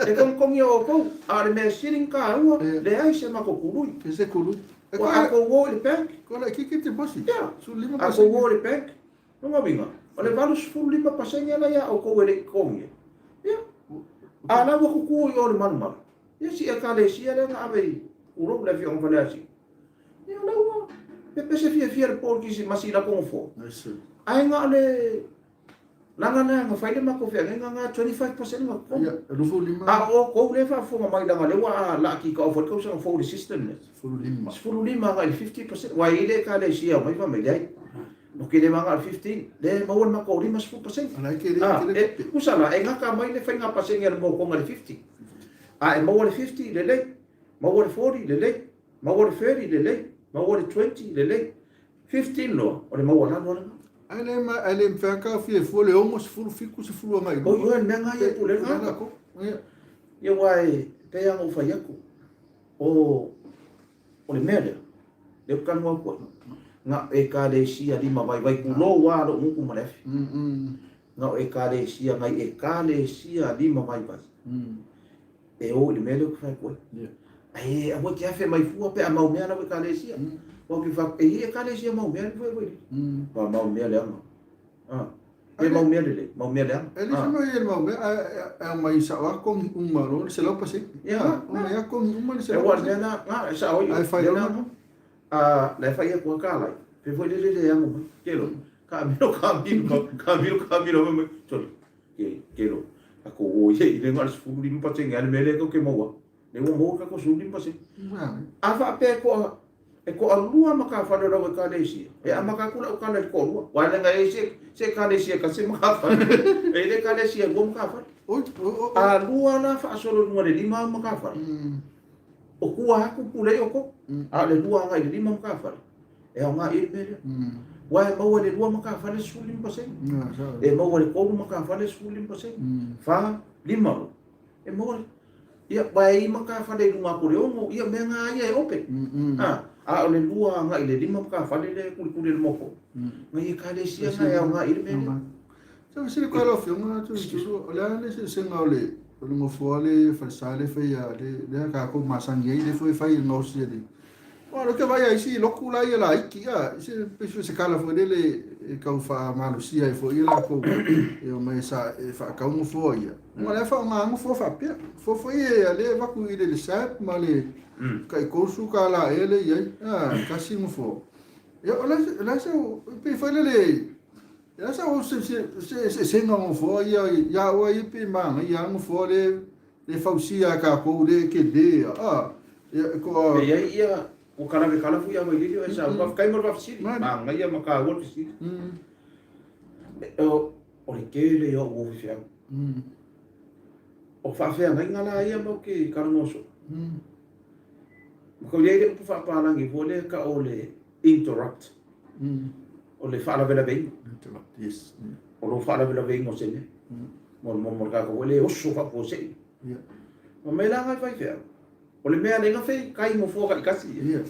E togitogi e outou, a o le mea sili na tāua, leai se matou tului. E se tului. Ua a tou o i le bank. Ko le kiki te bosi. Ia, a tou o i le bank, Lona uiga, o le 85% la ia outou e le i totogia. Ia. A la ua tutu i o i le malumalu. Ia si ekalesia lea na ave i Ulou le afioaga Faleasiu. Ia o la ua pepese fiafia le po i le Kirisimasi i latou nofoa. Ae na o le laga lea na fai le matou feagaiga na 25% na totogi. A o outou lea e faafofoga mai leaga lea ua laa kick off ai le tausaga fou i le system lea. 15 agai i le 50% aua e i ai le ekalesia e omai fai mai leai. Ou te le maga o le 15, lea e maua le matou 50%. Ala e tele, tele tupe. E tusa la, e gata mai le faiga pasene a le mokoga i le 50. A e maua le 50, lelei. Maua le 40, lelei. Maua le 30, lelei. Maua le 20, lelei. 15 loa, o le maualalo lava lena. Ae le ma, ae le mafai lava taofia ai fua le 60, 70 agai i luga. Oi, oi, le mea lena ia e pule ai le tagata. Ia aua e pei lava ona ou fai atu, o O le mea lea, lea ou te talanoa atu ai, na o Ekalesia limavaivai, tulou lava lou gutu ma le afi, na o Ekalesia, nai Ekalesia limavaivai e o i le mea lea ou te fai atu ai. Ae aua e te afe mai fua pe a mau mea lau Ekalesia. Aua ou te fai atu, e i ai Ekalesia mau mea foi. Ua mau mea leaga. Ah. Pe mau mea lelei, mau mea leaga. E le se mai e mau mea, ae aumai sao lava kogi uma loa le 100%. Ia, Aumai lava kogi uma le 100%. Aua o le mea lena, na, e sao ai. Ae fai loa na. La e fai atu lava kalai, pe foi lele le ano mai. Kelo, kamilo, kamilo, kamilo, kamilo, mai, mai. Sole, ke, kelo. Takou o ia i le na o le 15% a le mea lea tou te maua. Lea ua maua tatou 15%. A faapea e toa e toalua matafale o lau ekalesia, e amata atu lau tala i le toalua. Aua leaga e leai se ekalesia e tasi se matafale. E i ai le ekalesia e lua matafale. A lua la faasolo i luga i le lima au matafale, o tua atu pule ai outou. A o le lua agai i le lima matafale, e aoga i ai le mea lea. Aua e maua i le lua matafale le 15%. E maua i le tolu matafale le 15%. Fa, lima loa. E maua le Ia, aua e i ai matafale i luga atu o le 6, ia o mea na ia e open. A, a o le 2 agai i le 5 matafale lea e kulikuli e le moto. Nai ekalesia na e aoga i ai le mea lea. Sa fesili koe lau Afioga Tuitulu, o le a le eseesega o le o le nofoa le falesa le faia le lea tatou masani ai le foi fai e gaosi e le Aua o lea ou te vaai a isi lotu la ia laiti a se pei foi se tala foi lele e tau faamalosia ai foi latou e omai e sa e faatau nofoa ia. Aua o lea e faaaoga nofoa faapea. Nofoa foi ia lea e avatu i le SAP ma le tai $30 ea lea e i ai. A, tasi nofoa. Ia o le a se pei foi lele o le a se eseesega o nofoa ia ia au ia pei e manaia lava nofoa lea e fausia e tatou lea e tele a ia toa E i ai ia ua kalavekala foi ia Vailili o e sau. Faafetai mo le faafesili. Manaia ma taua le fesili. O le tele ia o uo faifeau. O faafeagaiga la ia matou te talanoa soo. Ma tau i ai le upu faapalagi foi lea e tau o le interrupt. O le faalavelaveina. Interrupt, yes. O lou faalavelaveina o se mea. Mo le tatou foi lea e oso faafuasei. Fai mai la nai faifeau, o le mea lea na fai kai nofoa taitasi ia.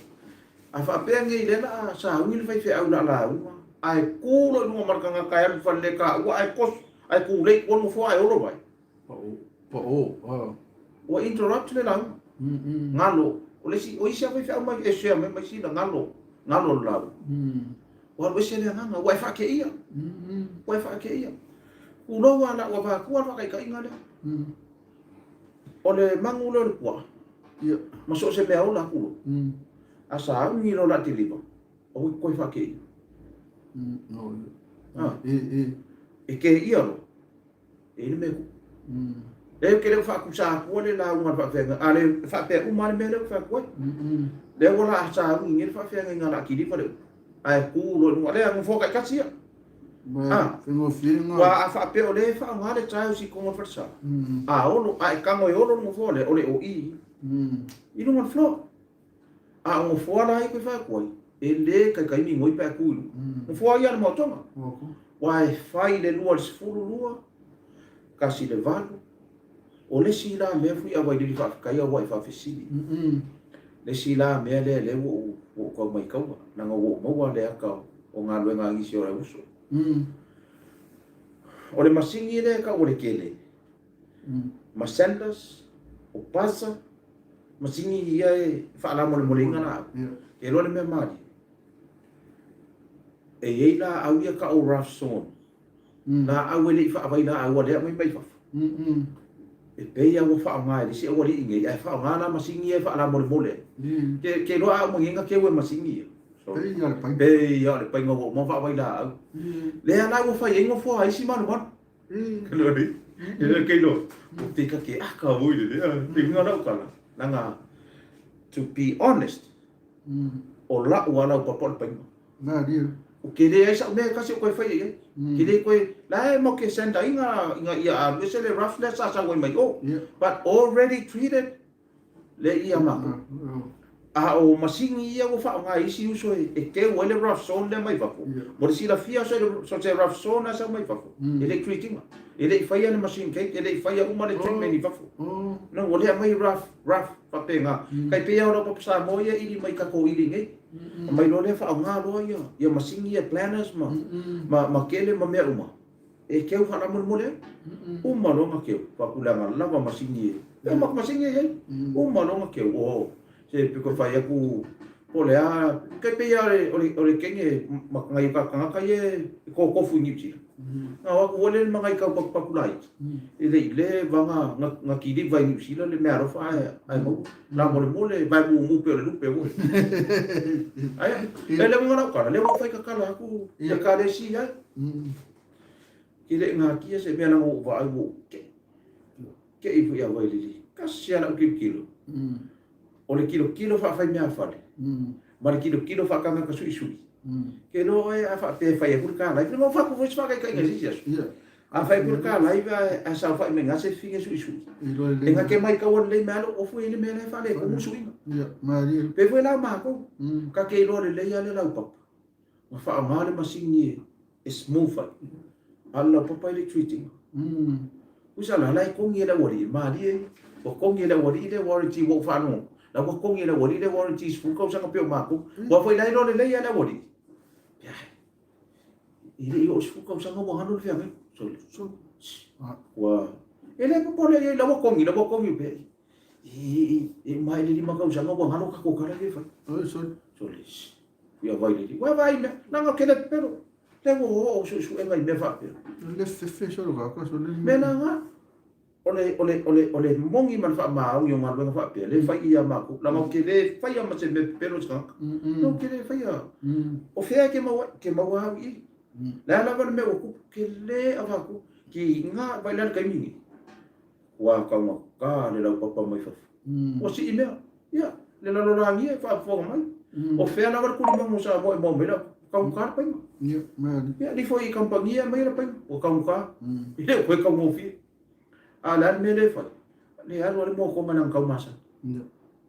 A faapea nei lea la sauni le faifeau la lauga, ae tu loa i luga ma le tagata e alu i fale le taua ae toso, ae tulei i tua le nofoa ae olo mai. Pao, pao. Ua interrupt le lauga. Galo. O le isi, o isi lava faifeau mai e share mai ma isi na galo, galo le lauga. Ua alu ese le agaga, ua e faateia. Ua e faateia. Tulou lava ua avatua le faataitaiga lea. O le magu lea o le puaa. Ma so o se mea ola, tulou. A sauni loa la tiliva, aua e te toe faateia. E teia loa. E i ai le mea e tupu. Leai ou te le o faatusa atua le lauga a le faafeagaiga, a le faapea uma lava le mea lea ou te fai atu ai. Lea ua la sauni nei le faafeagaiga o le a kiliva le upu, ae tu loa i luga, lea nofoa taitasi ia. Ah, Aua a faapea o lea e faaaoga le tiles i totonu o le falesa, a olo, a e tago e olo le nofoa lea, o le OE i luga o le floor. A o nofoa la ia koe fai atu ai, e le taitai migoi pe a tu i luga. Nofoa ia a le maotoga. Aua e fai le 2 i le 12, 1 i le 8. O le isi la mea fui a Vailili faafetai aua e faafesili. Le isi la mea lea lea ua ou ua ou tau maitaua, leaga ua ou maua le ata o galuega a nisi o le uso. O le masini lea e tau o le kele, ma sanders, o buzzer, Masini ia e faalamolemoleina laau. Ke iloa le mea malie. E i ai laau ia tau o rough sawn. Laau e le i faavailaau a lea aumai mai fafo. E pei lava ua faaaoga e le isi aualii nei, ae faaaoga la masini ia e faalamolemole ai. Ke ke iloa a uma nei na keu e masini ia. Pei lava o le paina. Pei lava o le paina ua uma ona faavailaau. Lea la ua fai ai nofoa a isi malumalu. To be honest, o la'u lava laupapa o le paina. Malie. Ou te leai sa'u mea e tasi o toe faia i ai. Ke le toe, la e matou te send ina ina ia alu ese le rough lea sa sau ai mai o. But already treated le ia matou. A o masini ia ua faaaoga e isi uso e keu ai le rough sawn lea mai fafo. Mo le silafia so se rough sawn lea sau mai fafo, e le i treat ina. E le i faia le machine cake, e le i faia uma le treatment i fafo. No, ua le aumai rough, rough faapena. Tai pei lava o lau papa Samoa ia e ili mai i tatou ili nei. Aumai loa lea faaaoga loa ia masini ia planners ma ma kele ma mea uma. E keu faalamolemole ai. Uma loa ona keu, faapulaga lava masini e. E uma masini e i ai. Uma loa ona keu, oh, se piko fai atu po o le a, tai pei lava o le, o le kene ma nai o tatou tagata ia e totofu i Niu Sila. Na o atu foi lea ma nai tau patupatu laiti, e le i leva na, na kiliva i Niu Sila le meaalofa ae, ae maua. Lamolemole, vae mumu pei o le lupe foi. Ae, e le uiga lau tala, lea ua ou fai tatala atu i Ekalesia ai. Ke le natia se mea leaga ua ou vaai ua ou te'i. Te'i foi ia Vailili. Tasi lava lau tilotilo. O le tilotilo faa-faimeafale ma le tilotilo faa-tagata suisui. Ke iloa oe a faapea e fai atu le ta live, leaga ua fai atu foi se faataitaiga i se isi aso. A fai atu le ta live ae saofai mai ina se fafine suisui, e na te maitaua lelei mai lava lou ofu e i ai le mea la e faaletonu le suiga. Pei foi la o matou, ta te iloa lelei lava le laupapa. Na faaaoga le masini e smooth ai. A o le laupapa e le i treat ina. Usa la, la e kogi e le aualii, malie ia. Ua kogi e le aualii le warranty ua ou faalogo, la ua kogi e le aualii le warranty i 10 tausaga pei o matou. Aua foi la e iloa lelei lava le aualii. Ia, e le i oo i le 10 tausaga ua galo le feagaiga. Sole. Sole. Ua, e le popole i ai, la ua kogi, la ua kogi pea. E, e uma ae le 5 tausaga ua galo tatou tala ia e fai. Sole. Sole. Ia vai le ua vai mea, leaga ou te le pepelo. Lea ua oo au suesuega i mea faapea. Le fefe solo ka ka solo. Mea la nga, o le, o le, o le, o le moni ma le faamaoni o galuega faapea, le fai ia matou. Leaga ou te le faia ma se mea pepelo i se tagata. Ou te le faia. O fea e te maua ai? Te maua au i i. Le a lava le mea ua tupu, te le avatu. Ki nga, vai la le taimi nei. Ua taugata le laupapa mai fafo. Ua sii mea. Ia, le lalolagia e faafofoga mai. O fea lava le tulimaga o Samoa e maua mai lau taugata le paiga. Ia, mea. Ia, alifo i kamupani e aumai le paiga, ua taugata. E le o toe taugofie. A o le a le mea lea e fai? Le alu lava le moa koma i lana tau masani. Ia.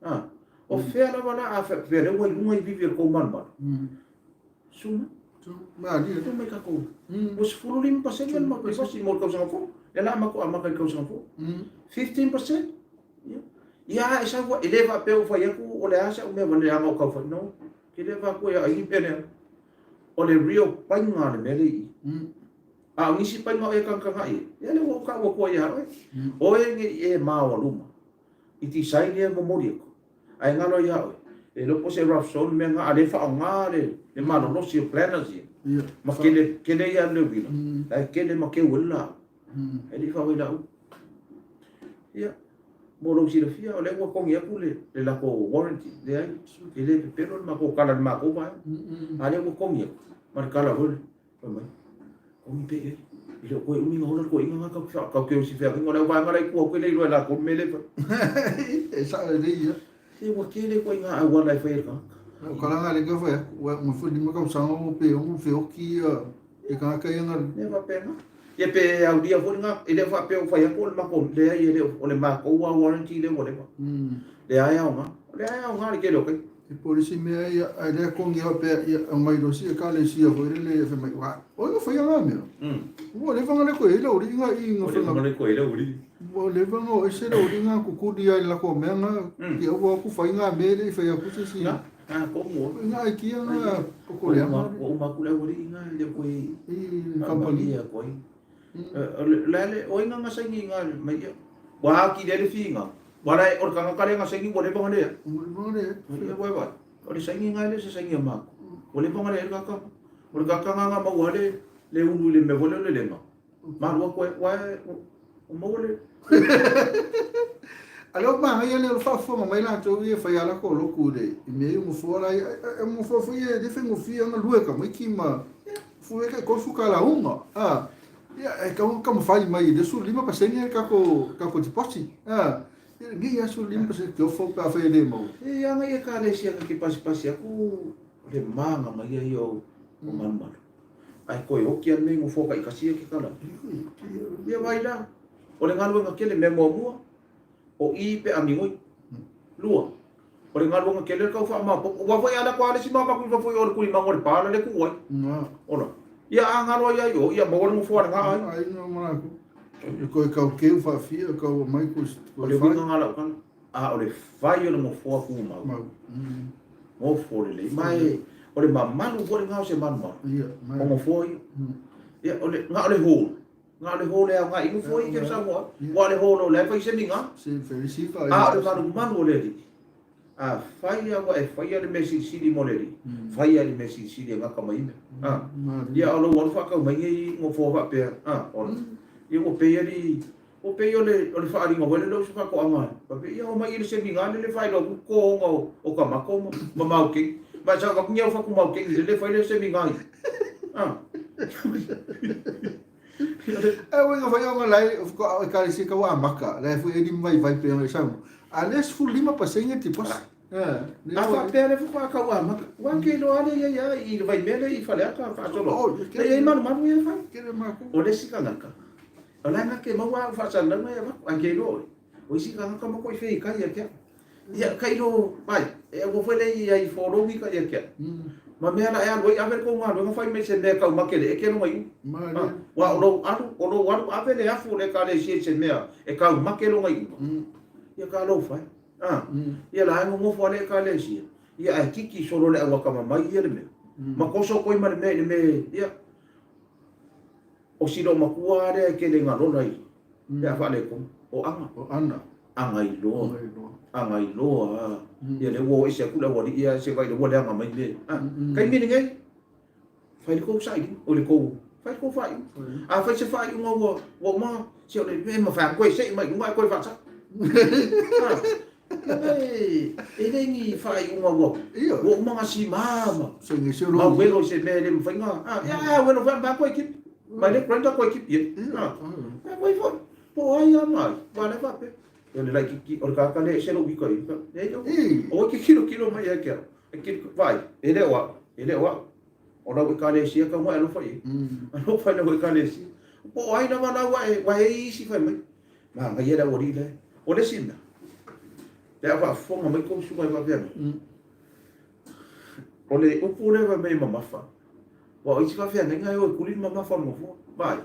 A, o fea lava la a faapea lea ua i luga i vivi o le tou malumalu. Susu mai. Malie. Susu mai tatou. Ua 15% le matou mo le tausaga fou. Lea la matou amata i le tausaga fou. 15%. Ia. Ia e sau e le faapea ua fai atu o le a sau mea vale leaga o tau fai. No. Ke le faapea ia ai pea lea. O le real paiga le mea le i. A o nisi paiga o e tagatagai ai, ia lea ua ou tau atua ia oe. Oe ne i e maoaluma i design ia e momoli atu, ae galo ia oe, e iloa po o se rough zone le mea lena, a le faaaoga le malolosi o planners ia, ma kele, kele ia le uila, la e kele ma keu ai le laau, ae le i faavailaau. Ia, mo lou silafia, o lea ua togi atu le latou warranty, leai, e le pepelo le matou kala i le matou vaega, a lea ua togi atu, ma le kala foi lea. Fai mai, Komi pe i ai. E le o toe umi ona ola le toeaina lena tatou te tatou te o i se feagaiga. O le auvaega la i tua ou te le iloa e latou le mea lea e fai. E sao lelei ia. Se ua tele ituaiga auala e fai e le tagata. O ka laga lea ka fai atu, ua uma foi 5 tausaga ua pe ono feoti ia le tagata ia na. Mea faapena. Ia pe aulia foi lena, e le o faapea ua fai atu o le matou, leai e le o, o le matou lava warranty lea ua leva. Lea e aoga. O lea e aoga le tele o taimi. E po o le isi mea ia, ae lea kogi faapea, ia aumai loa si ekalesia foi lele fai mai, ua, oi na faia nga mea. Ua leva na le koe ai le aualii nga i nga faiga. Ua leva na le koe ai le aualii. Ua leva na o ese le aualii nga kukuli ai le lako mea nga, ki au ua ku fai nga mea le i fai aku se si. Nga, nga komu o. Nga ai kia nga pokoleanga. Ua uma aku le aualii nga le koe i kampani. Ia koe. Le le oi nga nga saini nga mai ia. Ua aki le le fiinga. Ua lae o le tagata lea na saini ua leva ona lea. Ua leva ona lea. Ia ua vaai. O le saini nga e le o se saini a matou. Ua leva ona lea le tagata. O le tagata nga na maua le le ulu i le mea foi lea o le lega. Malu atu ai ua ua maua le A lea ua manaia lea o le faafofoga mai latou ia e fai a latou lotu i le i mea ia nofoa la ia e nofoa foi ia e le faigofie ona lue tamaiti ma fue tai 30 tala uma a ia e tatau ona taumafai mai i le 15% le tatou tatou deposit a ia lenei lava 15% te ofo pe afai e le maua. E ana ia ekalesia na te pasipasi atu le magamaia ia o malumalu. Ae toe oki a le mea i nofoa taitasi ia ke kala. Ia vai la. O le galuega tele mea muamua O i pe a migoi. Lua, o le galuega tele le tau faamaopoopo. Aua foi a alu atu lava le isi mamatu i fafo i o i le tulimaga o le pa la le tuu ai. Ola. Ia a galo ai ai o, ia maua le nofoa a lena aiga. Aiga ma latou. E koe kau keu faafia, kau aumai koe O le uiga nga lau tala, a o le fai o le nofoa tumau. Mau. Nofo lelei. Ma e, o le mamalu foi lena o se malumalu. Ia, O nofoa ia. Ia, o le, na o le hall. Na o le hall e aoga i nofo ai ke Samoa. Ua o le hall o la e fai seminar. A o le malumalu o le alii. A fai a ua e faia le mea silisili mo le alii, faia le mea silisili e gata mai mea. A, ia o lou alu faatau mai nei nofoa faapea, a, ola. Ia ua pei alii, ua pei o le, o le faaaliga foi lele o se faatoaga. Faapea, ia omai i le seminar lele faailoa atu totoga o tamato ma maukeni. Ma e sau atu ni au fatu maukeni lele fai le seminar ia. A. E uiga foi ona la e ekalesia kau amaka, la e foi e lima vaivai pei ona i saunoa. A lea 15% tiposi. A faapea lea foi faatau amata, ua ke iloa lea i ai lava i le vaimea lea i Faleata faasolo. E i ai malumalu ia e fai. O le isi tagata, o la e gate maua au faasalalauga ia avatu, ae ke iloa oe. O isi tagata matuai feikai ia te au. Ia, tailo, vai, e aua foi le i ai follow ka ia te au. Ma mea la e alu ai ave le kou galuega fai mai se mea e taumate le eke lona iuga. Malie. Aua o lou alu, o lou alu ave le afu o le ekalesia i se mea e taumate lona iuga. Ia talofa e. A, ia la e nonofo a le ekalesia, ia ae kiki solo le au atamamai ia le mea. Ma toso koi ma le mea i le mea, ia, o si loomatua lava lea e tele ina lola i pe a faaletonu, o Aga. O Aga. Agailoa. Agailoa. Agailoa a. Ia lea ua o ese atu le aualii ia se vaai lea ua leaga mai mea. A, taimi lenei, fai le tou sailiga, o le tou, fai le tou faaiuga. A fai se faaiuga ua, ua uma, se o le mea e mafai lava ona toe sei mai i luga ae toe faasao. A, e le ni faaiuga ua, ua uma ona sima ma, ma uelo i se mea e le mafai ona, a, ia, a uelo foi a mafai ona toe kipi. Mai le grinder toe kipi ai. A, e foi foi. Po o ai a ma ai, aua o lea e faapea, o le laitiiti, o le tagata lea e ese lou ika i uta. Aua e te tilotilo mai ia te au. E te vaai, e le o au, e le o au. O lau ekalesia tau mai alofa i ai. Alofa i lau ekalesia. Po o ai lava lau ae, ua e i isi fai mai. Manaia le aualii lea. O le isi mea, pe a faafofoga mai tou susuga i faafeagaiga. O le upu lea fai mai e mamafa, aua o isi faafeagaiga e o e tuli le mamafa o le nofoa. Vaai.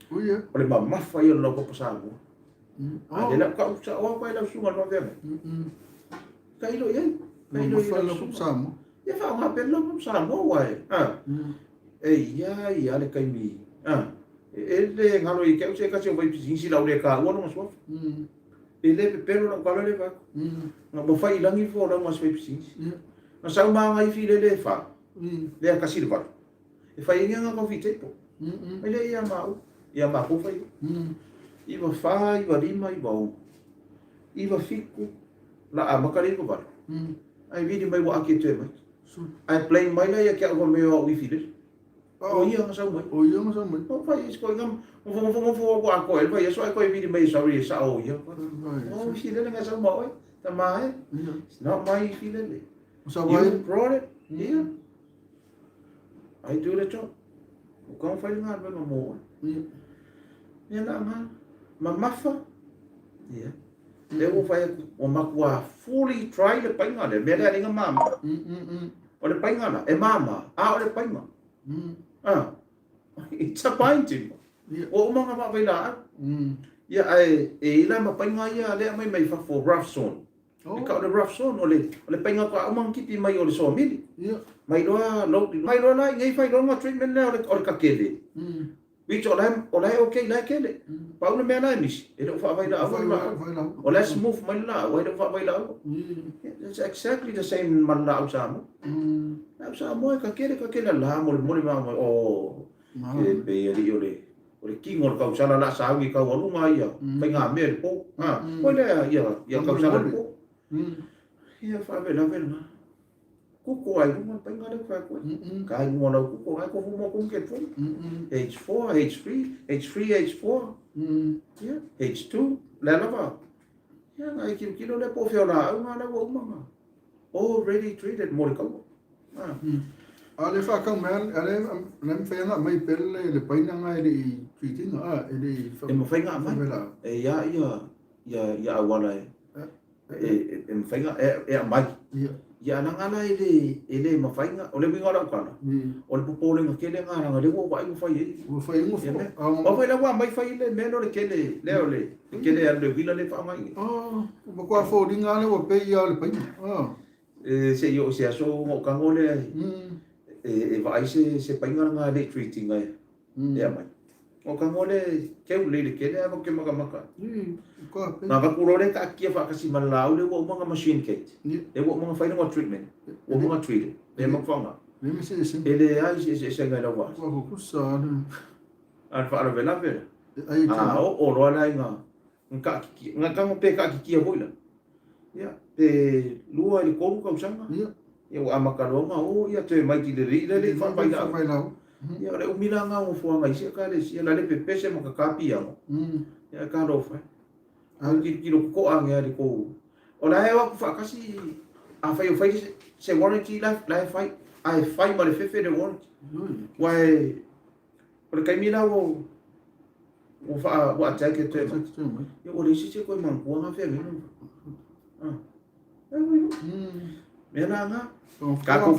O le mamafa ia o le laupapa Samoa. A lea la ua tau sao atu ai lau susuga i le faafeagaiga. Tailo i ai. Tailo i ai lau susuga. Samoa. Ia faaaoga pea le laupapa Samoa aua e, a, e i ai lava le taimi, a, e le galo ia te au se tasi o faipisinisi o le a ou le taua lona suafa. E le pepelo lau tala lea fai atu. Na ua fai i lagi le folauga a si faipisinisi. Na sau ma aga ifi lele e fa, lea tasi le valu. E fai ai ni aga coffee table. Mai lea ia maua, ia matou fai ai. 94, 95, 96, 97, la amata le 98. Ae vili mai ua ake toe mai. Ae blame mai la ia ke au fai mai o au ifi lele. O ia na sau mai. O ia na sau mai. O fai isi koi ngam, ngofo ngofo ngofo ua atoa e le fai aso ae koe vili mai sorry e sao o ia. O ifi lele na sau ma oe, tama e. It's not my ifi lele. You brought it here. I do the job. O kau fai le galuega mo oe. Ia la nga, mamafa. Ia. Lea ua fai atu, ua matua fully try le paiga lea, mea lea e le mama. O le paiga la, e mama, a o le paiga. Ah, it's a binding. Ua uma ona vaavai laau. Ia, ae e i la ma paiga ia lea aumai mai fafo, rough sawn. E kau le rough sawn, o le, o le paiga faatoa uma ona kipi mai o le sawmili. Mai loa, mai loa la i nei fai loa nga treatment lea o le, o le kakele. Which o la e, o la e okay, la e kele. Pau le mea la e misi, e le o faavailaau le laau. O la e smooth mai le laau, ae le o faavailaau. It's exactly the same ma le laau Samoa. Laau Samoa e kakele, kakele la molemole ma mai, oh, e pei alii o le, o le king o le kausala la sauni i kaualuga ia, faigamea i le po. Ha, koe lea ia, ia kausala i le po. Ia faalavelave lena. Kuko ai lunga le paiga lea ua fai atu ai. Ka ai lunga o lau kuko, ai kohu mo kohu ke puni. H4, H3, H3, H4, yeah, H2, lea lava. Ia, ngai kilokilo lea po o fea o laau ngā lau ua uma ngā. Already treated mo le kaua. Ah. A le whakau mea, a le, le mawhai anga mai pele le paina ngā e le i treating, a, e le i E mawhai ngā mai. E ia, ia, ia, ia awala e. E, e mawhai ngā, e, e aumai. Ia. Ia leaga la e le, e le mawhai ngā, o le uiga o lau tala, o le popolenga tele ngā leaga lea ua vaai ua fai ai. Ua fai ai Ia mea. Ua fai la ua aumai fai le mea lea o le kele, lea o le, le kele a le uila lea e faaaoga i nei. Oh, ua matua foliga lea ua pei ia o le paina. Oh. E, se i oo i se aso ona ou tago lea e, e vaai se, se paiga lena e le i treat ina e, e aumai. O ka ngoa lea e keu lelei le kele ae ke makamaka. Na avatu loa lea taatia faatasi ma le laau lea ua uma ona machine gate. Lea ua uma ona fai lona treatment. Ua uma ona treat lea ma faaaoga. E leai se eseesega i lau vaai. A o le faalavelave la, a oo loa la ina taatitia, na tago pe taatitia foi la, ia, pe 2 i le 3 tausaga, ia ua amata loa ona o ia toe mai ki le alii lea e le i faapailaau. Ia o le umi la na o nofoaga i isi ekalesia, la le pepese ma kaka piano, ia e talofa e. Au tilotilo totoa ane lava i le tou, o la e o atu faatasi, afai o fai se warranty la e fai, ae fai ma le fefe le warranty. Aua e, o le taimi la ua ua faa ua attack e toe mai. Ia ua leai se isi e toe manatua na feagaiga. Ah. Mea la na. Tatou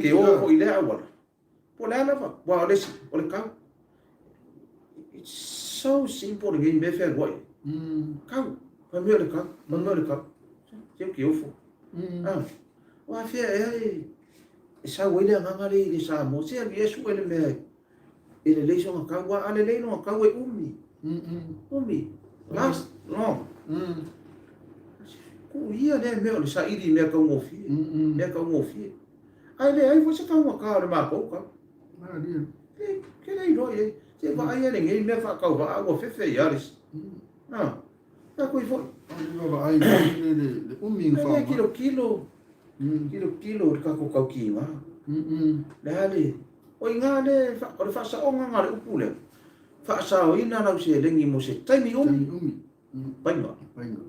te o foi i lea auala. Po o le a lava, aua o le isi, o le kau. It's so simple lenei mea e fealuai. Kau, fai mai o le kau, fai mai o le kau. Se ou te ofo. Ah, ua afea ea e sau ai le agaga lea i le Samoa. Se alu ia e sue le mea e lelei sona kau. Aua a lelei lona kau e umi. Umi. Last long. Tuu ia lea mea o le saili i mea taugofie. Mea taugofie. Ae leai foi se taugata o le matou kau. E ke le iloa i ai. Se vaai a lenei mea faatauvaa ua fefe ia le isi. Ah, tatou i foi. Vaai le umi na whaonga. Kilo kilo, kilo kilo le tatou taukiga. Le a le, o i ngā le, o le whaasaonga ngā le upu lea. Whaasaoina lau seleni mo se taimi umi. Umi. Painga. Painga.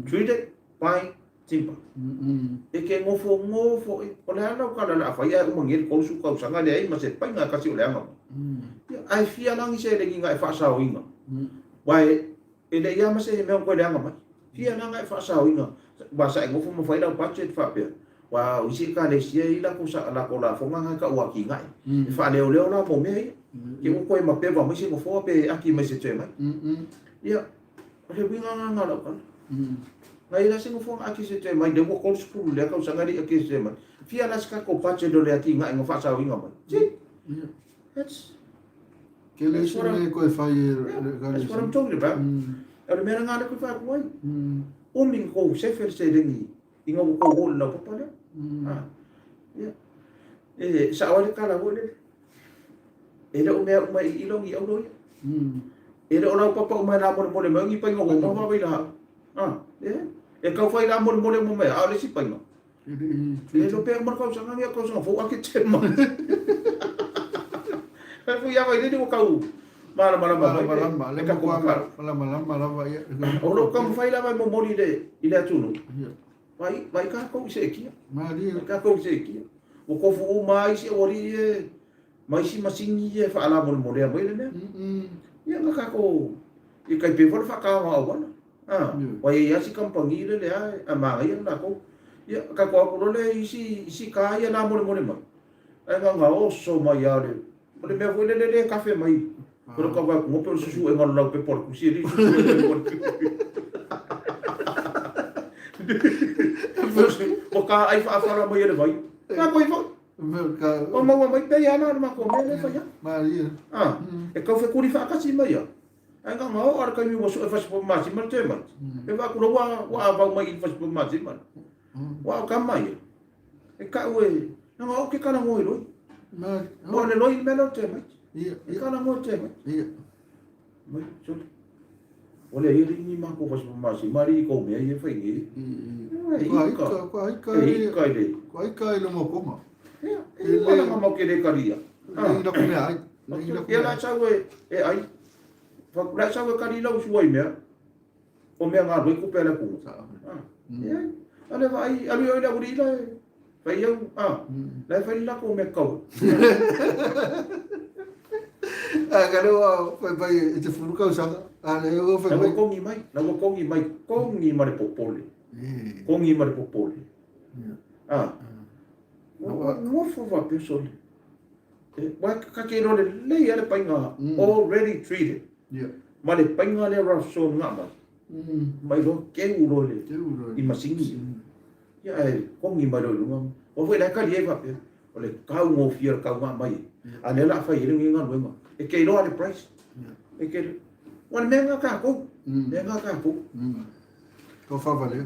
Treated by timber. E ke ngofongofo e, o le a lau tala o le a fai ae uma nei le 30 tausaga leai ma se paiga e tasi o leaga mai. Ia, ae fia lagi seleni na e faasaoina. Aua e leai lava ma se mea o toe leaga mai. Fia la na e faasaoina, aua sa e nofo ma fai lau budget faapea, aua o isi ekalesia e i ai latou latou lafoga na e tau atinae. E faaleoleo la mo mea ia. Te ua toe mapeva mai se nofoa pe aki mai se toe mai. Ia, O le uiga lena o lau tala. Na i ai se nofoaga akesete mai, lea ua 30 lea tausaga e le i akesete mai. Fia la se tatou budget o le atinae na faasaoina mai. See? That's Tele isi mea e koe fai e That's what I'm talking about. O le mea lena lea koe fai atu ai. Umi na kou sefe le seleni ina ua kou oo i le laupapa lea. Ia. E sao ai le tala foi lele. E le o mea uma e iloa ni auro ia. E le o laupapa uma e lamolemole mai o ni paiga ua uma vai la. Ah, e, e kau whai lamolemole uma mai, a o le isi paiga. E lo pea uma le kausaga ni a kausaga fou ake te mai. Ai fui ia vai lele ua kau malamalama mai. Malamalama, le matua malamalama lava ia. O lo taumafai lava e momoli i le atunuu. Vai, vai kākou i seetia. Malie. Vai kākou i seetia. Ua tofu uma ai isi aualii e, ma isi masini ia e faalamolemolea mai le mea. Ia na kākou, i kai pei foi le faataoga auala. A, ua i ai lava si kamupani lele a, a manaia le latou. Ia, kākou atu loa lea i isi, isi kā ia lamolemole mai. Ae na ona oso mai lava o le, o le mea foi lele lea e kafe mai. O le kau atu ngope o le susuega o le laupepa o le tusi e le susuega o le tusi. Ua ka ai faafala mai e le vai. Ka koe foi. O maua mai pei ana le matou mea le fai atu. Maria. Ah, e kau fekuli faatasi mai ia. Ai nga nga o ara kaimi ua sue fasipo masima le te mai. E wa kula ua ua avau mai i fasipo masima. Ua o ka mai. E kau e na nga o ke kala ngoi loi. Ua le loi me lo te mai. E kala ngoi te mai. Mai, sole. O le ia ni ma ko fasipo masima ri ko mea ia fai ngi. Kua ika, kua ika e ika i le. Kua ika i le mokonga. Ia, e le nga mau ke le karia. Le ina ko mea ai. Ia la sau e e ai. La sau e kari lau sua i mea. O mea ngā roi kupe ala kunga. Ia, ale vai, alu i la uri la e. Fai au, a, la e fai la ko mea kau. A ka leo fai mai e te fulu kausaga. A le o fai mai. La ua kongi mai, la ua kongi mai, kongi ma le popole. Kongi ma le popole. A, ua nofo faapea sole. Ua ka te iloa lelei a le paiga already treated. Ma le paiga lea rough sawn nga mai. Mai loa keu loa le i masini. Ia ae kongi mai loa i luga. Aua foi la e kali ai faapea, o le taugofie o le tau nga mai. A lea o le a fai ai lenei galuega. E te iloa le price. E te iloa. Aua o le mea lena a tatou. Mea lena a tatou. Tau faavalea.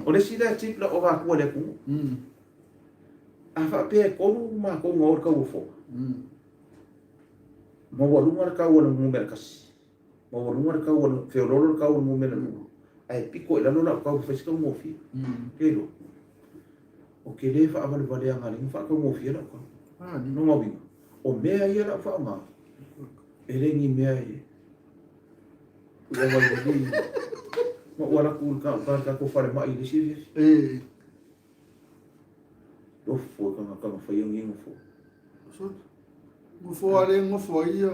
O le isi lea tip na ou avatua i le atunuu. A faapea e tolu matou na o i le tauofoga, maualuga le tau o le numera tasi, maualuga le tau o le, feoloolo le tau o le numera lua, ae pito i lalo lau tau e fai si taugofie. Ke iloa? Ou te le faavalevaleaga alii na faataugofie lau tau. Lona uiga, o mea ia o le a ou faaaoga, e le ni mea e ua waiwai ma ua alu atu i le tatou falemai i le isi afiafi. Nofo e tagata na faia nei nofo. So, nofo a le nofo ai ia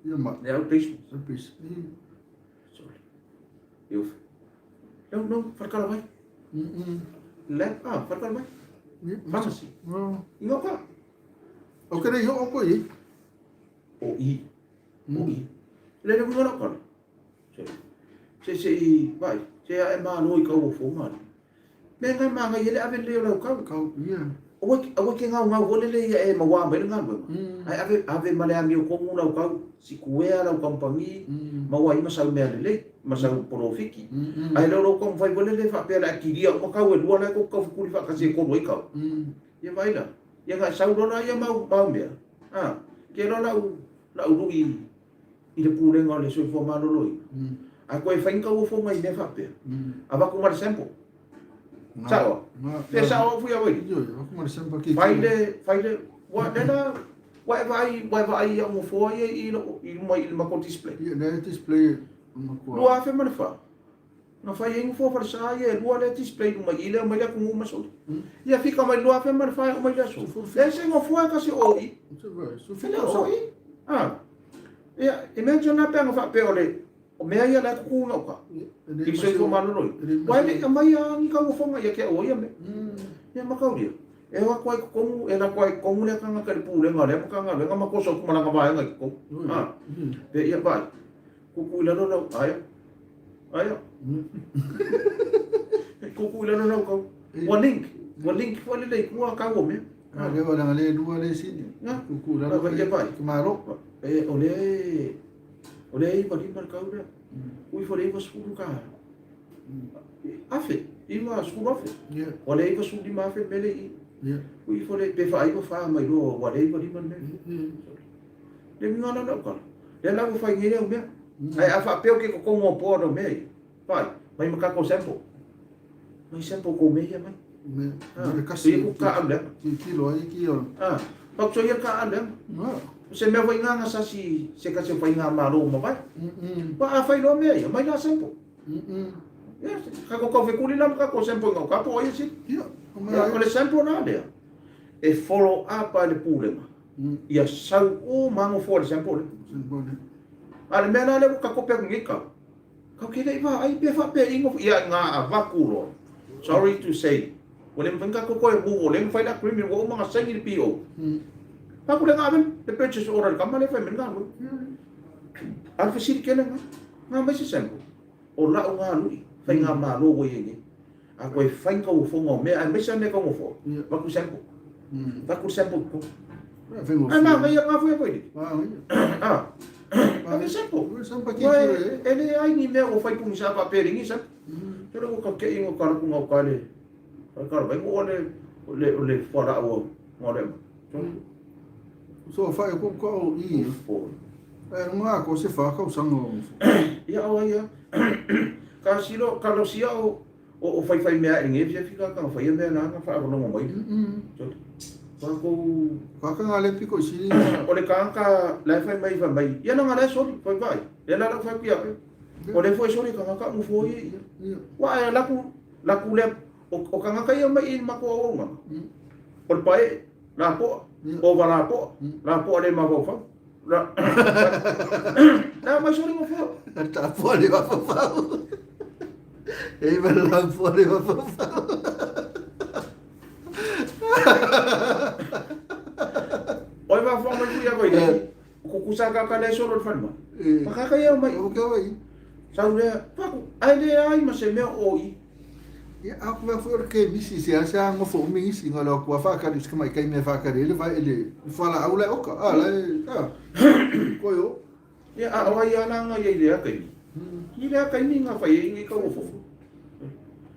ia mai. Le outpatient. Outpatient. Sorry. Eu. Não, não, falcala vai. Le, ah, falcala vai. Pharmacy. I gauka. O ke nei hoʻo ko i. O i. O i. Le le uiga lau kala. Se se i vai. Se a e malo i kau ofoga. Me ngai ma ngai ele ave le o lau kau. Kau, ia. Aua ke ngau ngau hole le ia e mawā mai le galuega. Ae ave ave ma le amio komu lau kau, sikuea lau kamupani, maua ai ma sau mea lelei, ma sau polofiki. Ae le o lou taumafai foi lele faapea o le a kilia uma kau e lua la e tou taufekuli faatasi e tolu ai kau. Ia vaai la, ia na e sau loa la ia mau mau mea, a, ke loa lau lau lui i le pulega o le soifua maloloina. Ae koe fai ni tauofoga i mea faapea, avatu ma le sample. Sao? Pe sao au fui awai. Fai le, fai le, wa le la, wa e vaai, wa e vaai ia ngofoa ia i lo, i luma i le mako display. Ia, le display. 2004. Na fai ai ngofoa falesa ia e lua le display luma i le mai le atunuu ma soli. Ia fika mai 2004 o mai le aso. Le se ngofoa kasi o i. Le o i. Ah. Ia, imagine na pe anga faapea o le, O mea ia la e kuku i gauta, i le soifua maloloina. Ua e le i aumaia ni tauofoga ia te au o ia mea. Ia mataulia, e o atu ai i totonu, e alu atu ai i totonu lea tagata i le pulega o lea Matagaluega ma toso atu ma lana vaega i totonu. A, pe ia vaai, tuutuu i lalo lau, aia, aia. Tuutuu i lalo lau kau. Ua link, ua link foi lele i tua kau o mea. A lea ua leaga le lua le sini. Tuutuu i lalo ia vaai. Ke malo. E, o lea e, O lea e 95 le kau lea. Ui fo le 90 ka. Afe, 90,000. Ua le 95,000 le mea lea i i. Ui fo le pe faaiva fa mai loa ua le 95 le mea. Le uiga la lau tala. Lea la ua fai nei au mea. Ae a faapea ou te totogo o board o mea ia. Vai, mai ma kako sample. Mai sample kou mea ia mai. Me, me kasi. Ia ku ka au lea. Ki kilo ai ki o. Ah, pau so ia ka au lea. Se mea foi ngā sasi se kasi o whai ngā māro ma vai. Pa a whai loa mea ia, mai la sample. Ia, ka ko kau whekuri la ka ko sample ngau ka po ia si. Ia, o le sample la lea. E follow up a le pulega. Ia sau o mango fo le sample. Sample. A le mea la lea ua ka kope aku nei kau. Kau ke leʻi vaai pe faapea ingo ia nga avaku loa. Sorry to say. Ua le mafai ona tatou toe move o lea na fai le agreement ua uma ona saini le PO. Faku le nga ave le purchase order i le kama lea e fai mai le galuega. A o le fesili tele lena, nga mai se sample o lau galui faigamalo ua i ai nei. A toe fai ni tauofoga o mea aemaise lava mea tauofoga, avatu sample. Avatu le sample i totonu. Ae manaia lena foi foi. Ah. Ave sample. Ua e leai ni mea ua fai pugisa faapea i le sample. Tele ua ka kei ngo kala kunga o kale. Kala vai ngo le le le fualaau au ngo le. So fai ko ko i. E ngā ko se wha kau sanga o. Ia o ia. Ka silo ka lo sia o o whaiwhai mea e nge fia fika ka whai mea nā nga whaavalongo mai. Ka kou Ka ka ngā lepi ko i siri. O le kāka la e whai mai whai mai. Ia na ngā le soli whai whai. Le la lau whai kuia pe. O le foi soli ka ngā ka mu foi ia. Wa e laku laku le o ka ngā kai mai i mako au ngā. O le pae lapoa, ova lapoa, lapoa le mafaufau. La, la mai soli ngofoa. Tapoa le mafaufau. E ma lapoa le mafaufau. Oi va fua mai kuia koi nei. Kukusa ka ka le solo le whanua. Pakaka ia mai. O ka wai. Sau lea, paku, ai le ai ma se mea o i. Ia, a ku foi o ke misi se a se a ngofo umi isi ngā leo kua whakari se mai kai mea whakari ele vai ele whala au lai oka a lai a koi o. Ia, a o ai ana ngā ia i lea kaimi. I lea kaimi ngā whai e ingi kau ngofo.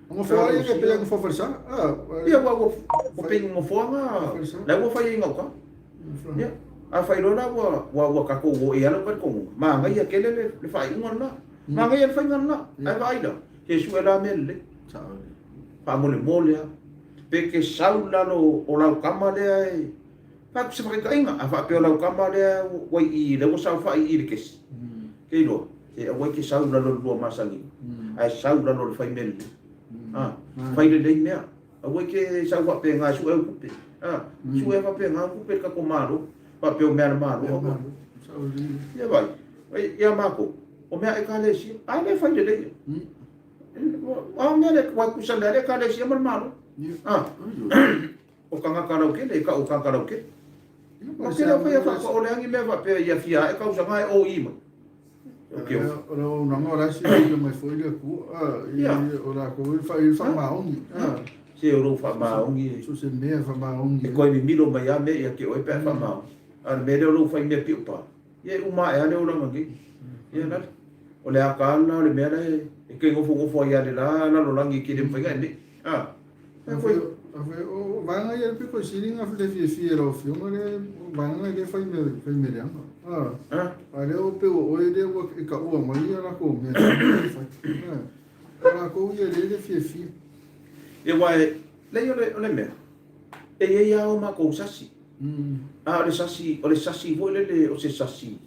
Ngofo ai ke pe ngofo whalsa. A. Ia, ua ua ua pe ngofo ngā lai ua whai e ngau ka. Ia, a whai lola ua ua ua kako ua e alo ka kongo. Ma ngai ia kele le le whai unga na. Ma ngai ia le whai na. Ai vai la. Ke su e la mea lelei. Faamolemole lava. Pe ke sau i lalo o lau kama lea e fai atu se whakaitaiga. A faapea o lau kama lea ua i i, lea ua saofai i i le kesi. Ke iloa, e aua i ke sau i lalo o le lua masani, ae sau i lalo o le fai mea lelei. A, fai lelei mea. Aua i ke sau faapea e sue au tupe. A, sue faapea au tupe i le tatou Malo. Faapea o mea a le Malo. Aua. Ia vai, ia mākou, o mea Ekalesia, a le fai lelei ia. A o mea le, wai kusa mea le Ekalesia ma le Malo. Ah. o tagata lautele, e tau o tagata lautele. Ma te le faia faapaoleaga ni mea faapea ia fia ae tausaga e OE mai. O le auaunaga o la e silafia mai foi le Atua, o latou e fai faamaoni. Se o lou faamaoni. So se mea faamaoni. E toe mimilo mai lava mea ia te oe pe a faamaoni. A o le mea lea o lou fai mea piupa, ia e uma ae lava le olaga nei. Ia lale. O le ata lava lena o le mea la e te nofonofo ai lava i le la lalolagi e te le mafai ona e me'i. O vaega ia pito i sili na le fiafia i lau afioga le vaega lea fai mea fai mea leaga. A lea o pe ua oe lea ua e taua mai ia latou mea e fai. O latou ia lea le fiafia. Ia aua e leai o le mea e i ai lava o matou sasi. A o le sasi o le sasi foi lele o se sasi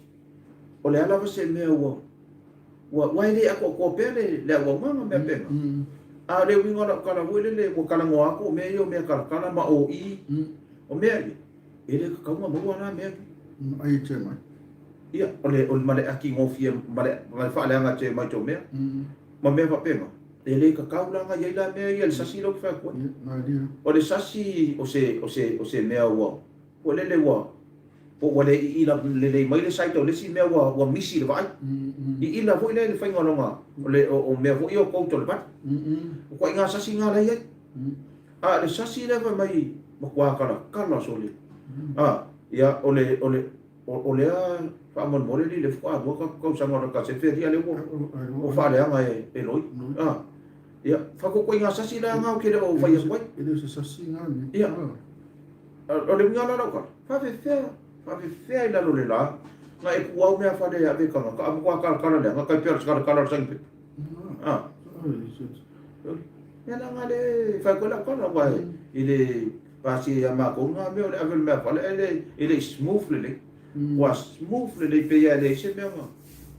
o le a lava se mea ua Ua, aua e le atoatoa pea le, le auaunaga mea pena. A o le uiga o lau tala foi lele, ua talanoa atu o mea ia o mea talatala ma OE, o mea ia, e le tatau ona maua la mea ia. Ai e te mai. Ia, o le, o le, ma le ati gofie, ma le, ma le faaleaga te mai tau mea, ma mea faapena. E le tatau la ona i ai la mea ia i le sasi lea ou te fai atu ai. O le sasi o se, o se, o se mea ua, foi lele ua, Po ua le iila lelei mai le site o le isi mea ua ua misi i le vaai. Iila foi lea i le faiga o lona o le o mea foi ia o coat o le vali. O ituaiga sasi na la e i ai. A o le sasi lea fai mai matua talatala sole. A ia o le o le o lea faamolemole alii lea faatoa lua tausaga o lata sefe alii a lea ua ua faaleaga e e loi. A ia faatoatoiga sasi la na ou te le o fai atu ai. E le o se sasi na mea. Ia. O le uiga la o lau tala, faafefea, faafefea i lalo o le la, na e tuu au meafale e ave i tagata, a matua talatala leaga, tai pei o le talatala o le saini pepa. A. Mea la na lea e fai atu ai lau tala, aua e le pasia ia matou na mea o le ave o le meafale, ae le, e le i smooth lelei. Ua smooth lelei pei lava e leai se mea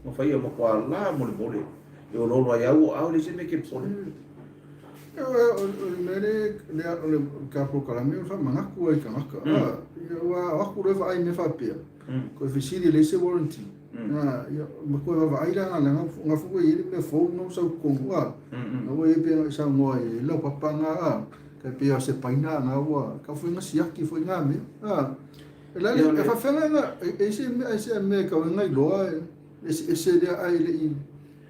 na faia, matua la molemole. E oloolo ai au o au, leai se mea e te popole. O le mea lea, o le ta polokalame o le faamanatu ai i tagata. Ua o atu loa vaai mea faapea, toe fesili e leai se warranty. Ia, ma toe vaavaai la na na foi ua i ai le mea fou na ua sau i totonu, na ua i ai pei ona e saunoa ai i lau papa na, tai pei o se paina na ua tau foi na siaki foi na mea. E la e faafefea na e se mea se mea e tau ai na iloa e eseese lea ae le i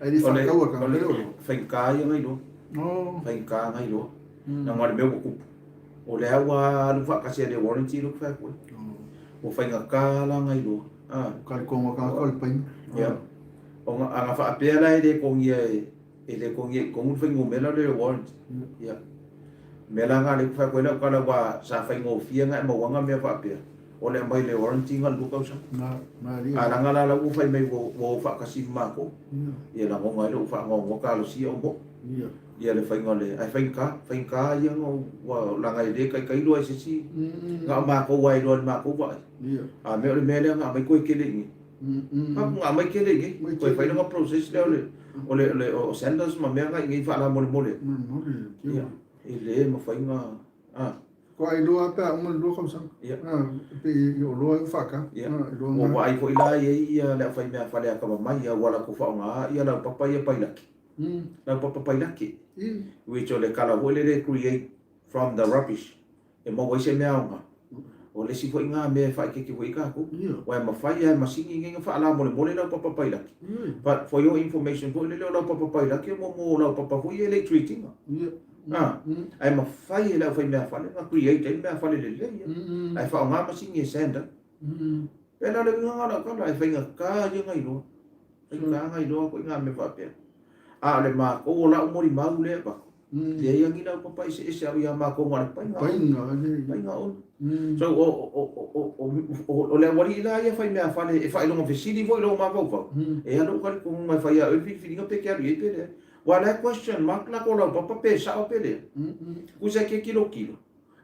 Ai le faatau a tagata le olo. Faigata ia na iloa. Faigata na iloa. Leaga o le mea ua tupu, o lea ua alu faatasi ai le warranty lea ou te fai atu ai. Ua faigata la na iloa. Ka le toga o tagata o le paina. Ia. Ona ana faapea la e le togia e e le togia i totonu le fuainumera lea o le warranty. Ia. Mea la na lea ou te fai atu ai lau tala aua sa faigofie ona e mauaga mea faapea. O le aumai le warranty na o le 2 tausaga. A leaga la la ua fai mai ua o faatasi ma matou. Ia lagona ai lou faanoanoa talosia o mo'i. Ia le faiga o le ae faigata, faigata ia ona ua leaga e le taitai iloa e se isi na o matou lava e iloa i le matou vaai. A mea o le mea lea na aumai toe tele i inei. Na aumai tele i inei. Toe fai lona process lea o le o le o le o senders ma mea na i inei faalamolemole. Ia e le mafai ona a. Kua ai loa pe a uma le 2 tausaga. Ia. Pe i o loa ai ua faata. Ia. Ua vaai foi la i ai ia le aufaimea faleakamamai ua latou faaaoga ia laupapa ia pailake. Laupapa pailake. Which o le kala foi lele create from the rubbish e maua ai se mea aoga. O le isi foi na mea e faaeteete foi i ai tatou. Aua e mafai lava e masini nei ona faalamolemole laupapa pailake. But for your information foi lele o laupapa pailake mo mo laupapa foi ia e le i treat ina. A, ae mafai e le aufaimeafale ona create ai le meafale lelei ia, ae faaaoga masini e sand ai. Pēlā le uiga o lau tala, e faigata ia na iloa, faigata na iloa koe i ngā mea faapea. A o le mākou, o lau molimau lea e avatu, leai a ni laupapa eseese au iā mākou na o le paina ona, paina ona. So, o le aualii la ia fai meafale e faailoga fesili foi i lou mafaufau, e alu ou talitonuga e fai ia oe le filifiliga pe te alu i ai pe leai. Ua la e question mark la ko laupapa pe sao pe lea. Kusa ke kilokilo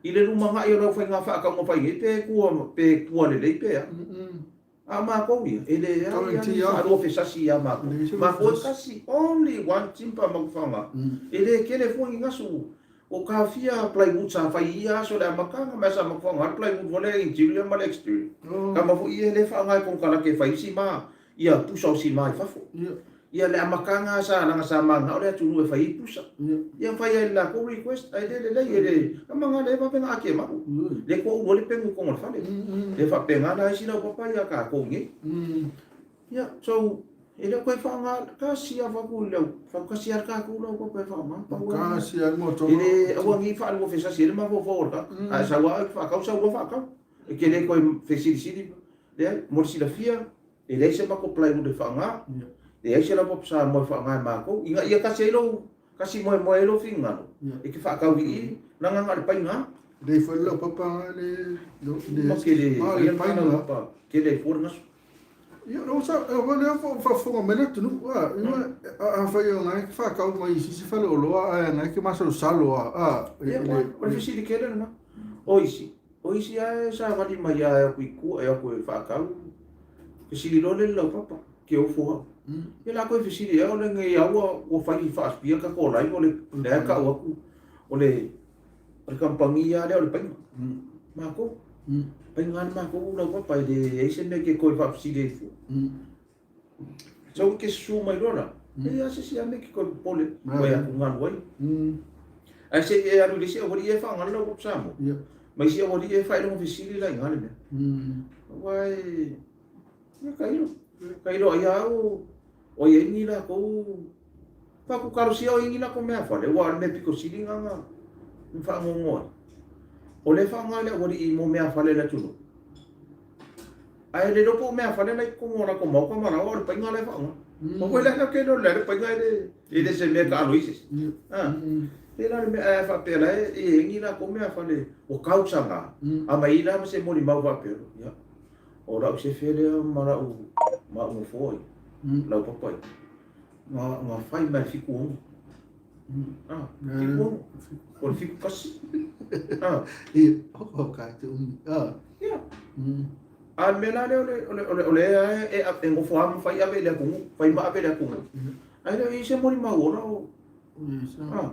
i le lumanai o lau faiga faakauga fai nei pe kua pe kua lelei pe a. A o makou ia, e leai a ni faalua fesasi ia makou. Makou e tasi, only one timpa ma ku faoga. E le kele fua ni gasu o taofia plywood sa fai i ia aso le amataga ma sa ma faoga le plywood foi lea interior ma le exterior. Kama foi ia e le faoga e konokalake e fai sima ia pusa o sima i fafo. Ia le amataga sa laga sa manao le atunuu e fai ai pusa. Ia fai ai le latou request ae le lelei e le tama na le vave na ati e malu. Le ko ulu ai le pegu i totonu o le fale. Le faapena la isi laupapa ia tatou nei. Ia so e le o toe faaaoga tasi lava fatu i le au fatu tasi lava le tatou laupapa e faaaoga pau lava. Tasi lava le motoga. E le aua nei faalua fesasi ai le mafaufau o le tagata. A e sau lava oe e faatau sau loa faatau. E te le toe fesilisili leai mo le silafia E leai se matou plywood e faaaoga, leai se laupapa Samoa e faaaoga e matou, ina ia tasi ai lou, tasi moemoe ai lou finagalo, e te faatau i i, leaga na o le paiga. Lelei foi le laupapa le, le, Ma ke le faia le laupapa, tele ai fua le gasu. Ia, o sa, o lea faafofoga mai le atunuu, a, afai o na e faatau mai i sisi faleoloa, ae na e ke masalosalo, a, Ia, o le fesili tele lena. O isi, O isi lava e savali mai lava e o atu i tua, e o atu e faatau, fesili loa lea i le laupapa, ke ofo au. Ia latou e fesili ea o lenei lava ua ua fai faasipia tatou live o le lea e tau atu o le o le kamupani lava lea o le paiga. Matou. Paiga lava le matou laupapa e leai se mea e te toe faafesili ai fua. Sau e te susu mai loa la, e leai lava se isi mea e te toe popole ua e atugalu ai. Ae se i e alu i le isi aualii e faaaoga le laupapa Samoa, ma isi aualii e faailoga fesili la i ina le mea. Aua e, ia tailo, tailo ai lava au o i ai ni latou, faatutalosia o i ai ni latou meafale, aua o le mea pito sili lena na faanoanoa ai. O lea e faaaoga e le aualii mo meafale a le atunuu. Ae le iloa po o meafale la i totonu o latou maota ma laoa, o le paiga la e faaaoga. O koe la ke iloa le paiga e le e le se mea e taalo ai se isi. A pei la o le mea ae a faapea la e i ai ni latou meafale ua tausaga, a mai ai la ma se molimau faapea, ia, o lau sefe lea ma lau ma au nofoa ia, laupapa ia, na na fai mai le 76. A, 76. O le 71. A. Ia, o kai te umi. A. Ia. A o le mea la lea o le, o le, o le, o lea e, e nofo lava ma fai ave i le atunuu, fai ma ave i le atunuu. Ae le o i ai se molimau ola o... A.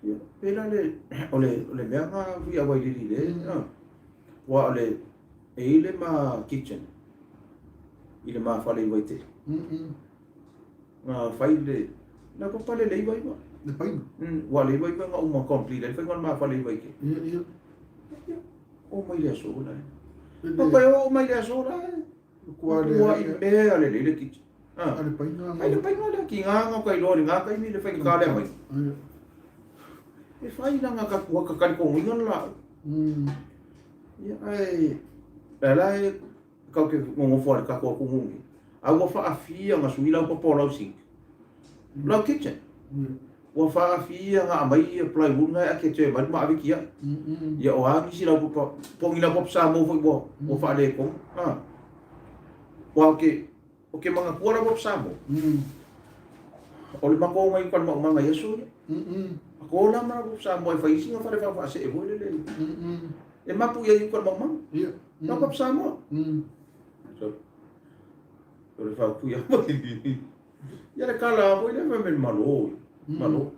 Ia, pei la le, o le, o le mea na fui awailili le, a. Aua o le, e i ai le ma kitchen i le ma fale i Vaitele. Na fai le, na papale le 99. Le paina. Ua le 99 na uma complete ai le faiga o le ma fale i Vaitele. Ia, ia. Ia, oo mai le aso la e. Papa e oo mai le aso la e. Kua le. Kua i mea lelei le kitchen. A le paina. Ai le paina lea ki ngā ngā kai loa le ngā taimi le whainga lea mai. E whai la ngā ka kua ka kari konguinga la. Ia ai, la la e kau ke ngongofo a le kako aku ngungi. A ua whaafia nga sui lau papa o lau sink. Lau kitchen. Ua whaafia nga amai ia plywood nga e ake te mai ma ave ki ai. Ia o a nisi lau papa, pongi lau papa sa mou foi ua, ua whaale konga. Ah. Ua ke, o ke manatua lau papa Samoa. O le matou mai uka le maumaga i aso ia. Ako la ma lau papa Samoa e fai isi nga fale faafaasee foi lele. E mapu i ai uka le maumaga. Lau papa Samoa. So, o le faapui a mai. Ia le kala foi le fai mai le malo. Malo.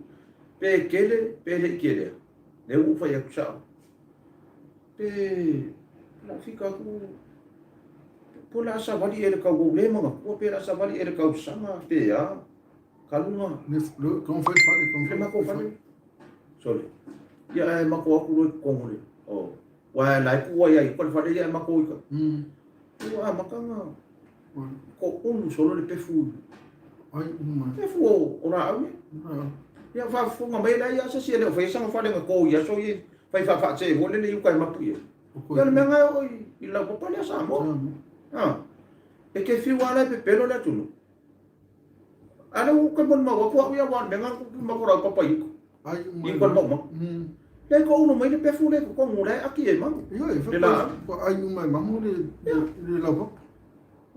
Pe kele, pe le i kelea. Lea ua ou fai atu sao. Pe la fika atu po o le a savali ea i le tau ua le manatua pe o le a savali ea i le tausaga pe a kaluga Le fale le matou fale sole ia ae matou atu loa i totonu le o aua la e puu ai ai uka le fale ia ae matou i ua amata na ko ulu solo le pefu ai uma pefu o o laau nei ia faafofoga mai la ia se si e le o faia sana fale na ko i aso ia fai faafaatee foi lele i uka e mapu i ai. Ia o le mea lena e oo i le laupapa lea Samoa. A, e te fiu lava la e pepelo le atunuu. A lea ua ou molimau atu au ia, aua o le mea lena na tupu i le matou laupapa i uka, i uka i le maumaga. Lea e toulu mai le pefu lea i totonu, la e ati e magu le laau. Ua ai uma e magu le laupapa.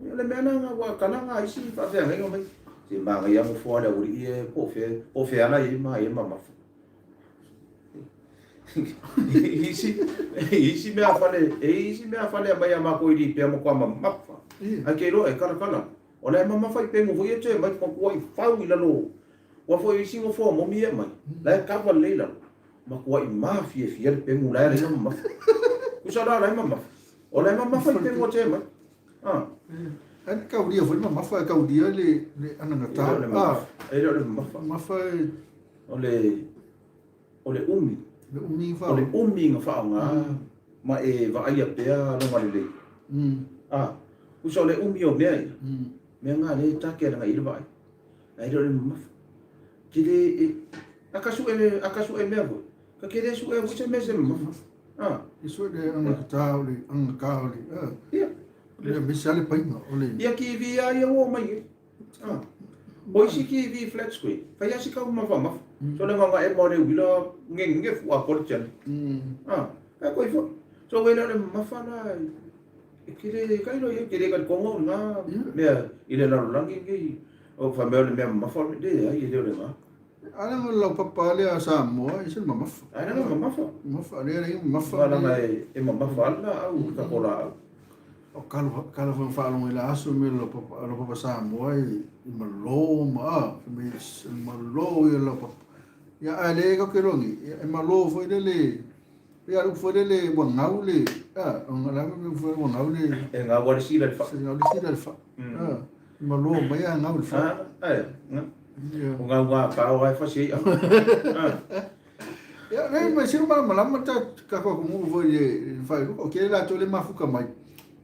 Ia o le mea lena ua kala nga isi faafeagaiga mai. Se manaia nofoa le aualii e po o fea, po o fea ala i ai ma ia mamafa. Isi, isi mea fale, e isi mea fale a mai a makou i Lipea matua mamafa. Ae ke iloa e kalakala. O la e mamafa i pegu foi e toe mai matua i fau i lalo. Ua foi isi nofoa momi e aumai. La e kava lelei i lalo. Matua i mafiafia le pegu la e ala ai ona mamafa. Tusa la o la e mamafa. O la e mamafa i pegu a toe mai. Ah. Ae le kaulia foi mamafa e kaulia le le anagata. E le o le mamafa. Mamafa e o le o le umi. Le umi fa. O le umi na faaaoga ma e vaaia pea lona lelei. A, usa o le umi o mea ia. Mea na lea e take ala i le vaai. Ae le o le mamafa. Te le e a ka su'e a ka su'e mea foi. Ka ke le su'e foi se mea se mamafa. A. E su'e le anagata o le anagata o le. Ia. Ia aemaise lava le paina o le. Ia TV lava ia ua omai ai. Ah. O isi TV flat screen, fai lava si kau mafamafa. So le gagae ma o le uila ngenge fua atoa le channel. Ah, ae koe foi. So e le o le mamafa la e ke le tailo ia, ke le talitonga o lena mea i le lalolagi lenei. O fai mai o le mea mamafa o le leai e le o lena. A leaga o le laupapa lea a Samoa e ese le mamafa. A leaga mamafa. Mamafa lea leai mamafa. Leaga e mamafa lava le laau i le tatou laau. O kalo kalo foi faalogo i le aso me laupapa laupapa Samoa e i malo ma a me malo ia laupapa. Ia ae le ka ke longi e malo foi le le ia lu foi le le ua ngau le a o la me foi ua ngau le e ngau le sila le fa. Ngau le sila le fa. A malo mai a ngau le fa. A e O ngau ngā pao ai fasi ai. Ia, nei, mai silo malamalama ta ka ko ku foi le fai o ke la to le mafuka mai.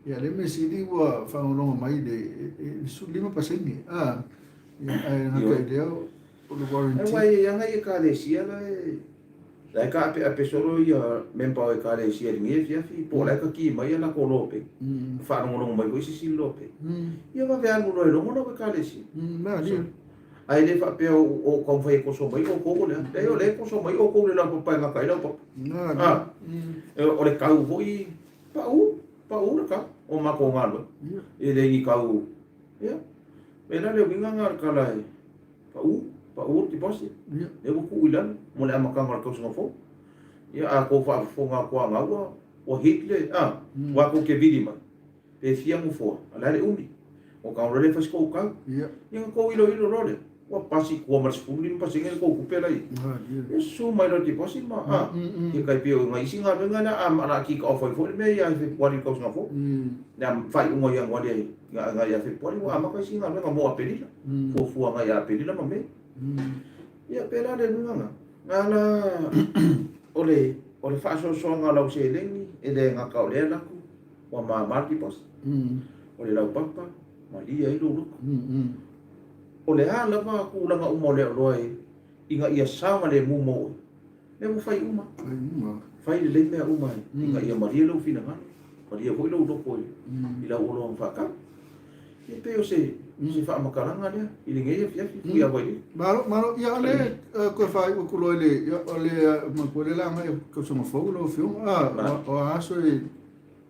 Ia le me sili ua whangolongo mai le le 15%. Ah. Ia ai na ka idea o le warranty. Ai wai anga i ka le sia la e la ka ape ape solo ia memba o ka le sia ngi fia fi po la ka ki mai la ko lope. Whaalongolongo mai foi sisi lope. Ia vave alu loa e logo lau ekalesia. Mea li. Ae le faapea o o taumafai e koso mai outou o le a? Leai o lea e koso mai outou i le laupapa e gata ai laupapa. Ah. O le kau foi pau, pau le kau o matou galuega. E le ni kau, ia. Pēlā le uiga lena o le tala e pau, pau le deposit. Lea ua tuu i lalo mo le amataga o le tausaga fou. Ia a tou faafofoga atu lava ua ua hit le, a, ua tou kevili mai. Pe fia nofoa, a o le a le umi. Ua tago loa lea e fai se tou kau. Ia na tou iloilo loa lea, ua pasi i tua ma le 15% le tou tupe la i ai. Ia susu mai loa i le deposit ma, a, ia tai pei o nai isi galuega lea a o le a kick off ai foi le mea ia Fepuari i le tausaga fou. Le faaiuga o Ianuari agai ia Fepuari ua amata isi galuega mo Aperila, fuafua agai ia Aperila ma Me. Ia pēlā le uiga lena. Na la o le o le faasoasoaga o lau seleni e le gata o lea laku ua mama le deposit. O le laupapa malie ai lou loto. O le a lava tulaga uma o le oloa e ina ia saogalemu mo oe, lea ua fai uma. Fai uma. Fai lelei mea uma ina ia malie lou finagalo, malie foi lou loto i lau oloa na faatau. Ia pei o se se faamatalaga lea i lenei afiafi Fuiava i le. Malo, malo. Ia, o lea e toe faaiu atu loa i le, ia, o le, manatua lea le agai o tausaga fou lau Afioga. A, o a aso e,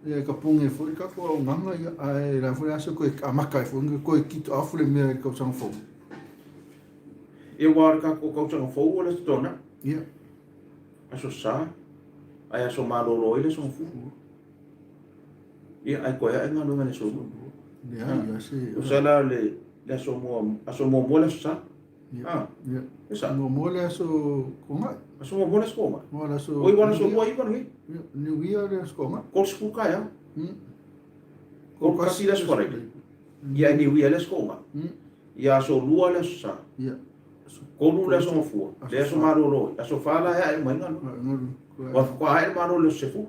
ia, e tapuni ai foi le tatou auaunaga, ia, ae o le a foi le aso e toe amata ai foi ona toe kick off le mea i le tausaga fou. Ia, aua o le tatou tausaga fou o le Aso Toonai. Ia. Aso Sa, ae aso malolo ai le Aso Gafua. Ia, ae toe ae galuega i le aso lua. Leai, ia se... Tusa la le, le aso mua, aso muamua le aso Sa. Ia, Ah, ia. e sa. Muamua le aso Toonai. Aso muamua le aso Toonai. Mua le aso... Oi, ua le aso lua iva lenei. Ia, New Year le aso Toonai. 30 taeao. 31 le aso Faraile. Ia, ae New Year le aso Toonai. Ia, aso lua le aso Sa. Ia. Tolu le aso Gafua, le aso malolo ai. Aso fa la e ae uma ai galuega. Ua faatoa ae le malo i le aso 10.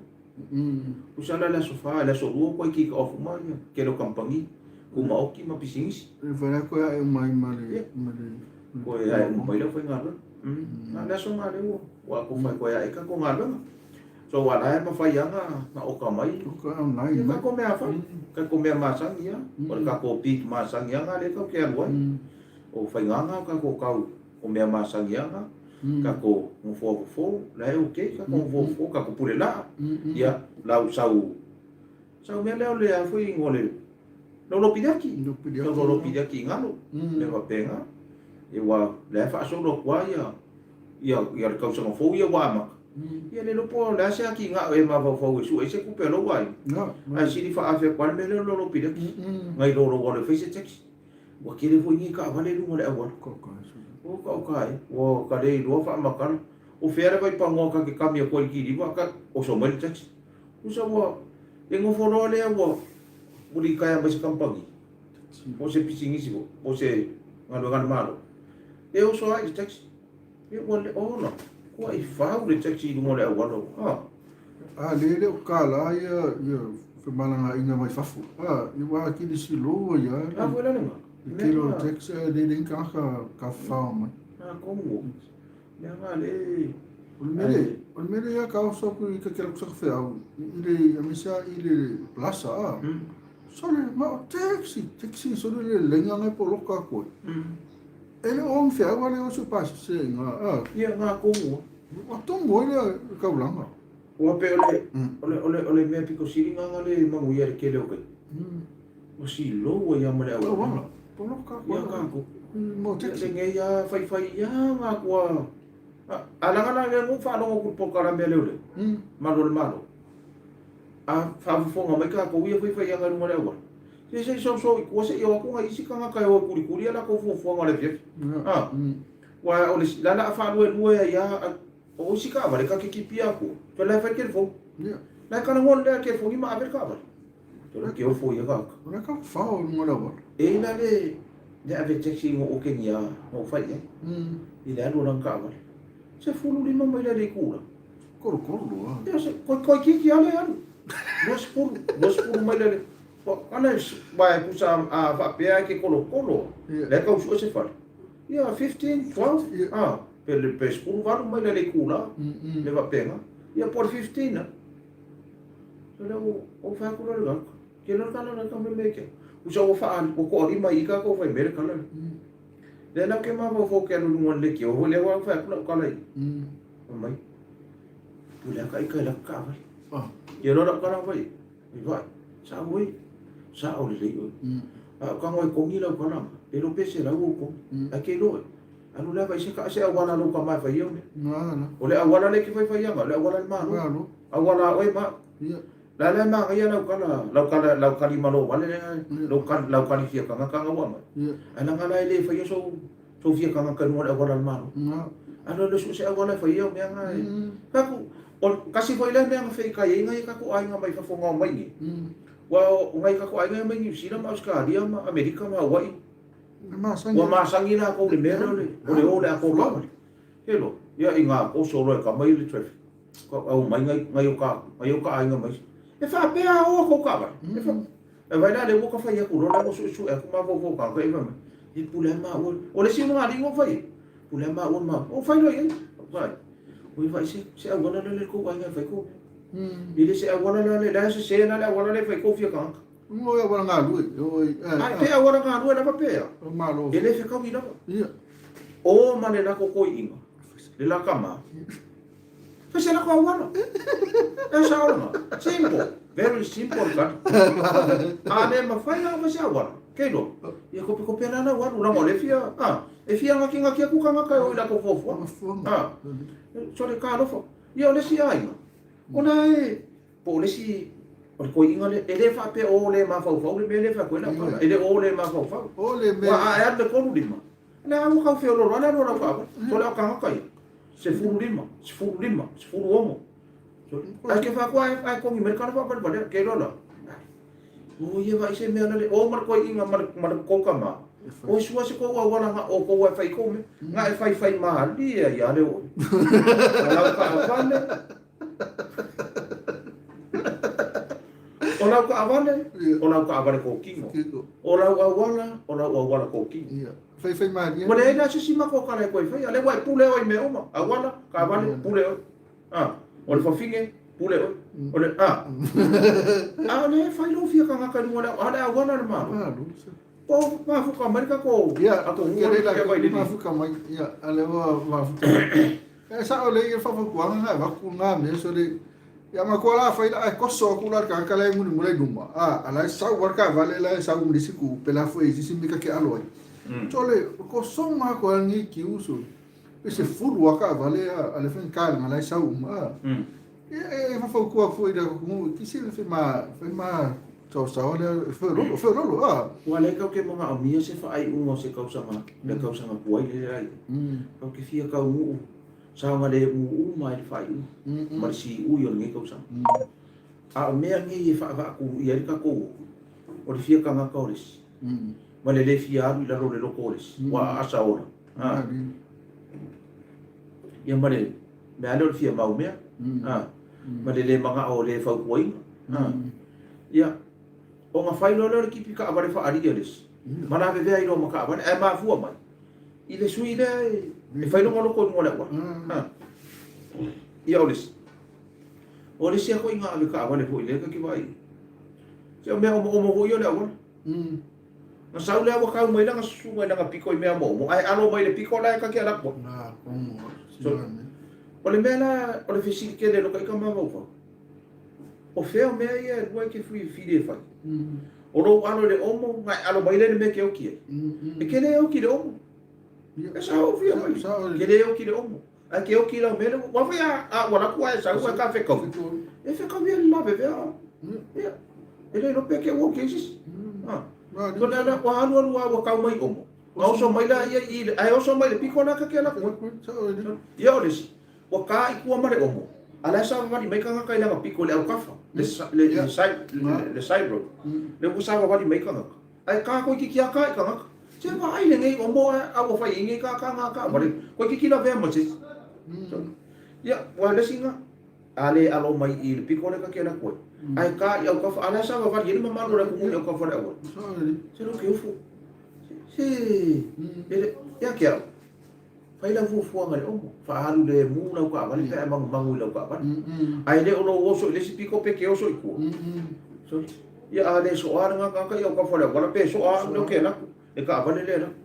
Tusa la le aso fa, le aso lua ua kick off uma ia tele o kamupani, tumaoti ma pisinisi. E fai la koe ae uma ai ma le ma le Koe ae uma mai le aufaigaluega. Na o le aso lena lea ua ua atofa ai koe ae ai tatou galuega. So ua la e mafai lava na oka mai. Oka online mai. Tatou mea fai. Tatou mea masani lava. O le tatou beat masani lava lena lea tatou te alu ai. O faigaga o tatou kau o mea masani lava tatou nofoa fofo la e ok tatou nofoa fofo tatou pule laa ia lau sau sau mea lea o le a foi igoa o le lolopiliaki sau lolopiliaki i galo mea faapena ia ua la e faasolo atu lava ia ia ia le tausaga fou ia ua amata ia le iloa po o le a se atinae e mafaufau e sue ai se tupe a lou aiga ae sili faaafe atu lava le mea lea o le lolopiliaki nai lo lou alu e fai se taxi. Ua tele foi nei taavale i luga o le auala. O ka o ka e. Ua ka le iloa faamatala. O fea le vaipanoa ta te kami atu ai i le kiliva, ka oso mai le taxi. Tusa ua, e nofo loa lea ua, ua litaea mai se kamupani. Po o se pisinisi foi, po o se galuega a le Malo, e oso lava i le taxi. Ia ua le ola, ua i fau le taxi i luga o le auala ua, a. A lea e le o kālā ia ia femalagaaiga mai fafo, a, ia ua atili slow ai lava A foi la lena. Le tele o taxi ae le leai ni tagata tafafao mai. A komu, mea na le. O le mea lea, o le mea lea ka oso atu i ka kela kusaka feau i le aemaise lava i le plaza, a. Sole, ma o taxi, taxi sole le lelega ngai poloka atu ai. E le o ni feau a le oso pasese i ngā, a. Ia, ngā komu. Ua tomu ai lea i kaulanga. Ua pe o le, o le, o le, o le mea pito sili ngā ngā le manuia le kele o kai. Ua silou ai a ma le auala. Auala, poloka atu. Ia, kākou. Mo taxi. Ia, le nei a whaiwhai ia ngā kua. A, a langa la le ngu whaalongo ku polokalame leo le. Malo le malo. A faafofoga mai tatou ia faifaiaga i luga o le auala, se se i soso i tua seia o atu nai isi tagata e o e kulikuli a latou fuafuaga o le afiafi. A, aua o le la o le a faaluelue ai lava, o isi taavale ta te kipia atua, toe la e fai le telefoni. La e talanoa lelei lava i le telefoni ma ave le taavale. Toe la te ofo ia tagata. O le a fao i luga o le auala. E i ai la le le ave taxi na ou okegia na ou fai i ai, i le alu o lana taavale. 15 maila i le itula. Kolokolo a. Ia se koi koi kiki ale alu. 20, 20 maila le. Ana ba e pusa a faapea e ke kolokolo. Le kau sue se fale. Ia 15, 12, ah, pe le pe 18 maila le itula. Le faapea. Ia po le 15 a. So le o o fa ku le ga. Ke le kala le ka me me ke. Usa o fa o ko ri mai ka ko fai mere kala. Le la ke ma fo ke alu lunga le ke o le wa fa ku la kala i. Mai. Pule aka i kai laka kaavale. Ah. Ia loa lau kala vai. I vai. Sa oi. Sa o le lei oi. A o kango e kongi lau kala. E lo pese lau o kongi. Ai ke loe. Alu lava i se ka se auala lau ka mai fai au mea. Na na. O le auala le ke fai fai anga, le auala le malo. Malo. Auala oe ma. Ia. La la ma ngai lau kala, lau kala, lau kali malo wale le, lau kali, lau kali fia kanga kanga ua mai. Ia. Ai la ngala e le fai so so fia kanga kanga le auala le malo. Na. Alu alu su se auala e fai au mea nga e. Kaku, o kasi foi lea mea nga fai kai ai ngai kaku aiga mai fafo ngao mai ni. Ua o ngai kaku aiga mai New Zealand ma Australia ma Amerika ma Hawaii. Ua masangi lakou le mea lea o le o le o le a kō Helo, ia i ngā koso loa e ka mai le traffic. Ka au mai ngai ngai o ka ngai o ka aiga mai. E faapea a oa kou kaavale. E fa e vai la le ua ka fai aku loa la ua suesue aku mafaufau ka ka e fai mai. E pule a maua. O le isi o ngā alii ua fai. Pule a maua ma. O fai loa i ai. Vai. Oi vai se se auala la le kou aiga e fai kou. I le se auala la le la se se la le auala le fai kou fia kangaka. Ua e auala galue. Oi. Ai pe auala galue lava pea. O malo. E le fekaui lava. Ia. O ma le lako koi'iga, le laka ma. Fai se lako auala. E sao lena. Simple. Very simple kali. A le mafai la fai se auala. Ke iloa. Ia kopekope la lau alu langa o le fia, a, e fia gakigaki atu kangaka e o i lako fuafuaga. A, sole ka alofa. Ia o le isi aiga, ona e, po o le isi, o le koi'iga lea, e le faapea o le mafaufau le mea lea e fai atu ai lau tala. E le o le mafaufau. O le mea. Ua a e alu le 35, lea ua tau feoloolo lava le alu o lau taavale. Sole o kangaka ia. 15, 15, 16. Ae ke faakoa ae kogi mai le kala faavalevalea, ke iloa la. O ia vaai se mea lale, o ma le koi'iga ma le ma le kou tama. O sua se kou auala nga o kou ae fai kou mea. Nga e faifai malie ai a le oe. O lau taavale. O lau taavale, o lau taavale kokino. O lau auala, o lau auala kokino. Ia. Faifai malie. Ua leai la se isi matou kala e toe faia, lea ua e pule oe i mea uma, auala, taavale, pule oe. A, o le fafine, pule oe. O le, a, a o lea e fai lou fia tagata i luga o le, a o le auala le Malo. Malo. Po o mafuta mai le tatou, Ia, tatou ke nuu le la e vai lelei. mafuta mai. Ia, a lea ua mafuta mai. E sao lelei ia le faafautuaga na avatu na mea so le ia matua la fai la ae koso atu la le tagata la e mulimuli ai luma a a la e sau lava le taavale la e sau ma le isi tu pe la foi i sisi mea ta te alo ai. So le kosoga atu a lenei kiu so e 10 lava taavale a le faigata leaga la e sau uma a. Ia e faafautua atu foi i le atunuu kisi le fai ma saosaoa lea feololo feololo a. Ua leai tatou te manaomia se faaiuga o se tausaga le tausaga tuai lea e ai. Tatou te fia taunuu saogalemu uma ai le faaiuga ma le siui o lenei tausaga. A o mea nei e faavaatuluia ai le tatou o le fia tagata o le Ma le le fia alu i lalo o le loko o le isi, ua aasa ola. Ia ma le mea lea o le fia maumea. Ma le le manao o le fautuaina. Ia, ona fai loa lea o le tipi taavale faalii a le isi, ma lavevea ai loa ma taavale, ae mafua mai i le sui lea e fai lona loko i luga o le auala. Ia o le isi. O le isi lava foi na ave taavale foi lea ta te vaai. Se o mea omoomo foi ia o le auala. Na sau lea ua tau mai lana susuga i lana pito i mea omoomo, ae alo mai i le pito la e ta te alu atu ai. O le mea la, o le fesili tele i lota ita mafaufau, o fea o mea ia e lua e te fili e fai? O lou alo i le omo, na e alo mai lea i le mea e te oti ai. E te le oti i le omo. E sao ou fia mai. E te le oti i le omo. Ae ke oki lau mea lea, ua fai a ua alu atu ae sau ae ka fekau. E fekau ia le lavevea. Ia. E le iloa pe ke ua oki ai se isi. So le ala, ua alu alu a ua tau mai omo. Na oso mai la ia i le, ae oso mai le piko la ka ke ala ku. Ia o le isi, ua ka i tua ma le omo. A la e savavali mai tagata i lana piko i le aukafa, le, le, le, side, le, le side road. Le ua savavali mai tagata. Ae ka toeitiiti a ka i tagata. Se vaai lenei omo a ua fai ai nei ka ka nga taavale. Toeitiiti lavea ma se isi. Ia, ua le isi nga, a le alo mai i le piko lea ta te alu atu ai. Ae ka i aukafa, a la e savavali ai le mamalu o le atunuu i aukafa o le auala. Se lo ke ufu. Se, e le, ia ke au. Fai lau fuafuaga i le omo. Faaalu lemu lau taavale pe a e magumagu i lau taavale. Ae le o lou oso i le isi piko pe ke oso i tua. Sorry. Ia a le soa lena tagata ia o ka fale auala pe soa au lea o ke alu atu le taavale lea e alu atu.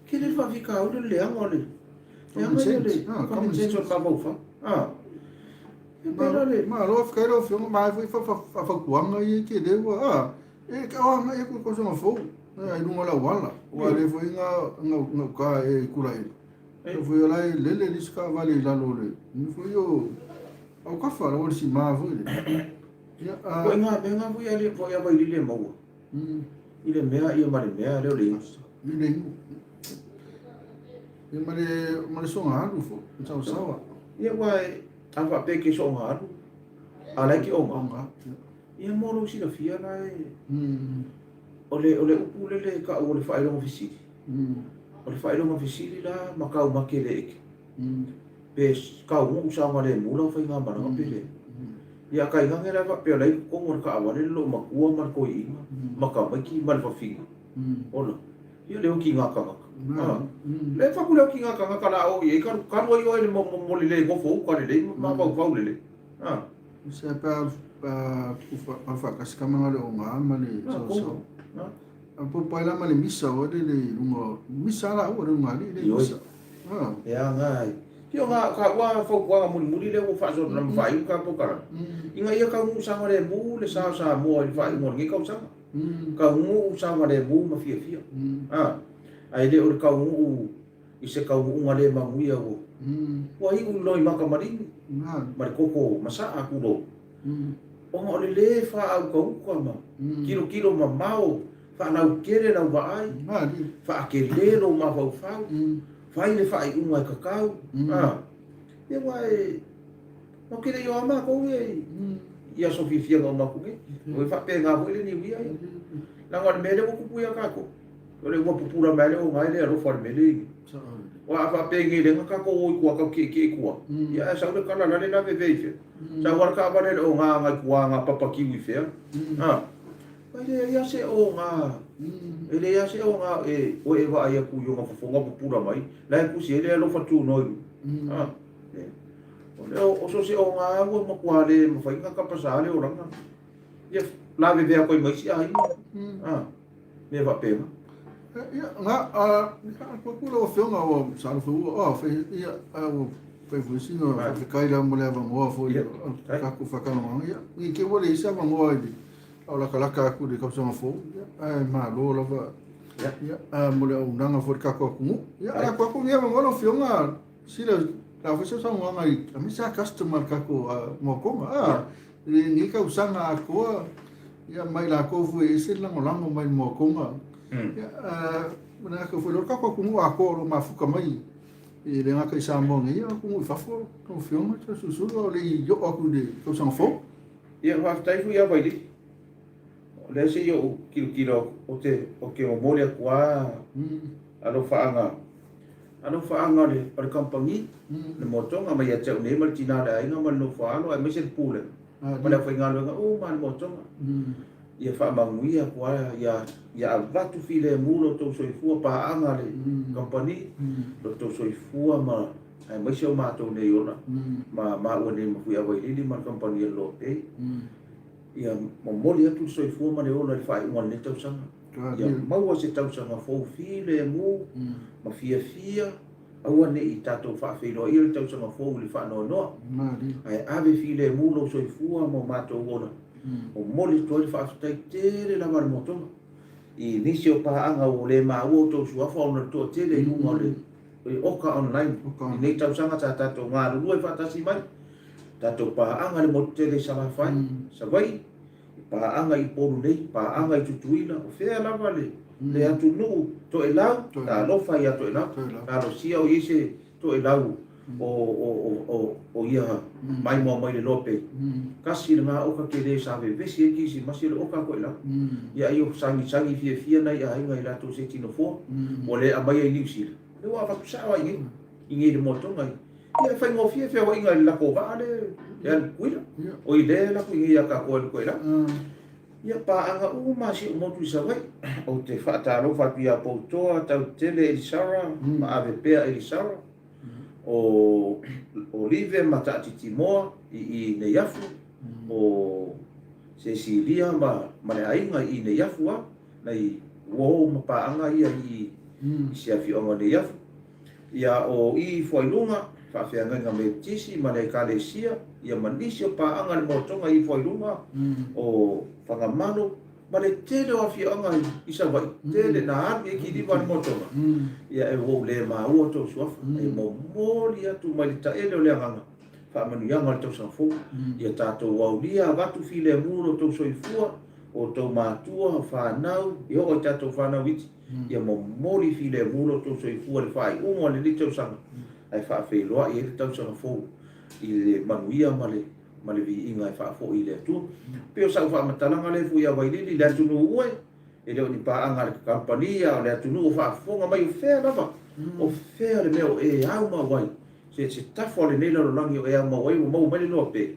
Tele le faafitauli o le leaga o le leaga ia le common sense o le mafaufau. Ah. Ia pēlā le. Malo, faafetai lau Afioga, ma foi faafautuaga ia e tele ua, ah, e te aoga ia ku tausaga fou, i luga o le auala, ua le foi nga gauta e Kulaele. E foi o la e lele le isi taavale i lalo o le, ni foi o aukafa la o le sima foi le. Ia, a. Ko ngā mea ngā foi a foi a Vailili e maua. I le mea ia ma le mea lea o le inu. I le inu. Ia ma le, ma le soga alu foi, sawasawa. Ia ua e, a faapea ke soga alu, a la e ke oga. Ia mo lou silafia la e, o le, o le upu lele e ta'u o le faailoga fesili. O le faailoga fesili la ma kau make le eke. Pe kau nu'u saogalemu lau faigamalaga pe leai. Ia tainane la e faapea o la e i totonu o le taavale le loomatua ma le toeaina ma tamaiti ma le fafine. Ola. Ia le oki ngā tagata. Le fatu le oki ngā tagata la o i ai kalu kalu ai oe le mo le le nofo uka lelei ma mafaufau lelei. Se pe a faatasi ka manga le o ngā ma le saosaoa. A popo ai la ma le misa o le le lunga misa la ua le lunga li le misa. E aga ai. Ki o ngā ka ua fautuaga mulimuli lea ua faasolo na ma faaiu ka polokalame. Ina ia taunuu saogalemu le sa o Samoa i le faaiuga o lenei tausaga. Taunuu saogalemu ma fiafia. Ae le o le taunuu i se taunuuga le manuia ua ua iu i Loimata Maligi ma le koko masaa tulou. Ona o le lē faautauta ma tilotilo mamao, faalautele lau vaai, faatele lou mafaufau, fai le faaiuga e tatau. Ia aua e matou te le i o lava matou ia i aso fiafia na uma atu nei. E faapena foi le niuia ia. Leaga o le mea lea ua tupu ia tatou, o le ua pupula mai lava le ogae le alofa i le mea lea i. Aua a faapea nei lea na tatou o i tua tatou tietie i tua, ia ae sau le tala la le lavevea i fea? Sau lava le taavale le oga agai tua na papakiu i fea? A, e leai lava se oga, e leai lava se oga e oe e vaai atu i ona fofoga pupula mai, la e tusi ai le alofa tunoa i luga. A, o le o so o se oga lava ua matua le mafai ona tapasā le olaga. Ia lavevea atu ai ma isi aiga. A. Mea faapena. Ia, na, a, atu lau Afioga ua masalo foi ua, a, fai, ia, a, ua fai foi sina faafetai la mo le avanoa foi o tatou faatalanoaga. Ia, i te ua leai se avanoa i le o latalata atu i le tausaga fou, ia, ae malo lava, ia, a, mo le auaunaga foi i le tatou atunuu. Ia, a lako atu lenei avanoa lau Afioga, sila, la foi se saunoaga i, aemaise lava customer a le tatou Moakoga, a, i lenei tausaga atoa, ia ma i latou foi e ese le lagolago mai le Moakoga. Ia, manatu foi loa le tatou atunuu atoa o lo o mafuta mai e le gata i Samoa nei, a o atunuu i fafo, lau Afioga, Toeolesulusulu, a o le i oo atu i le tausaga fou. Ia, faafetai foi ia Vailili. lea se i ou tilotilo atu, ou te, ou te momoli atu lava alofaaga, alofaaga o le, o le kamupani, le motoga mai ia te au nei ma le tina o le aiga ma le nofo a alo aemaise le pulega ma le aufaigaluega uma a le motoga. Ia faamanuia atu lava, ia, ia avatu filemu lo outou soifua, paaga a le kamupani, lo outou soifua ma aemaise o matou nei ola ma maua nei ma Fuiavailili ma le kamupani a le Lote. Ia momoli atu le soifua ma le ola i le faaiuga o lenei tausaga. Ia maua se tausaga fou filemu ma fiafia, aua ne i tatou faafeiloaia le tausaga fou i le faanoanoa, ae ave filemu lou soifua ma o matou ola. Momoli atu ai le faafetai tele lava a le Motoga i nisi o paaga ua le maua outou suafa ona o le toatele i luga o le Oka Online. I lenei tausaga sa tatou galulue faatasi mai, tatou paaga i le motu tele i Salafai, Savaii, paaga i Upolu nei, paaga i Tutuila, o fea lava le le atunuu Toelau, talofa ia Toelau, talosia o i ai se Toelau o o o o ia maimoa mai le Lope. Tasi lena oka tele sa vevesi ai Kirisimasi o le oka a Toelau. Ia ai o sagisagi fiafia nai aiga i latou seti nofoa, ua le aumaia i Niu Sila, lea ua avatu sao lava i inei, i inei i le moatoga. Ia e faigofie feoaiga i le latou vaa lea e alu i Tutuila, oi lea e alu atu i inei ia tatou e alu i Toelau. Ia paaga uma a si ou motu i Savaii. Ou te faatalofa atu ia Poutoa, Tautele Elisara ma Avepea Elisara, o Olive ma Taatitimoa i i Neiafu, o Sesilia ma le aiga i i Neiafu lava, nai uo ma paaga ia i i se afioaga o Neiafu. Ia, o i Fuailuga, Faafeagaiga Metotisi ma le Ekalesia, ia ma nisi o paaga a le Moatoga i Fuailuga, o Fagamalo, ma le tele o afioaga i Savaii, tele na alu i ai kiliva a le Moatoga, ia e ua ou le maua tou suafa, e momoli atu mai le taele o le agaga, faamanuiaga o le tausaga fou. Ia tatou aulia avatu filemu lo outou soifua, o outou matua, o fanau, e oo i tatou fanau iti, Ia momoli filemu lo outou soifua i le faaiuga o lenei tausaga, ae faafeiloai ai le tausaga fou i le manuia ma le ma le viiga e faafoi i le Atua. E pei o sau faamatalaga lea Fuiavailili i le atunuu e, e le o ni paaga a le kamupani, a o le atunuu o faafofoga mai o fea lava, o fea le mea o e aumau ai, se se tafa o lenei lalolagi o e aumau ai ua maua mai le iloa pe,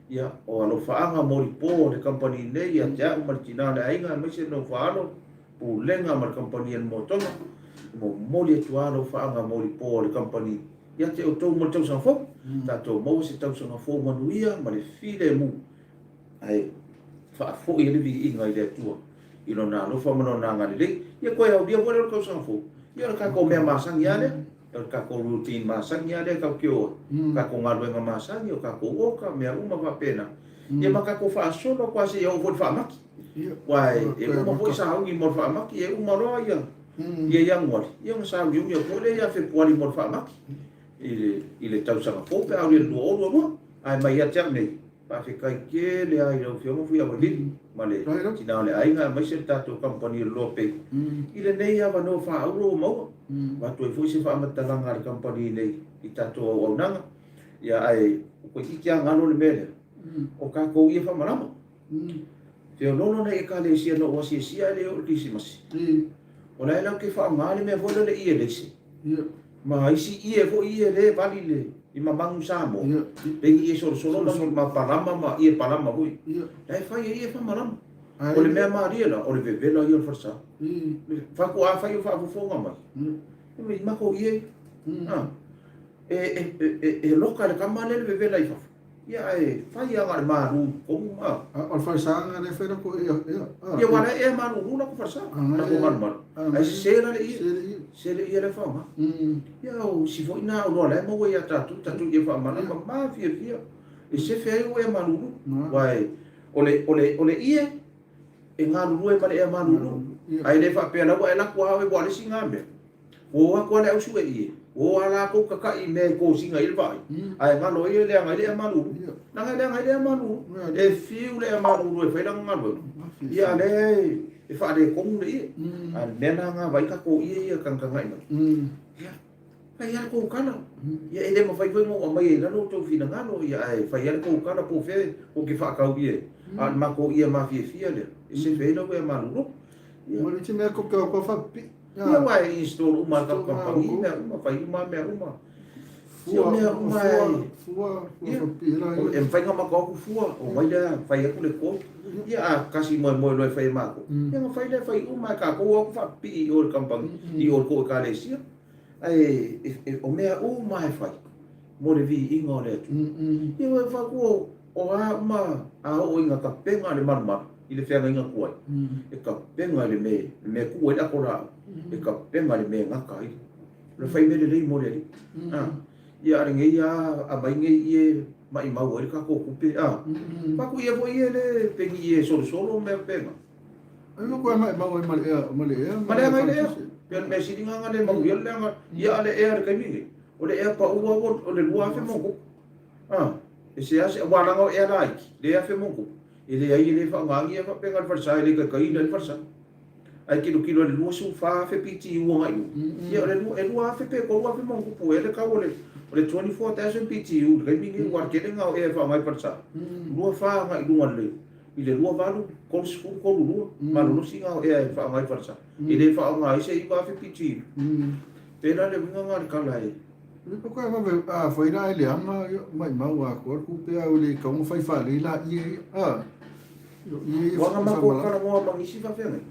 ia, o alofaaga molipo o le kamupani nei ia te au ma le tina o le aiga aemaise le nofo-a-alo, Pulega ma le Kamupani a le Motoga, e momoli atu lava alofaaga molipo a le Kamupani ia te outou mo le tausaga fou. Tatou maua se tausaga fou manuia ma le filemu, ae faafoi ai le viiga i le Atua i Lona alofa ma Lona agalelei. Ia toe aulia foi lea o le tausaga fou, ia o le tatou mea masani lava lea. O le tatou routine masani lava lea tatou te o ai, tatou galuega masani, o tatou oka, mea uma faapena. Ia ma tatou faasolo atu lava seia oo foi i le faamaki. Aua e uma foi sauni mo le faamaki, e uma loa ia ia Ianuari, ia ona sauniuni atu foi lea ia Fepuari mo le faamaki i le tausaga fou pe a aulia i le 2022. Ae mai ia te au nei, faafetai tele lava i lau Afioga Fuiavailili ma le tina o le aiga aemaise le tatou kamupani o le Loa Pay i lenei avanoa faaauro ua maua. Avatu ai foi se faamatalaga a le kamupani nei i tatou auaunaga. Ia ae ua toeitiiti lava galo le mea lea, o tatou ia faamalama. Feoloolo nai Ekalesia na ou asiasia ae le oo i le Kerisimasi. O la e latou te faaaoga le mea foi lea o le ie leise. Ma isi ie foi ia lea e vali le i mamagu Samoa. Pei ni ie solosolo ma palama ma ie palama foi. La e fai e ie faamalama. O le mea malie la, o le vevela ia o le falesa. Faatoa fai o faafofoga mai. E matou ie. E loka e le tama lea le vevela i fafo. Ia ae fai lava na o le malu i totonu ma. A o le falesa lea e fai latou ea ea. Ia aua la e ea malulu latou falesa, latou malumalu. Ae sese la le ie. Sese le ie la e faaaoga. Ia o isi foi na oloa la e maua ia tatou, tatou ie faamalama ma fiafia e sefe ai ou ea malulu. Aua o le o le o le ie e galulue ma le ea malulu. Ae le faapea la ua e alu atu lava oe aua o le isi na mea. Ua o atu lava le au sue ie, ua o lava latou tata'i i mea e kosina ai le vaai, ae galo ai e leaga ai le ea malulu. Leaga e leaga ai le ea malulu. E fiu le ea malulu e fai lana galuega, ia a lea e faaletonu le ie. A o le mea lena na vaai tatou ie ia e tagatagai mai. Ia. Fai lava le tou tala. Ia e le mafai foi ona ou aumaia i lalo outou finagalo, ia ae fai lava le tou tala po o fea ou te faatau i ai. A o le matou ie mafiafia lea, e sefe ai lau ea malolo. Ia. Ma le isi mea tou te o faapipii. Ia aua e install uma e le tatou kamupani mea uma, fai uma mea uma. Fua, mea uma e fua, fua faapipii la. E mafai ona matou o atu fua, omai lea fai atu le quote. Ia a tasi moemoe loa e fai e matou, ia ona fai lea fai uma e tatou o atu faapipii i o i le kamupani, i o i le tou ekalesia. Ae o mea uma e fai mo le viiga o le Atua. Ia ua fai o a uma a oo ina tapena le malumalu i le feagaiga tuai, e tapena i le mea, le mea e tuu ai le ato laau, e tapena i le mea e gata ai. O le fai mea lelei mo le Alii. Ia a o lenei lava aumai nei ie maimau ai le tatou tupe, a. Fai atu ia foi ie le peni ie solosolo ma mea faapena. Ai mo koe mai mau ai ma le ea, ma le ea. Ma leaga i le ea. Pei o le mea sili lena na le mau ia le leaga ia a le ea i le taimi nei. O le ea pau lava o le 2000 ma ono tupu. A, e seasea, aua leaga o ea laiti, le afe ma ono tupu. E leai e le faaaogaina ia faapena i le falesa, e le taitaiina ai le falesa. Ae tilotilo i le 24,000 BTU agai i luga, ia o le e 2,000 pe 3,000 ma ono tupu ea le tau o le o le 24,000 BTU i le taimi nei, aua o le tele lena o ea e faaaoga i falesa. 24 agai i luga i le i le 28, 30, 32, malolosi na o ea e faaaoga ai falesa. E le faaaoga ai se 9,000 BTU. Pēlā le uiga na o le tala e. Le pa koe vave a fai la e leaga maimau atoa le tupe a ua le tatau ona fai faalelei laia ia a. Ua na matou talanoa ma nisi faafeagaiga,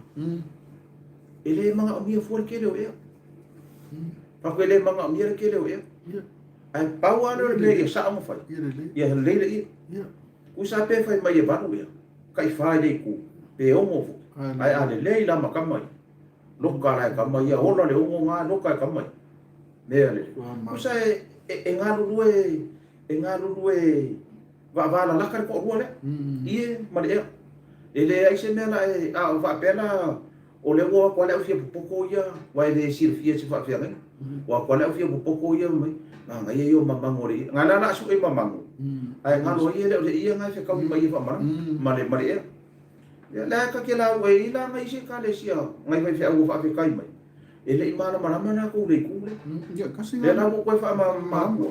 e le manaomia fua le tele o ea. Fai atu e le manaomia le tele o ea. Ae pau lava lea o le mea ia sao ona fai, ia lelei le ie. Tusa pe fai mai e valu ea, tai fa i le itu, pe ono foi, ae a lelei la ma tama ia, loka la e tama ia, ola le ono na, loka e tama ia. Mea lelei. Tusa e galulue, e galulue vaavalalaka le toalua lea, ie ma le ea. E leai se mea la e, a o faapea la, o lea ua o atu lava le aufia popoto ia, aua e le silafia e se faafeagaiga. Ua o atu lava le aufia popoto ia mai, manaia ia o mamago o le ie. Na la o le a sue mamago, ae galo ai ia e le o le ie na e fetaui mai e faamalama ma le ma le ea. Ia lea ta te lauga ai la nai isi ekalesia, nai faifeau ua faafetai mai. E le i malamalama latou i le itu lea. Ia, kasi Lea la ua ou toe faamalamalama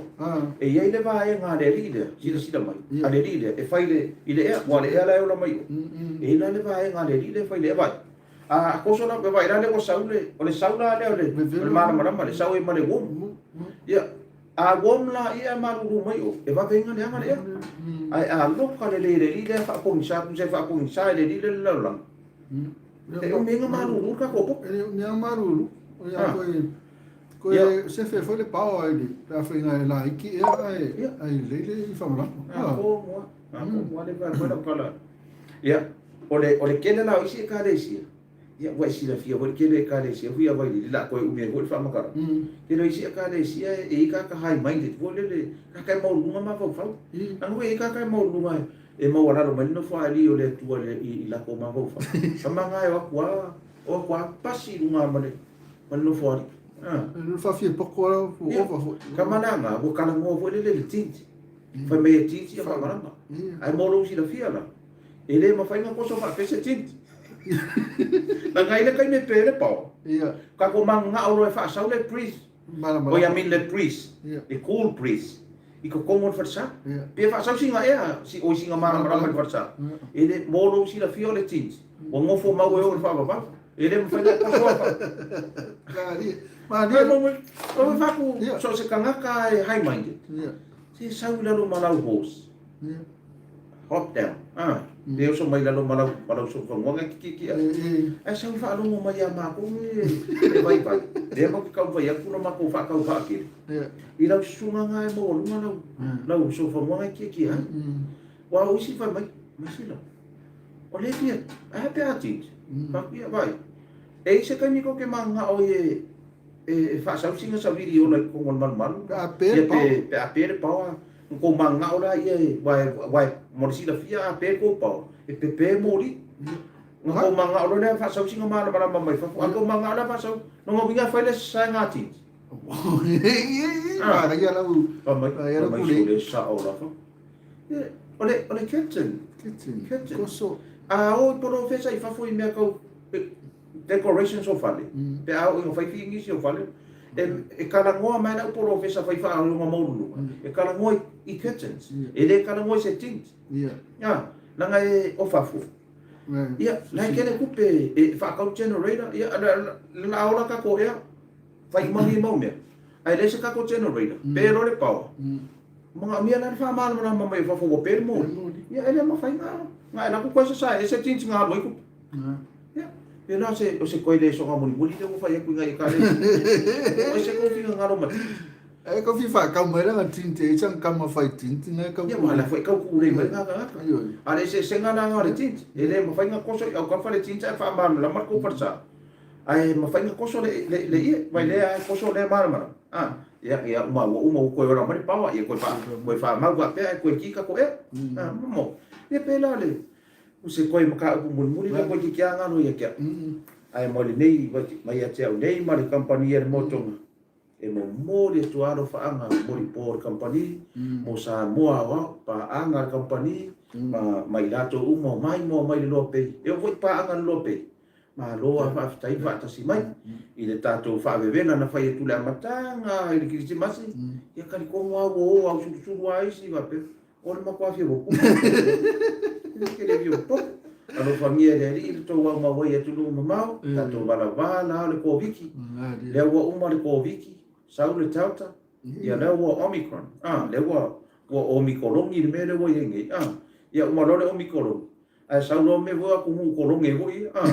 e i ai le vaega a le alii lea, silasila mai, a le alii lea e fai i le ea, aua o le ea la e ola mai i o. E i ai la le vaega a le alii lea e fai i le ea, vaai. A toso la, vaai la lea ua sau le, o le sau la lea o le malamalama, le sau ai ma le worm. Ia, a worm la ia e malulu mai o, e vave ai ona leaga le ea. Ae a loka lelei e le alii lea faapogisa, tusa e faapogisa e le alii lea le lalolagi, E umi ai ona malulu le tatou poto. E le umi lava malulu. Ia koe koe sefe foi le paoa i le pe afai na e laiti ea ae ae lelei le faamalama. A ko mua, a ko mua le vae lau tala. Ia, o le o le tele la o isi ekalesia, ia ua e silafia foi le tele o ekalesia hui a Vailili la toe umi ai foi le faamatalaga. Tele o isi ekalesia e i ai tagata high minded foi lele, tagata e maualuluga mafaufau. Leaga foi e i ai tagata e maualuluga E maualalo mai le nofoalii o le Atua i latou mafaufau. Tama na e o atu a, o atu a pasi i luga ma le, ma le nofoalii. Ah. E le faafia poko ala ua ova foi. Tama la na, ua talanoa foi lele i le titi. Fai mai e titi ia faamalama. Ae mo lou silafia la, e le mafai ona toso faapea se titi. Leaga i le taimi e pe le pao, tatou mananao loa e faasau le breeze. Oi, I mean le breeze, le cool breeze i totonu o le falesa. Pe faasau sina ea, oi sina malamalama i le falesa. E le, mo lou silafia o le tint, ua nofo mau e oo i le faavavau. E le mafai ona toso a fa. Malie. Malie. Faku, so o se tagata e high minded. Se sau i lalo ma lau horse. Hop down. Ah, pe oso mai lalo ma lau, ma lau sofanuaga e kikiki atu. Ae sau i faalogo mai ia makou e, e vaivai. Lea matou te taumafai atu lo makou faatau faakele. I lau susuga na e maualuga lau, lau sofanuaga e kiekie ai. Aua o isi fai mai, Masila, o lea e fia, ae a pe a change? Fai atu ia, vaai, e i se taimi tou te mananao ai e, e faasau sina savili ola i totonu o le malumalu. Pe a pe le paoa. Pe a pe le paoa, na tou mananao laia e, aua e, mo le silafia a pe tou paoa, e pepe moli. Na tou mananao loa lea faasau sina malamalama mai fafo, a tou mananao lea faasau, lona uiga e fai le saega titi. Manaia lau, Fai mai, fai mai sole sao lava. O le, o le captain. Captain. Captain. Koso. A o i polofesa i fafo i mea tau decorations o fale, pe a oo ina fai finisi o fale, E kalagoa mai lau polofesa fai faailoga maualuluga, e kalagoa i curtains, e le kalagoa i se tint. Ia, leaga e o fafo. Ia, la e tele tupe e faatau generator, ia, le la ola tatou ea, fai uma nei mau mea. Ae leai se tatou generator, pe loa le power, manaomia la le faamalamalama mai o fafo ua pe le moli. Ia, e le mafai na e alu atu toe sasae ese tint na alu ai tupe. Ia, pei la se, o se toe lesona mulimuli lea ua fai atu i nai ekalesia. O ai se kou finagalo ma tint? E kau fia whaakau mai la nga tint e isang kama whai tint nga kau. Ia, ma la foi kau kulei mai nga tagata. A le eseesega la nga o le tint. E le mafai nga koso i au kafa le tint ae faamalamalama le kou falesa. Ae mafai nga koso le, le, le ie, vai lea ae koso lea malamalama. Ah, ia, ia, uma, ua uma ua koe ola mai le pawa, ia koe wha, koe whaamau whaapea ae koe ki kako ea. Ah, momo. Ia pēlā le, O se koe mataupu mulimuli lea koe ki ke agalo ia ke au. Ae mo lenei mai ia te au nei ma le kampani a le Motonga, e momoli atu alofaaga molipo o le kampani mo Samoa aoao, paaga a le kampani ma ma i latou uma o maimoa mai le Loa Pei. E oo foi i paaga a le Loa Pei, malo lava faafetai le faatasi mai i le tatou faavevela na fai atu i le amataga i le Kirisimasi, ia talitonu lava ua o au sulusulu lava isi faapea. O le matua fia popo. Ke le fia popo. Alofagia e le Alii le tou aumau ai i atunuu mamao, tatou valavala o le Koviki. Lea ua uma le Koviki, sau le Delta, ia lea ua Omicron. Ah, lea ua ua Omikologi le mea lea ua i ai nei. Ah, ia uma loa le Omikologi, ae sau loa mea foi atunuu kologe foi ia. Ah.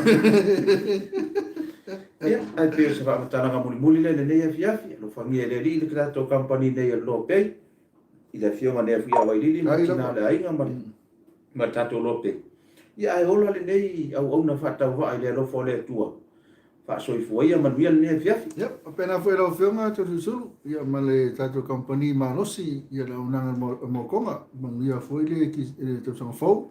Ia, ae pei o se faamatalaga mulimuli lea i lenei afiafi. Alofagia e le Alii le tatou kamupani nei a le Loa Pay. i le afioga nei a Fuia Vailili ma tina o le aiga ma le, ma le tatou lope. Ia ae ola lenei auauna faatauvaa i le alofa o le Atua. Faasoifua ia manuia lenei afiafi. Ia, faapena foi lau Afioga Toeolesulusulu, ia ma le tatou kamupani malosi, ia le auaunaga a Moakoga. Manuia foi le, le tausaga fou.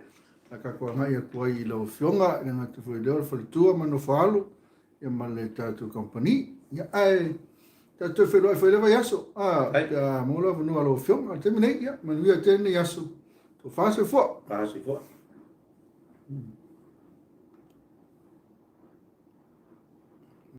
A tatou agai atu ai i lau Afioga, e le gata foi i lea o le faletua ma Nofoalu, ia ma le tatou kamupani. Ia, ae tatou toe feiloai foi i le vaiaso. A, pe a maua le avanoa a lau Afioga. O le taimi nei, ia, manuia tele lenei aso. Tofa soifua. Tofa soifua.